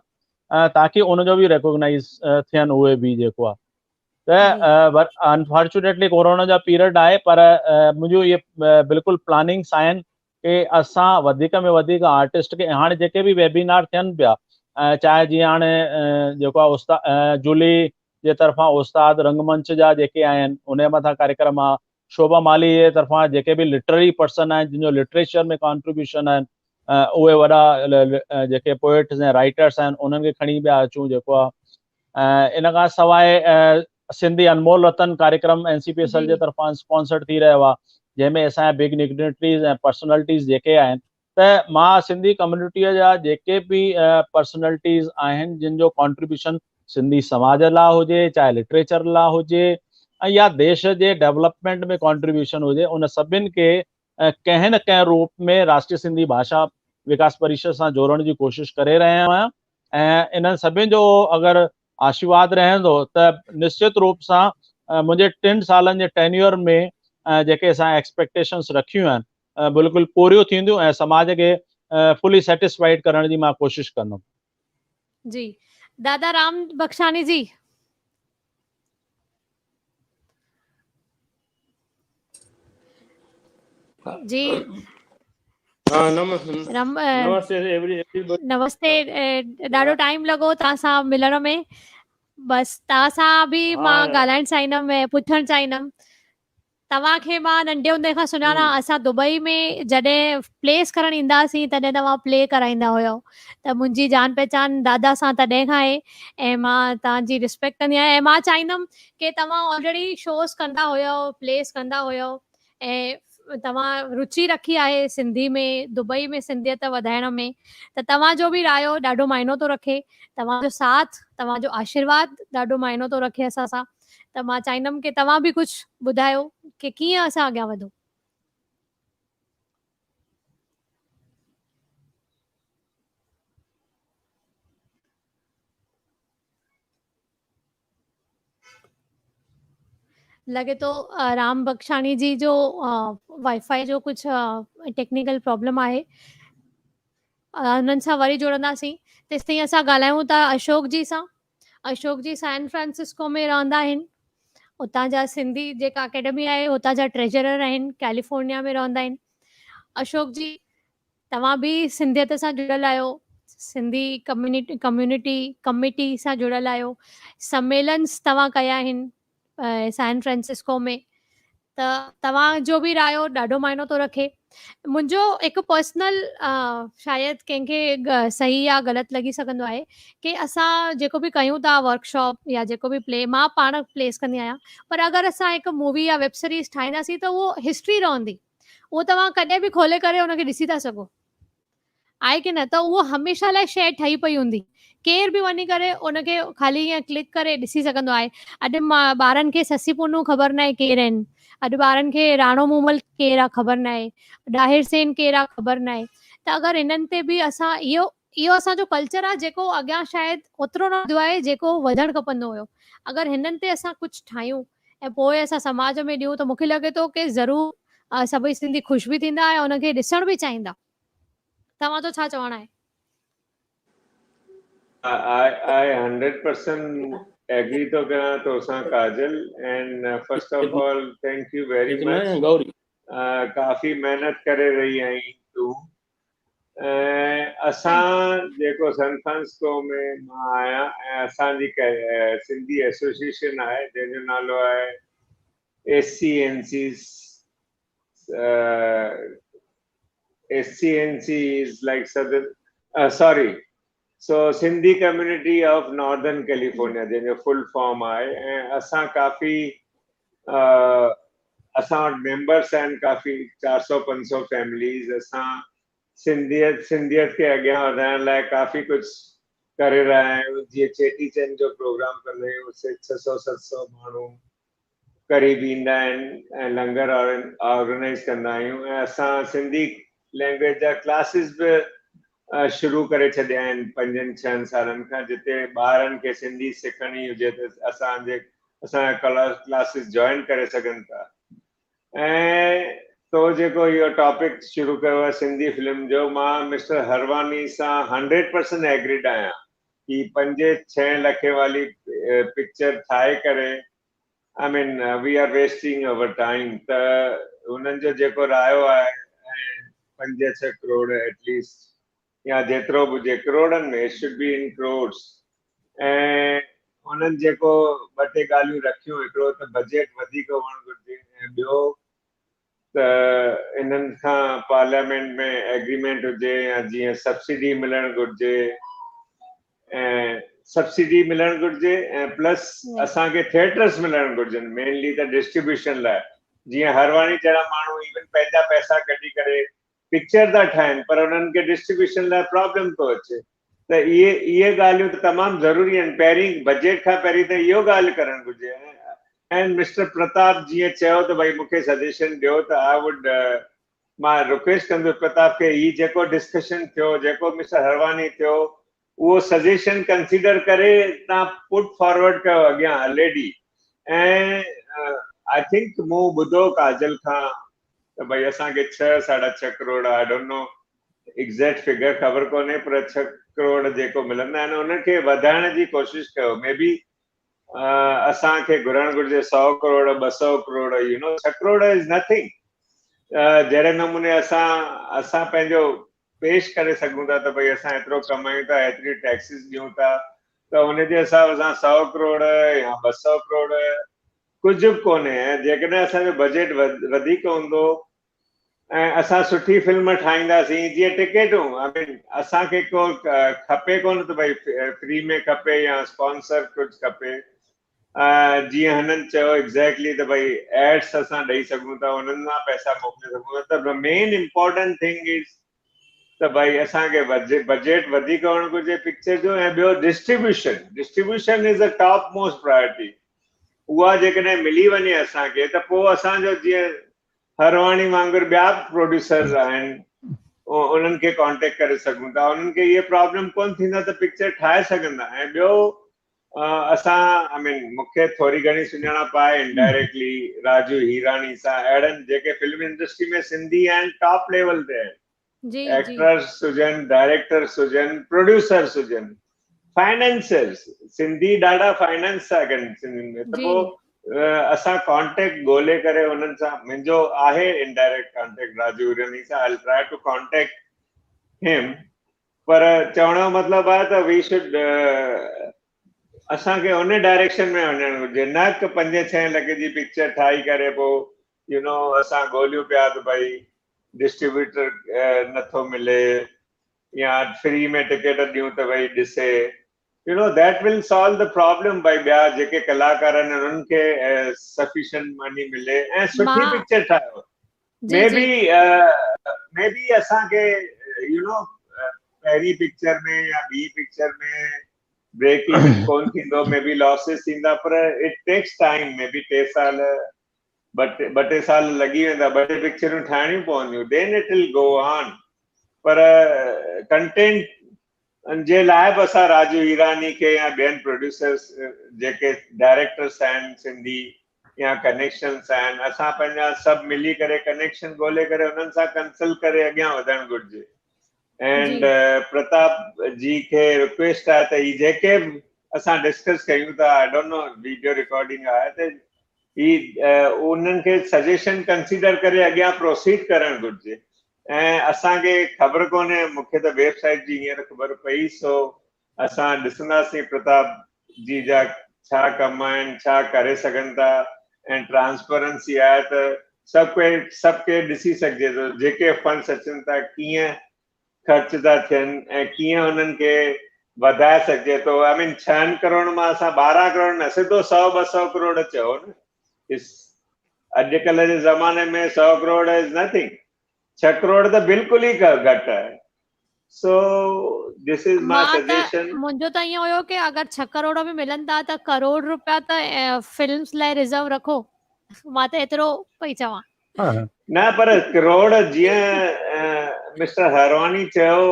[SPEAKER 6] تاڪي ان جو به ريڪوگنائز ٿين اهي به جيڪو آهي ته انفارچونيٽلي ڪورونا جا پيريڊ آهي پر منهنجون اهي بلڪل پلاننگس آهن ڪي اسان وڌيڪ ۾ وڌيڪ آرٽسٽ کي هاڻي جيڪي به ويبينار ٿين پيا چاهي جيئن هاڻي جيڪو آهي استاد جولي جي طرفان استاد رنگ منچ جا جيڪي آهن ان جي مٿان ڪاريڪرم آهي شوڀا مالهي جي طرفان جيڪي به لٽرري پرسن آهن جن جو لٽريچر ۾ ڪانٽريبيوشن آهن اهي وڏا جيڪي پوئٽس ۽ رائٽرس آهن انهن کي کڻي پيا اچون جيڪو آهي ان کان سواء سنڌي انمول رتن ڪاريڪرم N C P S L جي طرفان اسپانسرڊ ٿي رهيو آهي جنهن ۾ اسان جا بگ ڊگنيٽريز ۽ پرسنلٽيز جيڪي آهن ته مان سنڌي ڪميونٽيء جا جيڪي به پرسنلٽيز آهن جن جو ڪانٽريبيوشن سنڌي سماج لاء هجي چاهي لٽريچر لاء هجي ۽ يا ديش جي ڊيولپمينٽ ۾ ڪانٽريبيوشن هجي ان سڀن کي ڪنهن نه ڪنهن روپ ۾ راشٽري سنڌي ڀاشا وڪاس پريشد سان جوڙڻ جي ڪوشش ڪري رهيو آهيان ۽ انهن سڀن جو اگر آشيرواد رهندو ته نشچت روپ سان منهنجي ٽن سالن جي ٽينيور ۾ جيڪي اسان ايڪسپيڪٽيشنس رکيون آهن بلڪل پوريون ٿينديون ۽ سماج کي فلي سيٽسفائيڊ ڪرڻ جي مان ڪوشش ڪندم.
[SPEAKER 1] جي دادا رام بخشاڻي جي. جي نمستي ڏاڍو ٽائيم لڳو توهان سان ملڻ ۾ بس توهان سان به مان ڳالهائڻ چاهيندم ۽ پڇڻ چاهيندم توهان کي مان ننڍي هوندي کان سڃاڻان اسان دبئي ۾ جڏهن پليس ڪرڻ ايندا هئاسين تڏهن توهان پلي ڪرائيندا هيو ته منهنجي جان پهچان دادا سان تڏهن کان آهي ۽ مان توهان جي ريسپيڪٽ ڪندي آهيان ۽ مان چاهيندم ڪي توهان آلريڊي شوز ڪندا هيو پليس ڪندا هيو ۽ توهان رچي رکي آهي سنڌي ۾ دبئي ۾ سنڌيت وڌائڻ ۾ ته توهان جو به رايو ڏاڍو معنو ٿو رکي توهان جو ساٿ توهان جو آشيرواد ڏاڍو معنو ٿو رکي اسان سان ته مان چاهيندم ڪي توهان به ڪجهه ٻڌايو ڪي ڪيئن اسان اڳيان وڌون. لڳي ٿو رام بخشاڻي جي جو وائي فائي جو ڪجهه ٽيڪنيڪل پرابلم آهي انهن سان وري جڙنداسين تيستائين اسان ڳالهايون ٿا اشوڪ جي سان اشوڪ جي سان فرانسسڪو ۾ رهندا آهن اتان جا سنڌي جيڪا اڪيڊمي آهي اتان جا ٽريجرر آهن ڪيليفورنيا ۾ رهندا آهن اشوڪ جي توهان به سنڌيت سان جڙيل آهيو سنڌي ڪميونٽي ڪميونٽي ڪميٽي سان جڙيل آهيو سميلنس توهان ڪيا آهن سان فرانسسڪو ۾ ته توهان جو به رايو ڏاڍو معنو ٿو رکي منهنجو هڪ پرسنل شايد ڪنهن کي صحيح يا غلط لڳي سگهندو آهي ڪي اسان جيڪو به ڪيون ٿا ورڪشاپ يا جيڪو به پلي مان پاڻ پليس ڪندي آهيان پر اگر اسان هڪ مووي يا ويب سيريز ٺاهينداسين ته اهو هسٽري رهندي اهو توهان ڪڏهن به کولي ڪري ان کي ڏسي ٿا سگهو آهي ڪي نه ته اهو هميشه لاء شيء ٺهي پئي هوندي ڪير به وڃي ڪري ان کي خالي ائين ڪلڪ ڪري ڏسي سگهندو آهي اڄ ٻارن کي سسي پنهون خبر ناهي ڪير آهن اڄ ٻارن کي راڻو مومل ڪير آهي خبر ناهي ڏاهر سين ڪير آهي خبر ناهي ته اگر انهن تي به اسان اهو اهو اسان جو ڪلچر آهي جيڪو اڳيان شايد اوترو نه وڌيو آهي جيڪو وڌڻ کپندو هيو اگر هنن تي اسان ڪجهه ٺاهيون ۽ پوء اسان سماج ۾ ڏيون ته مونکي لڳي ٿو ڪي ضرور سڀئي سنڌي خوش به ٿيندا ۽ ان کي ڏسڻ به چاهيندا توهان جو ڇا چوڻ آهي؟
[SPEAKER 4] آء 100% ايگري ٿو ڪيان تو سان Kajal and first of all thank you very much ڪافي محنت ڪري رهي آهين تون ۽ اسان جيڪو سان فرانسسڪو ۾ مان آهيان ۽ اسان جي سنڌي ايسوسيئيشن آهي جنهن جو نالو آهي S C N C S C N C is like southern Sorry so Sindhi community of northern California جنهن جو فل فارم آهي ۽ اسان ڪافي اسان وٽ ميمبرس آهن ڪافي 400 500 فيمليز. اسان سنڌيت سنڌيت کي اڳيان وڌائڻ لاءِ ڪافي ڪجهه ڪري رهيا آهيون. جيئن چيٽي چنڊ جو پروگرام ڪندا آهيون، اتي 600 700 ماڻهو قريب ايندا آهن ۽ لنگر آرگنائز ڪندا آهيون. ۽ اسان سنڌي لينگويج جا ڪلاسز به شروع ڪري ڇڏيا آهن 5 6 سالن کان، جتي ٻارن کي سنڌي سکڻي هجي ته اسان جا ڪلاسز جوائن ڪري سگهن ٿا. ۽ تو جيڪو اهو ٽاپڪ شروع ڪيو آهي سنڌي فلم جو، مان مسٽر هرواني سان 100% ايگريڊ آهيان ڪه 5 6 لکي والي پڪچر ٺاهي ڪري I mean we are wasting our time. ته هنن جو جيڪو رايو آهي ۽ 5 6 ڪروڙ ايٽ ليسٽ يا جيترو به هجي ڪروڙن ۾، it should be in crores. ۽ هنن جيڪو 2 3 ڳالهيون رکيون، هڪڙو ته بجيٽ وڌيڪ هئڻ گهرجي ۽ ٻيو ته انهن کان پارليامينٽ ۾ ايگريمينٽ هجي يا جيئن سبسڊي ملڻ گهرجي ۽ سبسڊي ملڻ گهرجي ۽ پلس اسان کي ٿيٽرس ملڻ گهرجن مينلي ته ڊسٽريبيوشن لاءِ. جيئن هرواڻي جهڙا ماڻهو ايون پنهنجا پئسا ڪڍي ڪري پڪچر ٿا ٺاهين پر انهن کي ڊسٽريبيوشن لاءِ پرابلم ٿو اچي. ته اهي ڳالهيون ته تمام ضروري آهن. پهرين بجيٽ کان پهرين ته اهو ڳالهه ڪرڻ گهرجي. ۽ مسٽر پرتاپ جيئن چيو ته ڀئي مون کي سجيشن ڏيو، ته I would مان رڪويسٽ ڪندس پرتاپ کي، هي جيڪو ڊسڪشن ٿيو، جيڪو مسٽر هرواني ٿيو، اهو سجيشن ڪنسيڊر ڪري توهان پٽ فارورڊ ڪيو اڳيان آلريڊي. ۽ I think مون ٻڌو ڪاجل کان ته ڀئي اسان کي 6 6.5 crore, I don't know exact figure خبر ڪونهي، پر 6 ڪروڙ جيڪو ملندا آهن ان کي وڌائڻ جي ڪوشش ڪيو. مي بي اسان کي گهرڻ گهرجي 100 crore, 200 crore, you know 6 crore is nothing. جهڙي نموني اسان پنهنجو پيش ڪري سگهون ٿا ته ڀئي اسان ايترو ڪمايون ٿا، ايتري ٽيڪسز ڏيون ٿا، ته ان جي حساب سان 100 ڪروڙ يا 200 ڪروڙ ڪجهه به ڪونهي. ۽ جيڪڏهن اسان جو بجيٽ وڌيڪ هوندو ۽ اسان سٺي فلم ٺاهينداسين، جيئن ٽڪيٽون، I مين اسان کي ڪو کپي ڪونه ته ڀئي فري ۾ کپي يا اسپانسر ڪجهه کپي. جيئن هنن چيو ايگزيڪٽلي ته ڀئي ايڊس اسان ڏيئي سگهون ٿا، انهن مان پئسا موڪلي سگهون ٿا. ته مين امپورٽنٽ ٿنگ از ته ڀئي اسان کي بجيٽ وڌيڪ هئڻ گهرجي پڪچر جو، ۽ ٻيو distribution, distribution is a top most priority. اها جيڪڏهن ملي وڃي اسان کي ته پوءِ اسان جو جيئن هرواڻي وانگر ٻيا به پروڊيوسرز آهن، انهن کي ڪانٽيڪٽ ڪري سگهون ٿا، انهن کي اهي پرابلم ڪونه ٿيندا ته پڪچر ٺاهي سگهندا. ۽ ٻيو اسان I مين مون کي ٿوري گهڻي سڃاڻپ آهي انڊائريڪٽلي راجو هيراڻي سان، اهڙن جيڪي فلم انڊسٽري ۾ سنڌي آهن ٽاپ ليول تي آهن، ايڪٽرس هجن، ڊائريڪٽرس هجن، پروڊيوسرس هجن، فائنانسرس، سنڌي ڏاڍا فائنانس ٿا ڪن سنڌين ۾، ته پوءِ اسان ڪانٽيڪٽ ڳولهي ڪري انهن سان، منهنجو آهي انڊائريڪٽ ڪانٽيڪٽ راجو هيراڻي سان، I try to contact هم. پر چوڻ جو مطلب آهي ته we should اسان کي ان ڊائريڪشن ۾ وڃڻ گهرجي، نه ڪه 5 6 لکي جي پڪچر ٺاهي ڪري پوءِ you know اسان ڳولهيون پيا ته ڀئي ڊسٽريبيوٽر نٿو ملي يا فري ۾ ٽڪيٽ ڏيون ته ڀئي ڏسي، you know that will solve the problem. ڀئي ٻيا جيڪي ڪلاڪار آهن انهن کي سفيشنٽ مني ملي ۽ سٺي پڪچر ٺاهيو. مي بي مي بي اسان کي you know پهرين پڪچر ۾ يا ٻي پڪچر ۾ بريڪ ايون ڪونه ٿيندو، مي بي لاسز ٿيندا، پر it takes time, may be 3 سال 2 3 سال لڳي ويندا، 2 3 پڪچرون ٺاهڻيون پونديون، then it will go on. Per content جي لاءِ به اسان راجو هيراني کي يا ٻين پروڊيوسرس جيڪي ڊائريڪٽرس آهن سنڌي يا ڪنيڪشنس آهن، اسان پنهنجا سڀ ملي ڪري ڪنيڪشن ڳولهي ڪري انهن سان ڪنسلٽ ڪري اڳيان وڌڻ گهرجي. اينڊ پرتاپ جي کي رڪويسٽ آهي ته هي جيڪي به اسان ڊسڪس ڪيون ٿا، I don't know video recording آهي، ته هي انهن کي سجيشن ڪنسيڊر ڪري اڳيان پروسيڊ ڪرڻ گهرجي. ۽ اسان کي خبر ڪونهي، مون کي ته ويب سائيٽ جي هينئر خبر پئي، سو اسان ڏسنداسين پرتاپ جي جا ڇا ڪم آهن، ڇا ڪري سگهن ٿا. ۽ ٽرانسپيرنسي آهي ته سڀ ڪي سڀ ڪي ڏسي سگهجي ٿو جيڪي فنڊس اچن ٿا ڪيئن خرچ ٿا ٿين ۽ ڪيئن انهن کي وڌائي سگهجي ٿو. I مين ڇهن ڪروڙ مان اسان 12 ڪروڙ نه سڌو 100 200 ڪروڙ چئو نه. اڄڪلهه جي زماني ۾ 100 ڪروڙ is nothing. 6 crore ته بلڪل ئي گهٽ آهي. سو this is my suggestion.
[SPEAKER 1] منهنجو ته ائين هيو ڪي اگر 6 ڪروڙ به ملن ٿا ته ڪروڙ روپيا ته فلمز لاء ريزرو رکو. مان ته ايترو پئي چوان.
[SPEAKER 4] نه پر ڪروڙ جيئن مسٽر هرواني چيو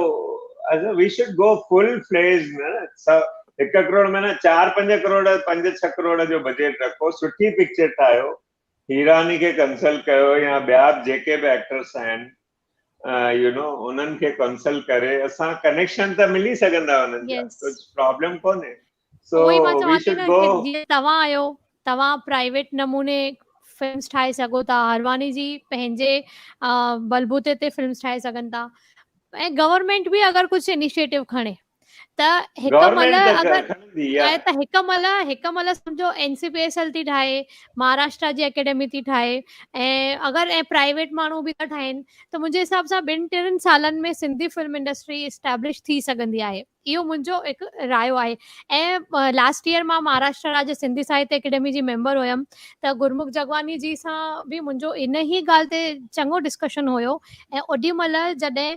[SPEAKER 4] we should go full fledged نه 1 ڪروڙ ۾ نه 4 5 ڪروڙ 5 6 ڪروڙ جو بجيٽ رکو، سٺي پڪچر ٺاهيو، هيراني کي ڪنسلٽ ڪيو يا ٻيا به جيڪي به ايڪٽرس آهن يو نو انهن کي ڪنسلٽ ڪري اسان ڪنيڪشن ته ملي سگهندا انهن جا، ڪجهه پرابلم ڪونهي.
[SPEAKER 1] سو وي should go. جيئن توهان آهيو، توهان پرائيويٽ نموني فلمز ٺاهي سگهو ٿا، هرواني جي پنهنجي بلبوتي تي فلمز ٺاهي سگهن ٿا ۽ گورنمينٽ به اگر ڪجهه انيشيٽو کڻي ته هڪ مهل اگر ته هڪ مهل هڪ مهل سمجهو N C P S L ٿي ٺاهي، مهاراشٽرا جي اڪيڊمي ٿي ٺاهي ۽ اگر ۽ پرائيويٽ ماڻهو به ٿا ٺاهين ته منهنجي حساب سان ٻن ٽن سالن ۾ سنڌي فلم انڊسٽري اسٽيبلش ٿي سگهندي آهي. اهو منهنجو هڪ رايو آهي ۽ لاسٽ ايئر مان مهاراشٽرا راجيه سنڌي ساهتيه اڪيڊمي جي ميمبر هيم ته گرمک جڳواني جي سان به منهنجو ان ئي ڳالهه تي چڱو ڊسڪشن هيو ۽ اوڏي مهل جڏهن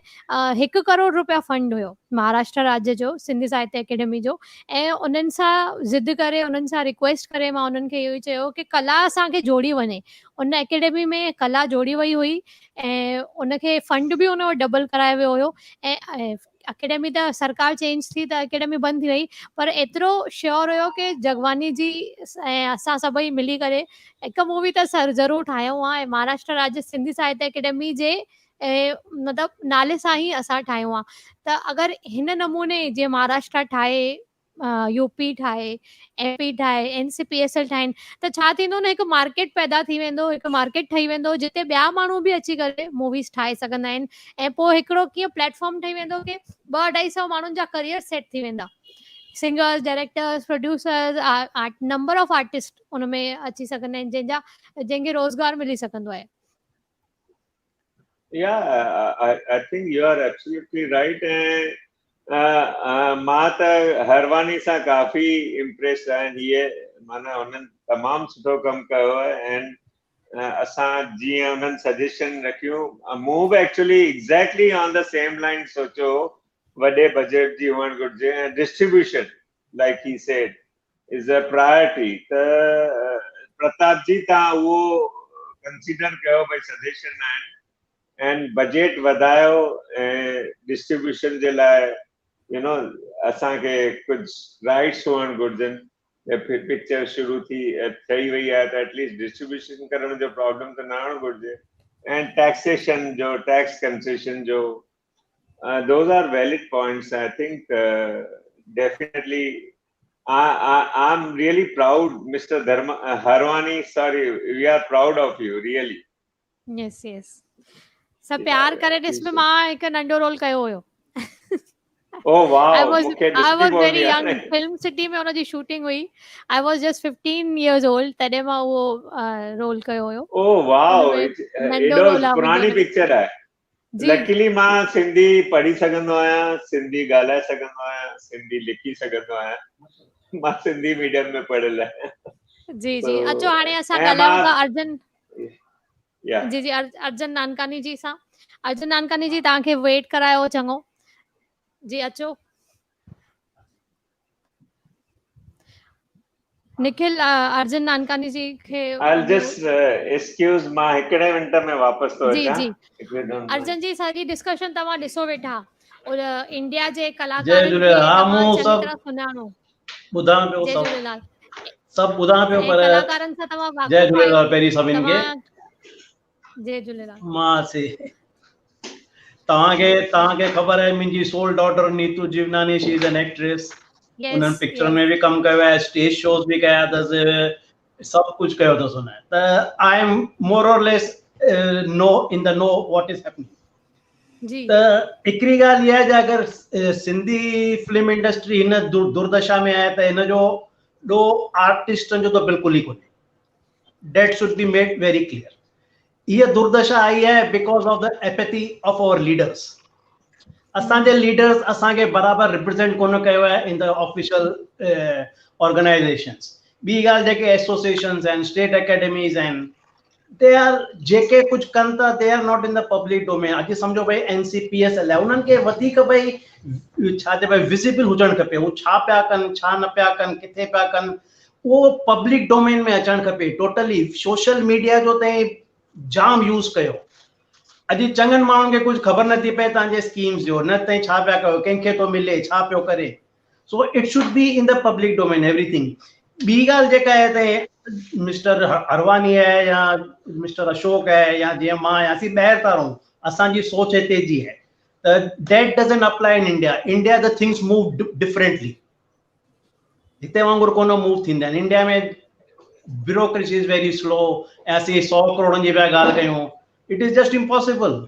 [SPEAKER 1] هڪ ڪروڙ روپيا فنڊ هيو مهاراشٽرا راجيه جو سنڌي ساهتيه اڪيڊمي جو ۽ انهن سان ضد ڪري انهن سان رڪويسٽ ڪري مان انهن کي اهو ئي چيو ڪي ڪلا اسان کي جوڙي وڃي ان اڪيڊمي ۾ ڪلا جوڙي وئي هئي ۽ ان کي فنڊ به ان جو ڊبل ڪرايو ويو هيو ۽ اڪيڊمي ته سرڪار چينج ٿي ته اڪيڊمي بند ٿي وئي پر ايترو شيور هيو ڪي جڳواني جي ۽ اسان سڀئي ملي ڪري هڪ مووي ته سر ضرور ٺاهيون ها ۽ مهاراشٽر راجيه سنڌي ساهتيه اڪيڊمي جي مطلب نالي سان ئي اسان ٺاهيون ها ته اگر هن نموني جيئن مهاراشٽر ٺاهي يو پي ٺاهي، ايم پي ٺاهي، اين سي پي ايس L ٺاهين ته ڇا ٿيندو نه هڪ مارڪيٽ پيدا ٿي ويندو هڪ مارڪيٽ ٺهي ويندو جتي ٻيا ماڻهو به اچي ڪري موويز ٺاهي سگهندا آهن ۽ پوء هڪڙو ڪيئن پليٽ فارم ٺهي ويندو ڪي ٻه اڍائي سئو ماڻهن جا ڪريئر سيٽ ٿي ويندا singers directors producers number of artist ان ۾ اچي سگهندا آهن جنهن جا جنهن کي روزگار ملي سگهندو آهي.
[SPEAKER 4] Yeah I think you are absolutely right ۽ مان ته هرواني سان ڪافي امپريس آهيان هي معنيٰ هنن تمام سٺو ڪم ڪيو آهي ۽ اسان جيئن انهن سجيشن رکيون مون به actually exactly on the same line سوچيو هو وڏي بجيٽ جي هئڻ گهرجي ۽ distribution like he said is a priority ته پرتاپ جي تان اهو ڪنسيڊر ڪيو ڀئي سجيشن آهن ۽ بجيٽ وڌايو ۽ ڊسٽريبيوشن جي لاء يو نو اسان کي ڪجهه رائٽس هئڻ گهرجن پڪچر شروع ٿي ٺهي وئي آهي ته ايٽليسٽ ڊسٽريبيوشن ڪرڻ جو پرابلم ته نه هئڻ گهرجي ۽ ٽيڪسيشن جو ٽيڪس ڪنسيشن جو those are valid points I think definitely I am really proud mister Dharma Harwani sorry we are proud of you really.
[SPEAKER 1] Yes yes سڀ پيار ڪري ڏس ۾ مان هڪ ننڍو رول ڪيو هيو.
[SPEAKER 4] او واو مونکي
[SPEAKER 1] ڏسڻي پوندي هاڻي. فلم سٽي ۾ ان جي شوٽنگ هئي I was just 15 years old تڏهن مان اهو رول ڪيو هيو.
[SPEAKER 4] او واو ايڏو پراڻي پڪچر آهي. لڪيلي مان سنڌي پڙهي سگهندو آهيان، سنڌي ڳالهائي سگهندو آهيان، سنڌي لکي سگهندو آهيان. مان سنڌي ميڊيم ۾ پڙهيل آهيان.
[SPEAKER 1] جي جي اچو هاڻي اسان ڳالهايون ٿا ارجن جي جي ارجن نانڪاني جي سان. ارجن نانڪاني جي توهان کي ويٽ ڪرايو چڱو جي اچو. نکل ارجن نانڪاني جي کي
[SPEAKER 4] I'll just excuse مان هڪڙي منٽ ۾ واپس ٿو اچان.
[SPEAKER 1] جي جي ارجن جي سڄي ڊسڪشن توهان ڏسو ويٺا اور انڊيا جي ڪلاڪارن
[SPEAKER 3] کي توهان چڱي طرح سڃاڻو. ٻڌان پيو
[SPEAKER 1] سڀ جهوليلال
[SPEAKER 3] سڀ ٻڌان پيو پر
[SPEAKER 1] ڪلاڪارن سان توهان
[SPEAKER 3] واقف جئي جهوليلال پهرين سڀني کي
[SPEAKER 1] جئي جهوليلال.
[SPEAKER 3] مان سي توهان کي توهان کي خبر آهي منهنجي sole daughter Neetu Jiwnani she is an actress انهن پڪچرن ۾ به ڪم ڪيو آهي اسٽيج شوز به ڪيا اٿس سڀ ڪجهه ڪيو اٿس هن ته I am more or less know in the know what is happening
[SPEAKER 1] جي
[SPEAKER 3] ته هڪڙي ڳالهه اها آهي ته اگر سنڌي فلم انڊسٽري هن دردشا ۾ آهي ته هن جو ڏوهه آرٽسٽن جو ته بلڪل ئي ڪونهي that should be made very clear هيء دردشا آئي آهي because of the apathy of our leaders. اسان جي ليڊرز اسان کي برابر ريپريزينٽ ڪونه ڪيو آهي ان the official organisations. ٻي ڳالهه جيڪي ايسوسيئيشنز آهن، اسٽيٽ اڪيڊميز آهن، they are جيڪي ڪجهه ڪن ٿا they are not in the public domain. اڄ سمجهو ڀئي N C P S L آهي، انهن کي وڌيڪ ڀئي ڇا چئبو آهي وزيبل هجڻ کپي، هو ڇا پيا ڪن ڇا نه پيا ڪن ڪٿي پيا ڪن، اهو پبلڪ ڊومين ۾ اچڻ کپي. ٽوٽلي سوشل ميڊيا جو تائين جام يوز ڪيو. اڄ چڱن ماڻهن کي ڪجهه خبر نٿي پئي توهان جي اسڪيمز جو، نه تائين ڇا پيا ڪيو، ڪنهن کي ٿو ملي، ڇا پيو ڪري. So it should be in the public domain everything. ٻي ڳالهه جيڪا آهي ته مسٽر ارواني آهي يا مسٽر اشوڪ آهي يا جيئن مان آهيان، اسين ٻاهر ٿا رهون، اسان جي سوچ هتي جي آهي ته that doesn't apply in India. India the things move differently. هتي وانگر ڪونه موو ٿيندا آهن. India ۾ bureaucracy is very slow ۽ اسين 100 ڪروڙن جي پيا ڳالهه ڪيون، it is just impossible.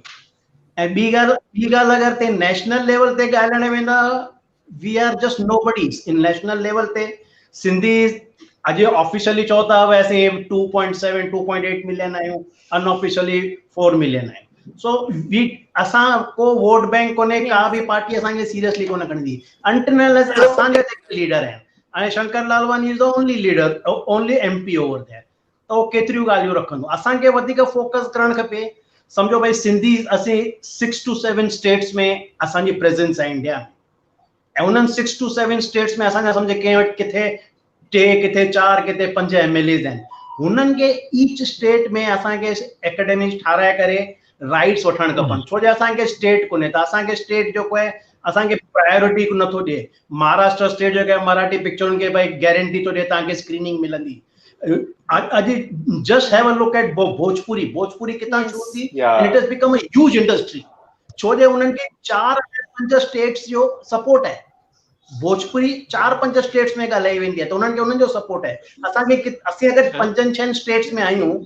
[SPEAKER 3] ۽ ٻي ڳالهه، ٻي ڳالهه اگر تي نيشنل ليول تي ڳالهائڻ ويندا، we are just nobodies in national level تي. سنڌي اڄ آفيشلي چئو ٿا ڀئي اسين 2.7، 2.8 ملين آهيون، ان آفيشلي 4 ملين آهيون. سو وي اسان ڪو ووٽ بينڪ ڪونهي، ڪا به پارٽي اسان کي سيريسلي ڪونه کڻندي انٽل انليس اسان جا جيڪي ليڊر آهن. هاڻي Shankar Lalwani is the only leader, only M P over there, ته هو ڪيتريون ڳالهيون رکندو. اسان کي وڌيڪ فوڪس ڪرڻ کپي. سمجهو ڀئي سنڌي اسين 6 ٽو 7 اسٽيٽس ۾ اسان جي پريزنس آهي انڊيا ۾، ۽ انهن 6 ٽو 7 اسٽيٽس ۾ اسان جا سمجهه ڪنهن وٽ ڪٿي 3، ڪٿي 4، ڪٿي 5 ايم ايل ايز آهن. هنن کي ايچ اسٽيٽ ۾ اسان کي اڪيڊميز ٺاهرائي ڪري رائٽس وٺڻ کپن، ڇو جو اسان کي اسٽيٽ ڪونهي ته اسان کي اسٽيٽ جيڪو آهي اسان کي پرائرٽي نٿو ڏئي. مهاراشٽر اسٽيٽ جيڪو آهي مراٺي پڪچرن کي ڀائي گيرنٽي ٿو ڏئي توهان کي اسڪريننگ ملندي. اڄ just have a look at Bhojpuri, Bhojpuri ڪٿان شروع ٿي and it has become a huge industry, ڇو جو انهن کي 4 ۽ 5 اسٽيٽس جو سپورٽ آهي. ڀوجپوري 4 5 اسٽيٽس ۾ ڳالهائي ويندي آهي ته انهن کي انهن جو سپورٽ آهي. اسان کي اسين اگر پنجن ڇهن اسٽيٽس ۾ آهيون،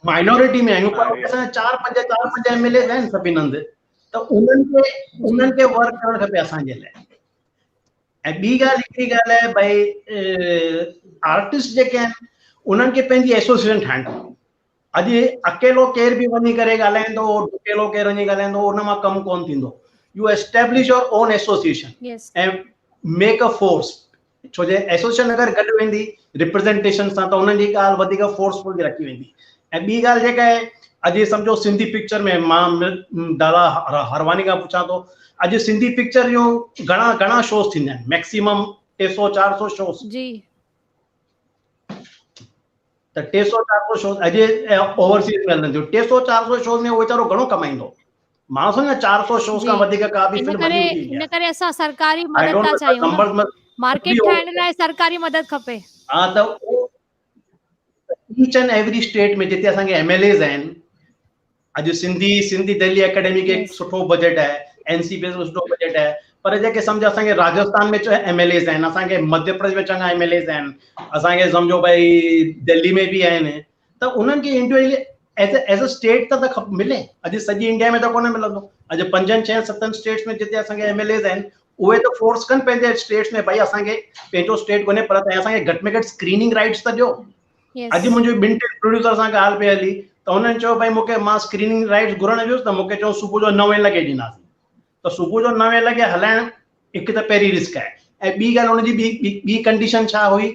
[SPEAKER 3] مائنورٽي ۾ آهيون، پر اسان جا 4 5، 4 5 ايم ايل ايز آهن سڀني هنڌ، ته انهن کي ورڪ ڪرڻ کپي اسان جي لاء. ۽ ٻي ڳالهه هڪڙي ڳالهه آهي ڀئي آرٽسٽ جيڪي آهن انهن کي پنهنجي ايسوسيئيشن ٺاهڻ کپي. اڄ اڪيلو ڪير به وڃي ڪري ڳالهائيندو، اڪيلو ڪير وڃي ڳالهائيندو، ان مان ڪم ڪونه ٿيندو. You establish your own association ۽ make a force, ڇو جو ايسوسيئيشن اگر گڏ ويندي ريپريزنٽيشن سان ته انهن جي ڳالهه وڌيڪ فورسفل رکي ويندي. ۽ ٻي ڳالهه جيڪا آهي اڄ سمجهو سنڌي پڪچر ۾ مان دادا هرواني کان پڇان ٿو، اڄ سنڌي پڪچر جون گهڻا گهڻا شوز ٿيندا آهن، ميڪسيمم 300 400 شوز. ته 300 400 شوز اڄ اوورسيز ۾ هلن ٿيون، 300 400 شوز ۾ اهو ويچارو گهڻو ڪمائيندو؟ مان سمجهان 400 شوز کان وڌيڪ ڪا به فلم هلي هوندي.
[SPEAKER 1] ان ڪري اسان سرڪاري مدد ٿا چاهيون، مارڪيٽ ٺاهڻ لاء سرڪاري مدد کپي.
[SPEAKER 3] ها ته ايچ اينڊ ايوري اسٽيٽ ۾ جتي اسان کي ايم ايل ايز آهن، اڄ سنڌي دهلي اڪيڊمي کي سٺو بجيٽ آهي، اين سي پي ايس کي سٺو بجيٽ آهي، پر جيڪي سمجهو اسان کي راجستان ۾ ايم ايل ايز آهن، اسان کي مڌيه پرديش ۾ چڱا ايم ايل ايز آهن، اسان کي سمجهو ڀئي دهلي ۾ به آهن، ته انهن کي انڊيوجلي ايز اي اسٽيٽ ته کپ ملي. اڄ سڄي انڊيا ۾ ته ڪونه ملندو، اڄ پنجن ڇهن ستن اسٽيٽس ۾ جتي اسان کي ايم ايل ايز آهن اهي ته فورس ڪن پنهنجي اسٽيٽس ۾ ڀئي اسان کي پنهنجو اسٽيٽ ڪونهي پر اسان کي گهٽ ۾ گهٽ اسڪريننگ رائٽس ته ڏيو. اڄ منهنجي ٻن ٽن پروڊيوسر سان ڳالهه پئي هلي ته هنن چيو ڀئي مونکي مان اسڪريننگ رائٽس گهرڻ ويس ته مونکي چيو صبح جو 9 لڳي ڏينداسين، ته صبح جو 9 لڳي هلائڻ هڪ ته پهرين رسڪ آهي، ۽ ٻي ڳالهه هن جي ٻي ڪنڊيشن ڇا هئي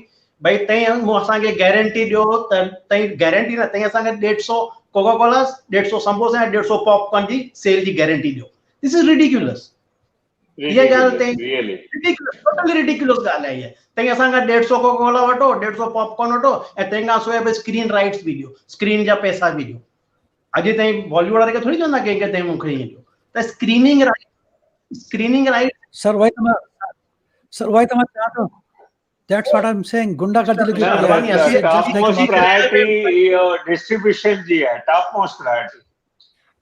[SPEAKER 3] ڀئي تئين مون اسان کي گارنٽي ڏيو ته تئين گارنٽي نه تئين اسان کي 150 ڪوڪا ڪولا، 150 سمبوسا ۽ 150 پاپ ڪارن جي سيل جي گارنٽي ڏيو. دس از ريڊيڪيولس. هيء ڳالهه تئين ريڊيڪيولس، ٽوٽلي ريڊيڪيولس ڳالهه آهي هيء. تئين اسان کان 150 ڪوڪا ڪولا وٺو، 150 پاپ ڪارن وٺو ۽ تنهن کان سواء به اسڪرين رائٽس به ڏيو، اسڪرين جا پئسا به ڏيو. اڄ تائين بالي ووڊ وارن کي ٿوري چوندا ڪنهن کي تئين مون کي ائين ڏيو ته اسڪريننگ رائٽ، اسڪريننگ رائٽ.
[SPEAKER 2] سر وائي ته مان، سر وائي ته مان چوان ٿو، that's what I am saying, غنڊا گردي لڳي پئي آهي.
[SPEAKER 4] ٽاپ موسٽ پرائرٽي اهو ڊسٽريبيوشن جي آهي، top most priority.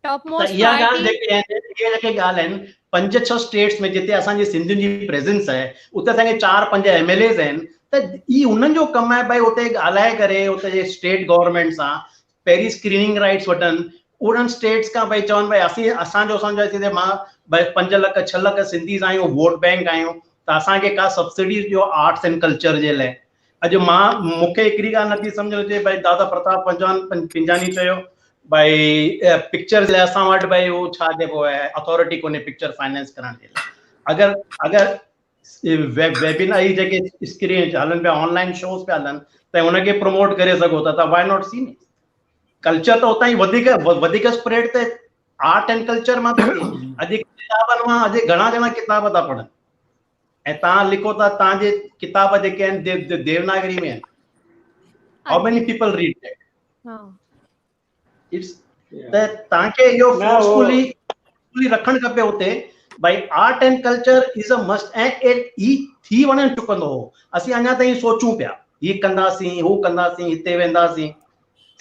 [SPEAKER 1] Top most
[SPEAKER 3] اها ڳالهه جيڪي آهن، اهي جيڪي ڳالهه آهن 5 6 اسٽيٽس ۾ جتي اسان جي سنڌين جي پريزنس آهي اتي اسان کي 4 5 ايم ايل ايز آهن ته هي انهن جو ڪم آهي ڀائي اتي ڳالهائي ڪري اتي جي اسٽيٽ گورنمينٽ سان پهرين اسڪريننگ رائٽس وٺن، انهن اسٽيٽس کان ڀائي چون ڀائي اسين اسان جو سمجهو اسين مان ڀائي 5 لک 6 لک سنڌيز آهيون، ووٽ بينڪ آهيون، ته اسان کي ڪا سبسڊي ڏيو آرٽس اينڊ ڪلچر جي لاء. اڄ مان مون کي هڪڙي ڳالهه نٿي سمجهه اچي ڀائي دادا پرتاپ پنجاني چيو ڀائي پڪچر لاء اسان وٽ ڀائي هو ڇا چئبو آهي اٿارٽي ڪونهي پڪچر فائنانس ڪرڻ جي لاء. اگر اگر ويبينار هي جيڪي اسڪرين هلن پيا آن لائن شوز پيا هلن ته ان کي پروموٽ ڪري سگهو ٿا ته وائي not سين ڪلچر ته اتان ئي وڌيڪ وڌيڪ اسپريڊ ته آرٽ اينڊ ڪلچر مان ٿو ٿئي. اڄ ڪتابن مان اڄ گهڻا ڄڻا ڪتاب ٿا پڙهن ۽ توهان لکو ٿا توهان جي ڪتاب جيڪي آهن ديوناگري ۾ آهن. How many people read that? It's ته توهان کي اهو فورسفولي فورسفولي رکڻ کپي اتي ڀائي art and culture is a must ۽ هي ٿي وڃڻ چڪندو هو. اسين اڃا تائين سوچون پيا هي ڪنداسين هو ڪنداسين هتي وينداسين.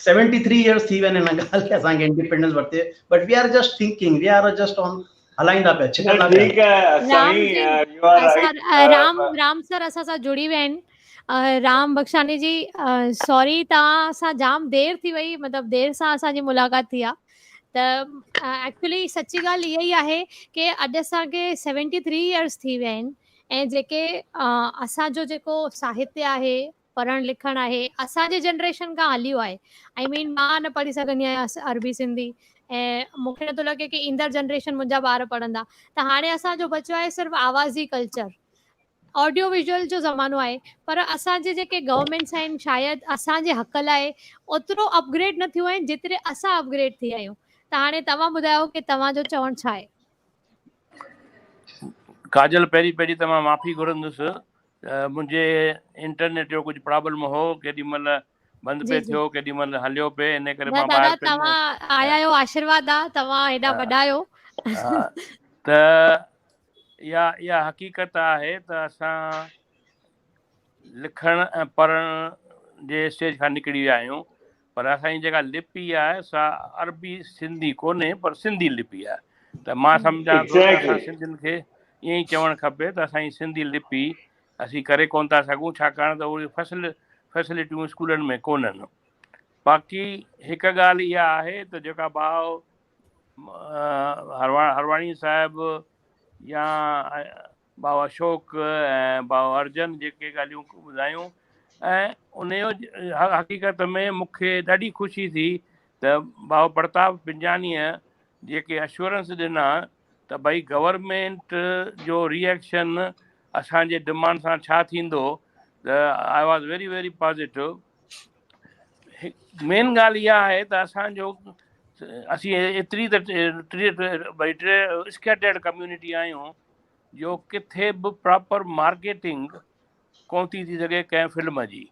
[SPEAKER 3] 73 ايئرس ٿي ويا آهن ان ڳالهه کي اسان کي انڊيپينڊنس ورتي but we are just thinking we are just on هلائيندا پيا ڇڪندا پيا.
[SPEAKER 4] ٺيڪ آهي سائين you are right.
[SPEAKER 1] Ram Ram سر اسان سان جڙي ويا آهن. رام بخشاني جي سوري توهان سان جام دير ٿي وئي مطلب دير سان اسان جي ملاقات ٿي آ ته ايڪچولي سچي ڳالهه اها ئي آهي ڪي اڄ اسان کي 73 ايئرس ٿي ويا آهن ۽ جيڪي اسان جو جيڪو ساهتيه آهي پڙهڻ لکڻ آهي اسان جي جنريشن کان هليو آهي آئي مين مان نه پڙهي سگهندي آهيان عربي سنڌي ۽ مون کي نٿو لڳي ڪي ايندڙ جنريشن منهنجا ٻار پڙهندا ته هاڻي اسان جو بچيو آهي صرف آوازي ڪلچر آڊيو ويزوئل جو زمانو آهي پر اسان جي جيڪي گورنمينٽس آهن شايد اسان جي حق لاء اوترو اپگريڊ نه ٿيون آهن جيتري اسان اپگريڊ ٿي آهيون ته هاڻي توهان ٻڌايو ڪي توهان جو چوڻ ڇا آهي.
[SPEAKER 5] ڪاجل پهرين پهرين ته مان معافي گهرندس منهنجي انٽرنيٽ جو ڪجهه پرابلم هو ڪيڏي مهل بند پئي ٿيو ڪيڏي مهل هليو پئي ان ڪري
[SPEAKER 1] مان ٻاهر پئي توهان آيا آهيو آشيرواد آ توهان هيڏا وڏا آهيو
[SPEAKER 5] ته اها اها حقيقت آهي ته اسان لکڻ ۽ پڙهڻ جي اسٽيج کان نڪري ويا آهيون پر اسان جي جيڪا لپي آهي سا عربي سنڌي ڪونهي پر سنڌي لپي آهي ته مان سمجهان ٿو ته اسان سنڌين کي ائين ئي چوڻ کپي ته اسان جي سنڌي لپي اسين ڪري ڪونه ٿا سگهون ڇاڪاڻ ته اهي فصل فيسلٽيون اسڪولن ۾ ڪونهن باقي هڪ ڳالهه اها آهي ته جيڪا ڀاء هرواڻي صاحب يا ڀاء اشوڪ ۽ ڀاء ارجن جيڪي ڳالهيون ٻڌايون ۽ ان جو حقيقت ۾ مون کي ڏاڍي خوشي ٿي ته ڀاء پرتاپ پنجانيء جيڪي اشورنس ڏنا ته ڀئي گورنمينٽ جو ري ايڪشن اسان جي ڊمانڊ سان ڇا ٿيندو ته I was very very positive. Main ڳالهه اها آهي ته اسان جو اسين ايتري ته ڀئي ٽي اسڪيٽرڊ ڪميونٽي آهيون جو ڪٿي به پراپر مارڪيٽنگ ڪونه ٿي ٿي سگهي ڪنهن فلم جي.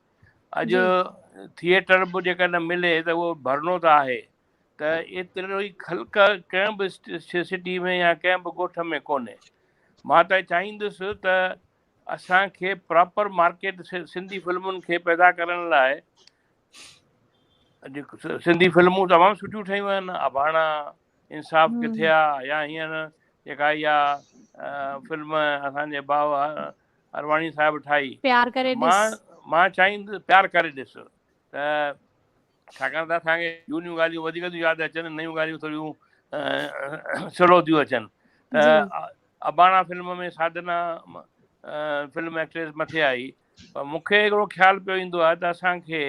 [SPEAKER 5] اڄ ٿيئٽر به جيڪڏهن ملي ته اهو ڀرڻو ته آهي ته ايترو ئي خلق ڪنهن به سٽي ۾ يا ڪنهن به ڳوٺ ۾ ڪونهي. مان ته چاهيندس ته اسان کي پراپر مارڪيٽ سنڌي فلمن کي پيدا ڪرڻ لاء سنڌي فلمون تمام سٺيون ٺهيون آهن اباڻا انصاف ڪٿي آ يا هينئر جيڪا اها فلم اسان جي ڀاء ارواڻي صاحب ٺاهي
[SPEAKER 1] پيار ڪري ڏس
[SPEAKER 5] مان مان چاهيندس پيار ڪري ڏس ته ڇاڪاڻ ته اسان کي جهونيون ڳالهيون وڌيڪ ٿيون ياد اچن نيون ڳالهيون ٿوريون سلو ٿيون اچن ته اباڻا فلم ۾ ساڌنا فلم ايڪٽريس مٿي آئي پر مون کي هڪڙو خيال پيو ايندو آهي ته اسان کي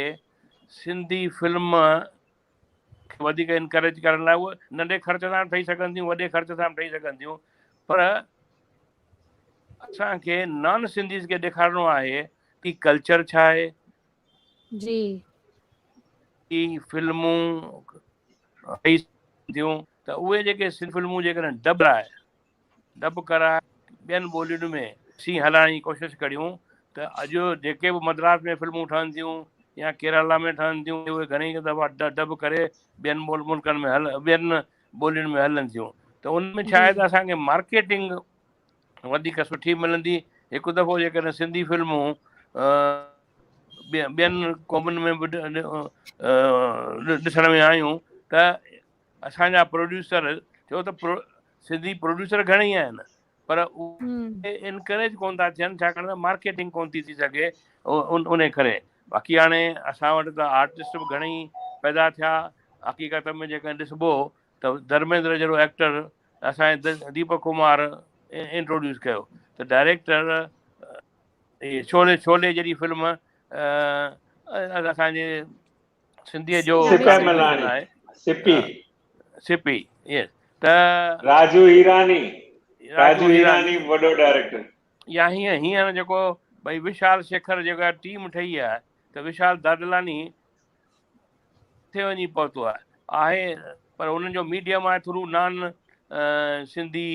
[SPEAKER 5] سنڌي فلم کي وڌيڪ انڪريج ڪرڻ لاء اهي ننڍي خرچ سان به ٺهي سگهن ٿيون وڏي خرچ سان به ٺهي سگهن ٿيون پر اسان کي نان سنڌيز کي ڏيکارڻو آهي ڪي ڪلچر ڇا آهي
[SPEAKER 1] جي
[SPEAKER 5] ڪي فلمون ٺهي ٿيون ته اهي جيڪي سنڌي فلمون جيڪڏهن ڊب ڪرائي ڊب ڪرائي ٻين ٻولين ۾ اسين هلائڻ جي ڪوشش ڪريون ته اڄ جيڪي به مدراس ۾ فلمون ٺهن ٿيون يا ڪيرالا ۾ ٺهن ٿيون اهي گهڻي ئي دفعا ڊب ڪري ٻين ملڪن ۾ هل ٻين ٻولين ۾ هلن ٿيون ته ان ۾ ڇا آهي ته اسان کي مارڪيٽنگ وڌيڪ سٺي ملندي هڪ دفعو جيڪڏهن سنڌي فلمون ٻين قومن ۾ به ڏسڻ ۾ آيون ته اسان جا پروڊيوسر ڇو ته سنڌي پروڊيوسر گهڻي ئي آهن پر اهي انڪريج ڪون ٿا ٿين ڇاڪاڻ ته مارڪيٽنگ ڪون ٿي ٿي سگهي ان ڪري باقي هاڻي اسان وٽ ته آرٽسٽ به گهڻي پيدا ٿيا حقيقت ۾ جيڪڏهن ڏسبو ته ڌرميندر جهڙو ايڪٽر اسان جي ديپڪ ڪمار انٽروڊيوس ڪيو ته ڊائريڪٽر شعلي شعلي جهڙي فلم اسان جي سنڌيء جو
[SPEAKER 4] سپهه ملاڻي
[SPEAKER 5] آهي.
[SPEAKER 4] سپي.
[SPEAKER 5] سپي يس ته
[SPEAKER 4] راجو هيراني، راجو هيراني وڏو ڊائريڪٽر.
[SPEAKER 5] يا هيئن هينئر جيڪو ڀئي وشال شيکر جيڪا ٽيم ٺهي آهي ته وشال دادلاني ڪٿي وڃي پهتو آهي آهي پر انهن جو ميڊيم آهي ٿرو نان سنڌي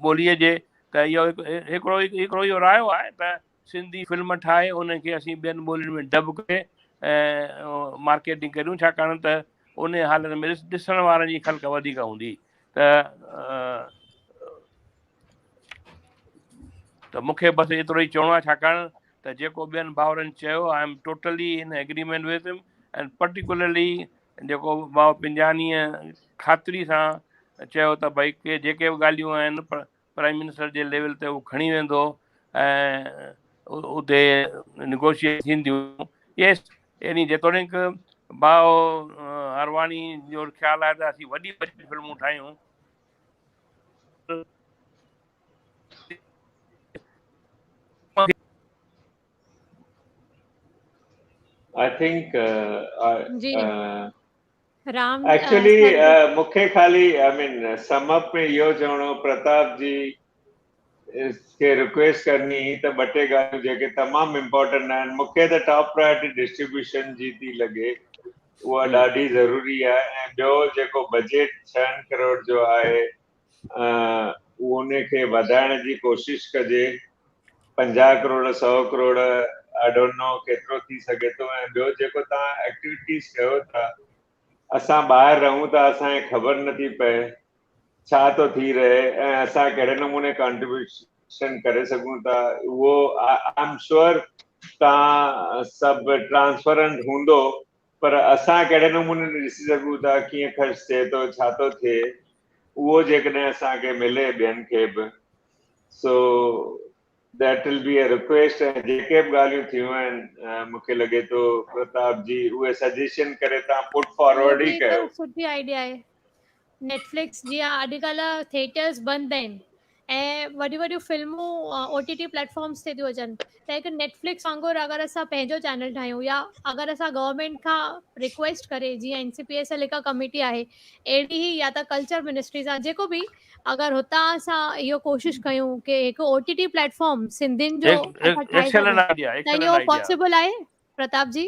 [SPEAKER 5] ٻوليء جي ته اهو هڪڙو هڪڙو اهو رايو آهي ته سنڌي فلم ٺاهي ان کي اسين ٻين ٻولين ۾ ڊب ڪري مارڪيٽنگ ڪريون ڇاڪاڻ ته ان حالت ۾ ڏسڻ وارن جي خلق وڌيڪ هوندي ته ته مون کي بس ايترو ئي چوڻو آهي ڇاڪاڻ ته جيڪو ٻين ڀائرن چيو I am totally in agreement with him and particularly جيڪو ڀاء پنجانيء خاطري سان چيو ته ڀئي ڪي جيڪي به ڳالهيون آهن پرائم منسٽر جي ليول تي هو کڻي ويندو ۽ اتي نيگوشيئيٽ ٿينديون. يس يعني جيتوڻيڪ ڀاء هرواڻي جو خيال آهي ته اسين وڏي وڏي فلمون ٺاهيون.
[SPEAKER 4] I think
[SPEAKER 1] جي رام
[SPEAKER 4] ايڪچولي مونکي خالي آئي مين سم اپ ۾ اهو چوڻو پرتاپ جي کي رڪويسٽ ڪرڻي هئي ته ٻه ٽي ڳالهيون جيڪي تمام امپورٽنٽ آهن مونکي ته ٽاپ پرائرٽي ڊسٽريبيوشن جي ٿي لڳي اها ڏاڍي ضروري آهي ۽ ٻيو جيڪو بجيٽ ڇهن ڪروڙ جو آهي اهو ان کي وڌائڻ جي ڪوشش ڪجي 50 crore 100 crore I don't know ڪيترو ٿي سگهي ٿو ۽ ٻيو جيڪو توهان ايڪٽيوٽيز ڪيو ٿا اسان ٻاهر رهون ٿا اسان کي خبر نٿي پئي ڇا ٿو ٿي رهي ۽ اسان ڪهڙي نموني ڪانٽريبيوشن ڪري سگهون ٿا اهو I am sure توهان سڀ ٽرانسپرنٽ هوندو پر اسان ڪهڙي نموني ڏسي سگهون ٿا ڪيئن خرچ ٿئي ٿو ڇا ٿو ٿئي اهو جيڪڏهن اسان کي ملي ٻين کي به so that will be a request ۽ جيڪي به ڳالهيون ٿيون آهن مون کي لڳي ٿو پرتاپ جي اهي سجيشن ڪري توهان پٽ فارورڊ ئي ڪيو.
[SPEAKER 1] سٺي آئيڊيا آهي نيٽفلڪس جيئن اڄڪلهه ٿيٽرز بند آهن ۽ وڏيون وڏيون فلمون او ٽي ٽي پليٽ فارمز تي ٿيون اچن ته هڪ نيٽفلڪس وانگر اگر اسان پنهنجو چينل ٺاهيون يا اگر اسان گورنمينٽ کان رڪويسٽ ڪري جيئن اين سي پي ايس L هڪ ڪميٽي آهي اهڙي ئي يا ته ڪلچر منسٽري سان جيڪو به اگر هتان اسان اهو ڪوشش ڪيون ڪي هڪ او ٽي ٽي پليٽ فارم سنڌين جو اسان ٺاهي
[SPEAKER 5] سگهون
[SPEAKER 1] ته اهو پاسيبل آهي پرتاپ جي؟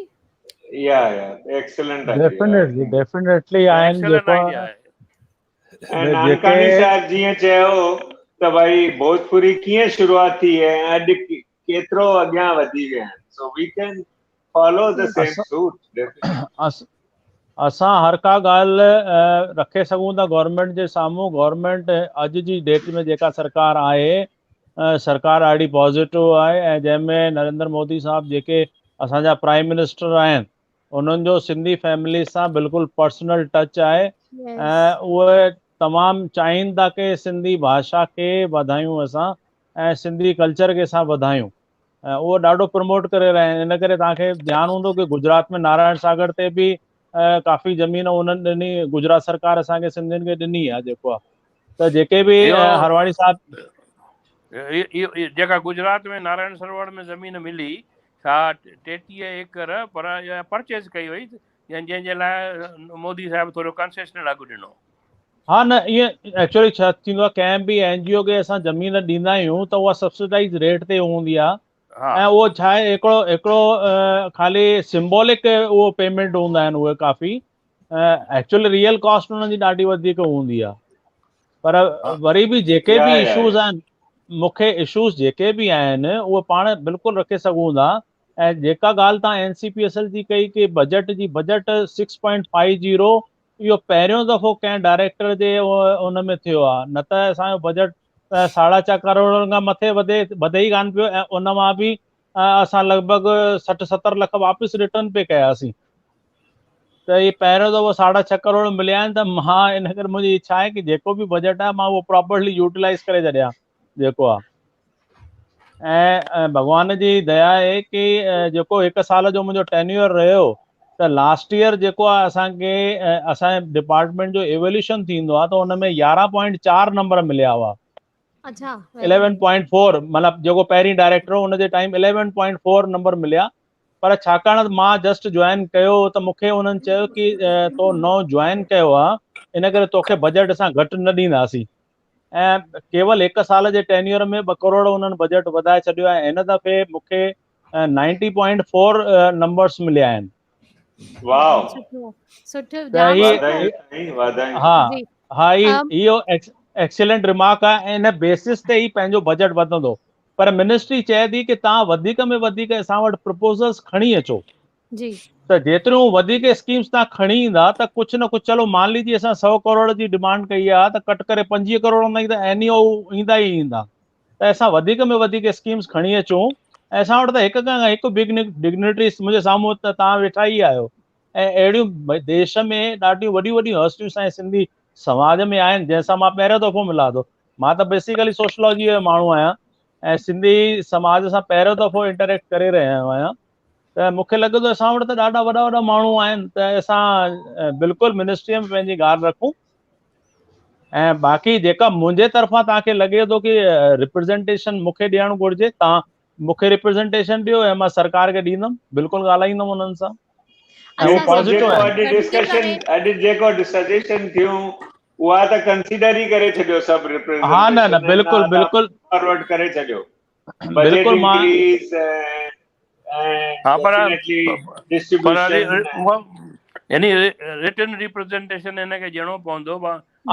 [SPEAKER 4] يا يا ايڪسلنٽ آئيڊيا.
[SPEAKER 6] ڊيفينيٽلي ڊيفينيٽلي آهن
[SPEAKER 5] جيڪو
[SPEAKER 4] ۽ نانڪاڻي صاحب جيئن چيو ته ڀائي ڀوجپوري ڪيئن شروعات ٿي ۽ اڄ ڪيترو اڳيان وڌي ويا آهن so we can follow the same suit
[SPEAKER 6] definitely. اسان هر ڪا ڳالهه رکي سگهون ٿا گورنمينٽ جي سامهون گورنمينٽ اڄ جي ڊيٽ ۾ جيڪا سرڪار آهي سرڪار ڏاڍي پازيٽو آهي ۽ جنهن ۾ نريندر مودي صاحب جيڪي اسان جا پرائم منسٽر آهن انهن جو سنڌي فيملي سان بلڪل پرسنل ٽچ آهي ۽ اهي تمام چاهين ٿا ڪي سنڌي ڀاشا کي وڌايون اسان ۽ سنڌي ڪلچر کي اسان وڌايون ۽ اهو ڏاڍو پروموٽ ڪري رهيا آهن ان ڪري توهان کي ڌيان هوندو ڪي گجرات ۾ نارائڻ ساگر تي به ڪافي زمين انهن ڏني گجرات سرڪار اسان کي سنڌين کي ڏني آهي جيڪو آهي ته جيڪي به هرواڻي صاحب
[SPEAKER 5] جيڪا گجرات ۾ نارائڻ سروور ۾ زمين ملي سا 33 ايڪڙ پر پرچيز ڪئي وئي جنهن جي لاء مودي صاحب ٿورو ڪنسيشنل اگهه ڏنو.
[SPEAKER 6] ها نه ائين ايڪچوئلي ڇا ٿيندو آهي ڪنهن به اين جي او کي اسان زمين ڏيندا آهيون ته اها سبسڊائز ريٽ تي هوندي آهي ۽ اهو ڇا آهي هڪڙو هڪڙو خالي سمبولڪ اهو پيمينٽ هوندا آهن اهي ڪافي ايڪچوئلي ريئل ڪاسٽ انهن جي ڏاڍي وڌيڪ هوندي آهي پر وري به جيڪي به اشوز آهن مونکي اشوز جيڪي به آهن اهي پاڻ بلڪل رکي سگهون ٿا ۽ جيڪا ڳالهه تان اين سي پي ايس L جي ڪئي ڪي بجيٽ جي بجيٽ 6.50 اهو پهريون دفعو ڪنهن ڊائريڪٽر جي ان ۾ ٿيو آهي نه ته اسان جو بجيٽ ساڍا چار ڪروڙن کان مٿي وڌي وڌي ئي ڪانه پيو ۽ ان مان به اسان لڳ ڀڳ 60 70 لک واپس ريٽرن پئي ڪياسين ته هي پهريون دفعو ساڍا ڇهه ڪروڙ مليا آهن ته مان ان ڪري منهنجي اڇا آهي ڪي جيڪو به بجيٽ آهي مان اهو پراپرلي يوٽيلائز ڪري ڇڏيان جيڪو آهي ۽ ڀڳوان جي ديا آهي ڪي جيڪو هڪ سال جو منهنجو ٽينيور رهيو ته لاسٽ ايئر جيڪو آهي اسان کي اسان جي ڊپارٽمينٽ جو ايويليوشن ٿيندو آهي ته ان ۾ 11.4 نمبر مليا هئا.
[SPEAKER 1] اڇا
[SPEAKER 6] 11.4 مطلب جيڪو پهرين ڊائريڪٽر هو ان جي ٽائيم 11.4 نمبر مليا. پر ڇاڪاڻ ته مان جسٽ جوائن ڪيو ته مون کي انهن چيو ڪي تو نئون جوائن ڪيو آ ان ڪري توکي بجيٽ اسان گهٽ نه ڏينداسين ۽ ڪيول هڪ سال جي ٽينيور ۾ ٻه ڪروڙ انهن بجيٽ وڌائي ڇڏيو آهي هن دفعي مون کي نائنٽي پوائنٽ فور نمبرس مليا آهن.
[SPEAKER 4] واو
[SPEAKER 1] سٺو سٺو جام
[SPEAKER 4] سٺو
[SPEAKER 6] ها ها اهو ايڪسيلنٽ ريمارڪ آهي ان بيسس تي ئي پنهنجو بجيٽ وڌندو پر منسٽري چئي ٿي ڪي توهان وڌيڪ ۾ وڌيڪ اسان وٽ پرپوزلس کڻي اچو
[SPEAKER 1] جي
[SPEAKER 6] ته جيتريون وڌيڪ اسڪيمز توهان کڻي ايندا ته ڪجهه نه ڪجهه چلو مان ليجي اسان 100 ڪروڙ جي ڊيمانڊ ڪئي آهي ته ڪٽ ڪري 25 ڪروڙ تائين ته اين اي او ايندا ئي ايندا ته اسان وڌيڪ ۾ وڌيڪ اسڪيمز کڻي اچون ۽ اسان وٽ ته هڪ کان هڪ بگ ڊگنيٽريز منهنجي سامهون ته توهان ويٺا ئي آهيو ۽ اهڙيون ديش ۾ ڏاڍيون وڏيون وڏيون هستيون اسان جي سنڌي سماج ۾ آهن جنهن سان مان پهريون دفعو ملان ٿو مان ته بيسيڪلي سوشلوجي جو ماڻهو آهيان ۽ سنڌي سماج سان پهريون دفعو انٽريڪٽ ڪري رهيو آهيان ته مون کي لڳي ٿو اسان وٽ ته ڏاڍا وڏا وڏا ماڻهو آهن ته اسان بلڪل منسٽري ۾ پنهنجي ڳالهه رکون ۽ باقي جيڪا منهنجي طرفان توهان کي لڳي ٿو ڪي ريپريزنٽيشن مون کي ڏيڻ گهرجي توهان مون کي ريپريزنٽيشن ڏيو ۽ مان سرڪار کي ڏيندم بلڪل ڳالهائيندم انهن سان
[SPEAKER 4] ۽ هو پازيٽو آهن ڊسڪشن اڄ جيڪو سجيشن ٿيون اها ته ڪنسيڊر ئي ڪري ڇڏيو سڀ
[SPEAKER 6] ريپريزنٽيشن ها نه نه بلڪل بلڪل
[SPEAKER 4] فارورڊ ڪري ڇڏيو بلڪل مان
[SPEAKER 5] ها پر ڊسٽريبيوشن يعني رٽن ريپريزنٽيشن هن کي ڏيڻو پوندو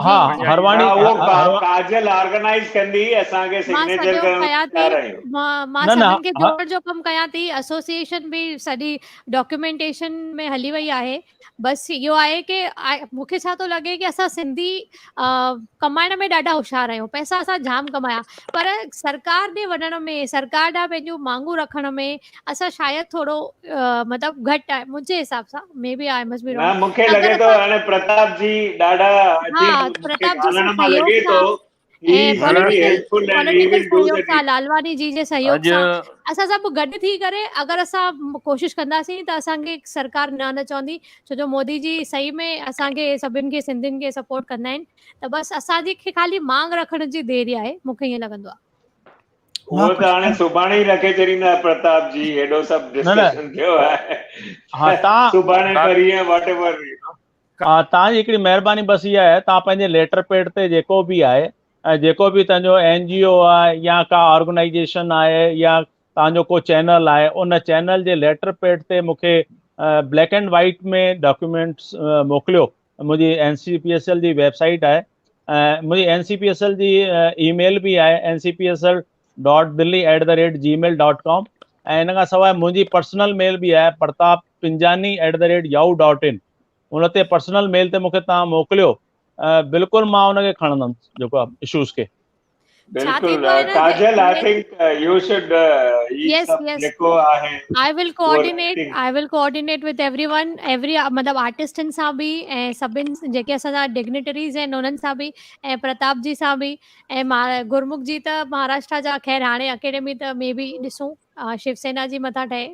[SPEAKER 6] ها هرواڻي
[SPEAKER 4] اهو ڪاجل آرگنائيز ڪندي اسان کي سگنيچر ڪرڻ
[SPEAKER 1] ڪيان ٿي مان سڀن کي جوڙڻ جو ڪم ڪيان ٿي ايسوسيئيشن به سڄي ڊاڪيومينٽيشن ۾ هلي وئي آهي بس اهو آهي ڪي مون کي ڇا ٿو لڳي ڪي اسان سنڌي ڪمائڻ ۾ ڏاڍا هوشيار آهيون پئسا اسان جام ڪمايا پر سرڪار ڏي وڃڻ ۾ سرڪار ڏانهن پنهنجون مانگون رکڻ ۾ اسان شايد ٿورو مطلب گهٽ آهي منهنجي حساب سان مي بي I must be
[SPEAKER 4] رانگ نه مون کي لڳي ٿو هاڻي پرتاپ جي ڏاڍا
[SPEAKER 1] ها پرتاپ جي سان لڳي ٿو ۽ پوليٽيڪل سهيوگ سان لالواڻي جي جي سهيوگ سان اسان سڀ گڏ ٿي ڪري اگر اسان ڪوشش ڪنداسين ته اسان کي سرڪار نه نه چوندي ڇو جو مودي جي صحيح ۾ اسان کي سڀن کي سنڌين کي سپورٽ ڪندا آهن ته بس اسان جي کي خالي مانگ رکڻ جي دير آهي مون کي ائين لڳندو آهي.
[SPEAKER 4] اهو ته هاڻي سڀاڻي ئي رکي ڇڏيندا پرتاپ جي هيڏو سڀ ڊسڪشن ٿيو آهي سڀاڻي پرينهن واٽ ايور you know.
[SPEAKER 6] ها توهان جي هڪڙي مهرباني بس اها آهي توهان پنهنجي ليٽر پيڊ تي جيڪو به آهي ۽ جيڪو به توهان جو اين جي او آهي يا ڪا آرگنائيزيشن آهي يا توهان جو ڪو چينل آهي ان چينل جي ليٽر پيڊ تي مون کي بليڪ اينڊ وائيٽ ۾ ڊاڪيومينٽس موڪليو منهنجي N C P S L جي ويب سائيٽ آهي ۽ منهنجي N C P S L جي اي ميل به آهي N C P S L dot Delhi at the rate Gmail dot com ۽ ان کان سواء منهنجي پرسنل ميل به آهي Pratap Punjani at the rate Yahoo dot in ان تي پرسنل ميل تي مونکي توهان موڪليو بلڪل مان ان کي کڻندم جيڪو آهي اشوز کي.
[SPEAKER 4] بلڪل Kajal I think you should هي سڀ جيڪو آهي
[SPEAKER 1] I will coordinate I will coordinate with everyone every مطلب آرٽسٽن سان به ۽ سڀن جيڪي اسان جا ڊگنيٽريز آهن انهن سان به ۽ پرتاپ جي سان به ۽ گرمک جي ته مهاراشٽرا جا خير هاڻي اڪيڊمي ته مي بي ڏسون شو سينا جي مٿان ٺهي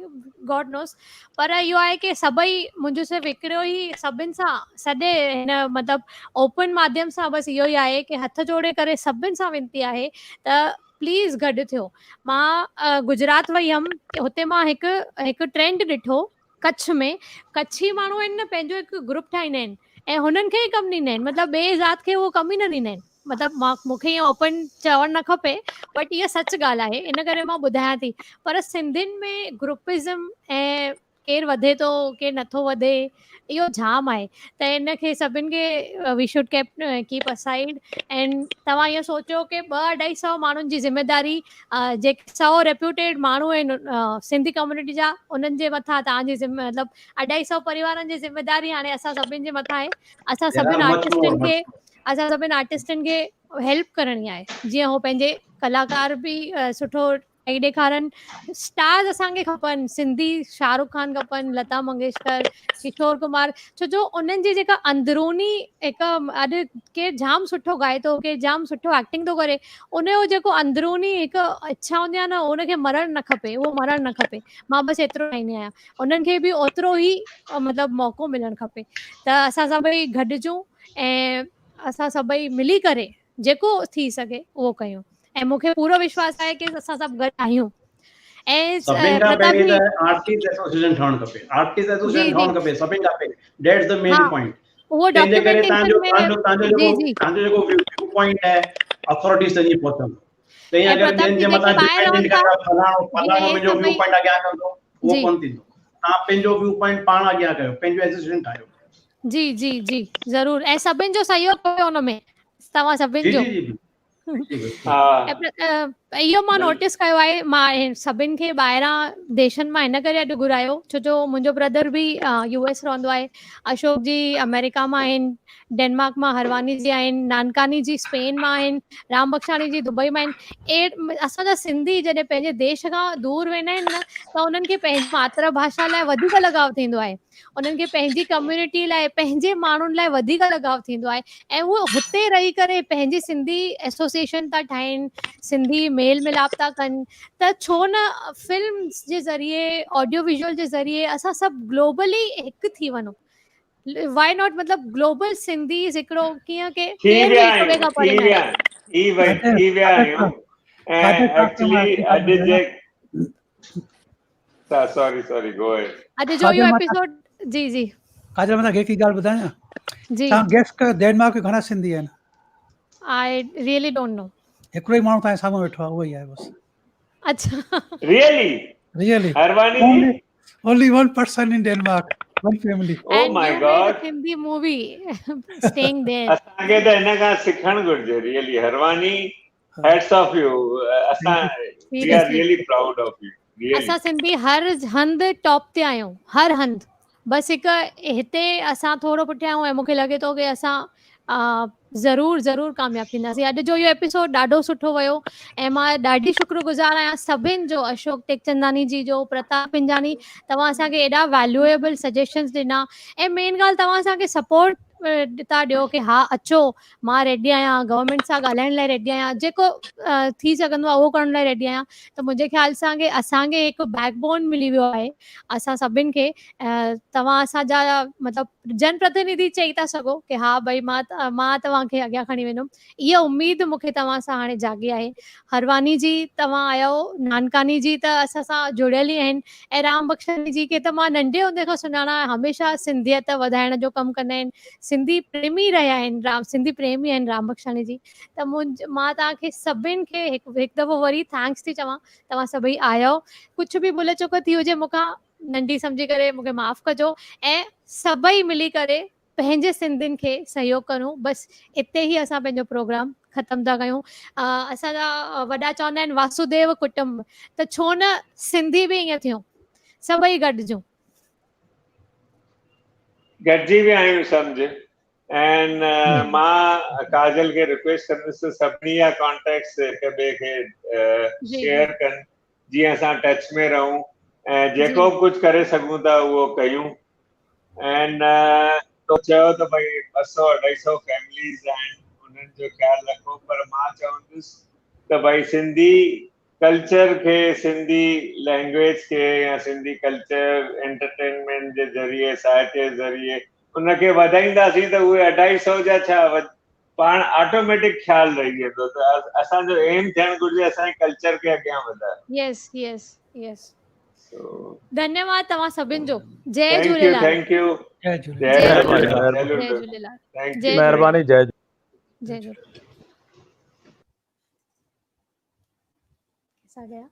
[SPEAKER 1] گاڊ نوز پر اهو آهي ڪي سڀئي منهنجو صرف هڪڙو ئي سڀن سان سڄي هن مطلب اوپن ماڌيم سان بس اهو ئي آهي ڪي هٿ جوڙي ڪري سڀن سان وينتي آهي ته پليز گڏ ٿيو مان گجرات وئي هيم هتي مان هڪ هڪ ٽرينڊ ڏٺو ڪڇ ۾ ڪڇي ماڻهو آهن نه پنهنجو هڪ گروپ ٺاهيندا آهن ۽ هنن کي ئي ڪم ڏيندا آهن مطلب ٻئي ذات کي اهو ڪم ئي نه ڏيندا آهن مطلب مان مون کي ائين اوپن چوڻ نه کپي بٽ اها سچ ڳالهه آهي ان ڪري مان ٻڌايان ٿي پر سنڌين ۾ گروپزم ۽ ڪير وڌي ٿو ڪير نٿو وڌي اهو جام آهي ته ان کي سڀن کي we should keep keep aside and توهان اهو سوچيو ڪي ٻه اڍائي سو ماڻهن جي ذميداري جيڪي سو ريپيوٽيڊ ماڻهو آهن سنڌي ڪميونٽي جا انهن جي مٿان توهان جي ذمي مطلب اڍائي سو پريوارن جي ذميداري هاڻي اسان سڀن جي مٿان آهي اسان سڀن آرٽسٽن کي اسان سڀن آرٽسٽن کي هيلپ ڪرڻي آهي جيئن هو پنهنجي ڪلاڪار به سٺو ٺاهي ڏيکارن اسٽارز اسان کي کپن سنڌي شاهه رخ خان کپن لتا منگيشڪر ڪشور ڪمار ڇو جو انهن جي جيڪا اندروني هڪ اڄ ڪير جام سٺو ڳائي ٿو ڪير جام سٺو ايڪٽنگ ٿو ڪري ان جو جيڪو اندروني هڪ اڇا هوندي آهي نه ان کي مرڻ نه کپي اهو مرڻ نه کپي مان بس ايترو چاهيندي آهيان انهن کي به اوترو ئي مطلب موقعو ملڻ کپي ته اسان سڀئي گڏجون ۽ اسان سڀئي ملي ڪري جيڪو ٿي سگهي اهو ڪيون ۽ مون کي پورو وشواس آهي ڪي اسان سڀ گڏ آهيون. ۽
[SPEAKER 3] سڀني کان پهرين ته آرٽسٽ ايسوسيئيشن ٺهڻ کپي آرٽسٽ ايسوسيئيشن ٺهڻ کپي سڀني کان پهرين that's the main point
[SPEAKER 1] اهو ڊاڪيومينٽيشن
[SPEAKER 3] ۾ جي جي توهان جو جيڪو ويو پوائنٽ آهي اٿارٽيز تائين پهچندو تئين اگر ٻين جي مٿان ڊپينڊنٽ ڪندا فلاڻو فلاڻو منهنجو ويو پوائنٽ اڳيان ڪندو اهو ڪونه ٿيندو توهان پنهنجو ويو پوائنٽ پاڻ اڳيان ڪيو پنهنجو ايسوسيئيشن ٺاهيو
[SPEAKER 1] جي جي جي ضرور ۽ سڀن جو سهيوگ ڪيو ان ۾ توهان سڀن جو
[SPEAKER 3] جي جي
[SPEAKER 1] اهو مان نوٽيس ڪيو آهي مان سڀن کي ٻاهران ديشن مان هن ڪري اڄ گهرايو ڇو جو منهنجو بردر به يو ايس رهندو آهي اشوڪ جي آمريڪا مان آهن ڊينمارڪ مان هرواني جي آهن نانڪاني جي اسپين مان آهن رام بخشاڻي جي دبئي مان آهن اسان جا سنڌي جڏهن پنهنجي ديش کان دور ويندا آهن نه ته انهن کي پنهنجي ماتر ڀاشا لاء وڌيڪ لڳاء ٿيندو آهي انهن کي پنهنجي ڪميونٽي لاء پنهنجي ماڻهن لاء وڌيڪ لڳاء ٿيندو آهي ۽ اهي هتي رهي ڪري پنهنجي سنڌي ايسوسيئيشن ٿا ٺاهين سنڌي ميل ميلاپ ٿا ڪن ته ڇو نه فلمز جي ذريعي آڊيو ويزوئل جي ذريعي اسان سڀ گلوبلي هڪ ٿي وڃون وائي not مطلب گلوبل سنڌيز هڪڙو ڪيئن ڪي
[SPEAKER 4] ٿي ويا آهيون ٿي ويا ٿي وئي ٿي ويا آهيون ۽ ايڪچولي اڄ جي سوري سوري گو اهيڊ.
[SPEAKER 1] اڄ جو اهو ايپيسوڊ جي جي.
[SPEAKER 2] ڪاجل مان توهان کي هڪ ڳالهه ٻڌايان
[SPEAKER 1] جي
[SPEAKER 2] توهان گيس ڪيو ڊينمارڪ ۾ گهڻا سنڌي آهن؟
[SPEAKER 1] I really don't know.
[SPEAKER 2] هڪڙو ئي ماڻهو توهان جي سامهون ويٺو آهي اهو ئي آهي بس.
[SPEAKER 1] اڇا.
[SPEAKER 4] Really?
[SPEAKER 2] Really.
[SPEAKER 4] Harwani ji?
[SPEAKER 2] Only one person in Denmark, one family.
[SPEAKER 4] Oh my God.
[SPEAKER 1] Sindhi movie staying there.
[SPEAKER 4] اسان کي ته هن کان سکڻ گهرجي really Harwani hats off you اسان we are really proud of you
[SPEAKER 1] really. اسان سنڌي هر هنڌ ٽاپ تي آهيون هر هنڌ بس هڪ هتي اسان ٿورو پٺيان آهيون ۽ مونکي لڳي ٿو ڪي اسان ضرور ضرور ڪامياب ٿينداسين اڄ جو اهو ايپيسوڊ ڏاڍو سٺو ويو ۽ مان ڏاڍي شڪر گذار آهيان سڀن جو اشوڪ ٽيڪچنداني جي جو پرتاپ پنجاڻي توهان اسان کي ايڏا ويليوئيبل سجيشنز ڏنا ۽ مين ڳالهه توهان اسان کي سپورٽ ٿا ڏيو ڪي ها اچو مان ريڊي آهيان گورنمينٽ سان ڳالهائڻ لاء ريڊي آهيان جيڪو ٿي سگهندو آهي اهو ڪرڻ لاء ريڊي آهيان ته منهنجي خيال سان ڪي اسان کي هڪ بيڪ بون ملي ويو آهي اسان سڀن کي توهان اسان جا مطلب جن پرتنڌي چئي ٿا سگهو ڪي ها ڀئي مان مان توهان کي اڳيان کڻي ويندم اها اميد مون کي توهان سان هاڻي جاڳي آهي هرواني جي توهان آيا نانڪاني جي ته اسان سان جڙيل ئي آهن ۽ رام بخشاڻي جي کي ته مان ننڍي هوندي کان سڃاڻان هميشه سنڌيت وڌائڻ جو ڪم ڪندا آهن سنڌي پريمي رهيا آهن رام سنڌي پريمي آهن رام بخشاڻي جي ته مان توهان کي سڀن کي هڪ هڪ دفعو وري thanks ٿي چوان توهان سڀئي آيا ڪجهه به ڀل چڪ ٿي هجي مون کان ننڍي سمجهي ڪري مون کي معاف ڪجو ۽ سڀئي ملي ڪري پنهنجي سنڌين کي سهيوگ ڪرون بس اتي ئي اسان پنهنجو پروگرام ختم ٿا ڪيون اسان جا وڏا چوندا آهن واسوديو ڪٽنب ته ڇو نه سنڌي به ائين ٿيون سڀئي گڏجون.
[SPEAKER 4] گڏجي ويا آهيون سمجهه ۽ مان ڪاجل کي رڪويسٽ ڪندس ته سڀني جا ڪانٽيڪٽس هڪ ٻئي کي شيئر ڪن جيئن اسان ٽچ ۾ رهون ۽ جيڪو به ڪجهه ڪري سگهون ٿا اهو ڪيون ۽ تو چيو ته ڀئي ٻه سؤ اڍائي سؤ فيمليز آهن انهن جو خيال رکو پر مان چوندس ته ڀئي سنڌي ڪلچر کي سنڌي لينگويج کي يا سنڌي ڪلچر انٽرٽينمينٽ جي ذريعي ساهتيه جي ذريعي ان کي وڌائينداسين ته اهي اڍائي سؤ جا ڇا پاڻ آٽوميٽڪ خيال رهي ويندو ته اسان جو ايم ٿيڻ گهرجي اسان جي ڪلچر کي اڳيان وڌائڻ.
[SPEAKER 1] يس يس يس ڌنيواد توهان سڀن جو جئي جهوليلال.
[SPEAKER 4] Thank you
[SPEAKER 2] جئي جهوليلال
[SPEAKER 1] جئي جهوليلال
[SPEAKER 6] مهرباني جئي
[SPEAKER 1] جئي جهوليلال. ڪيسا گيا.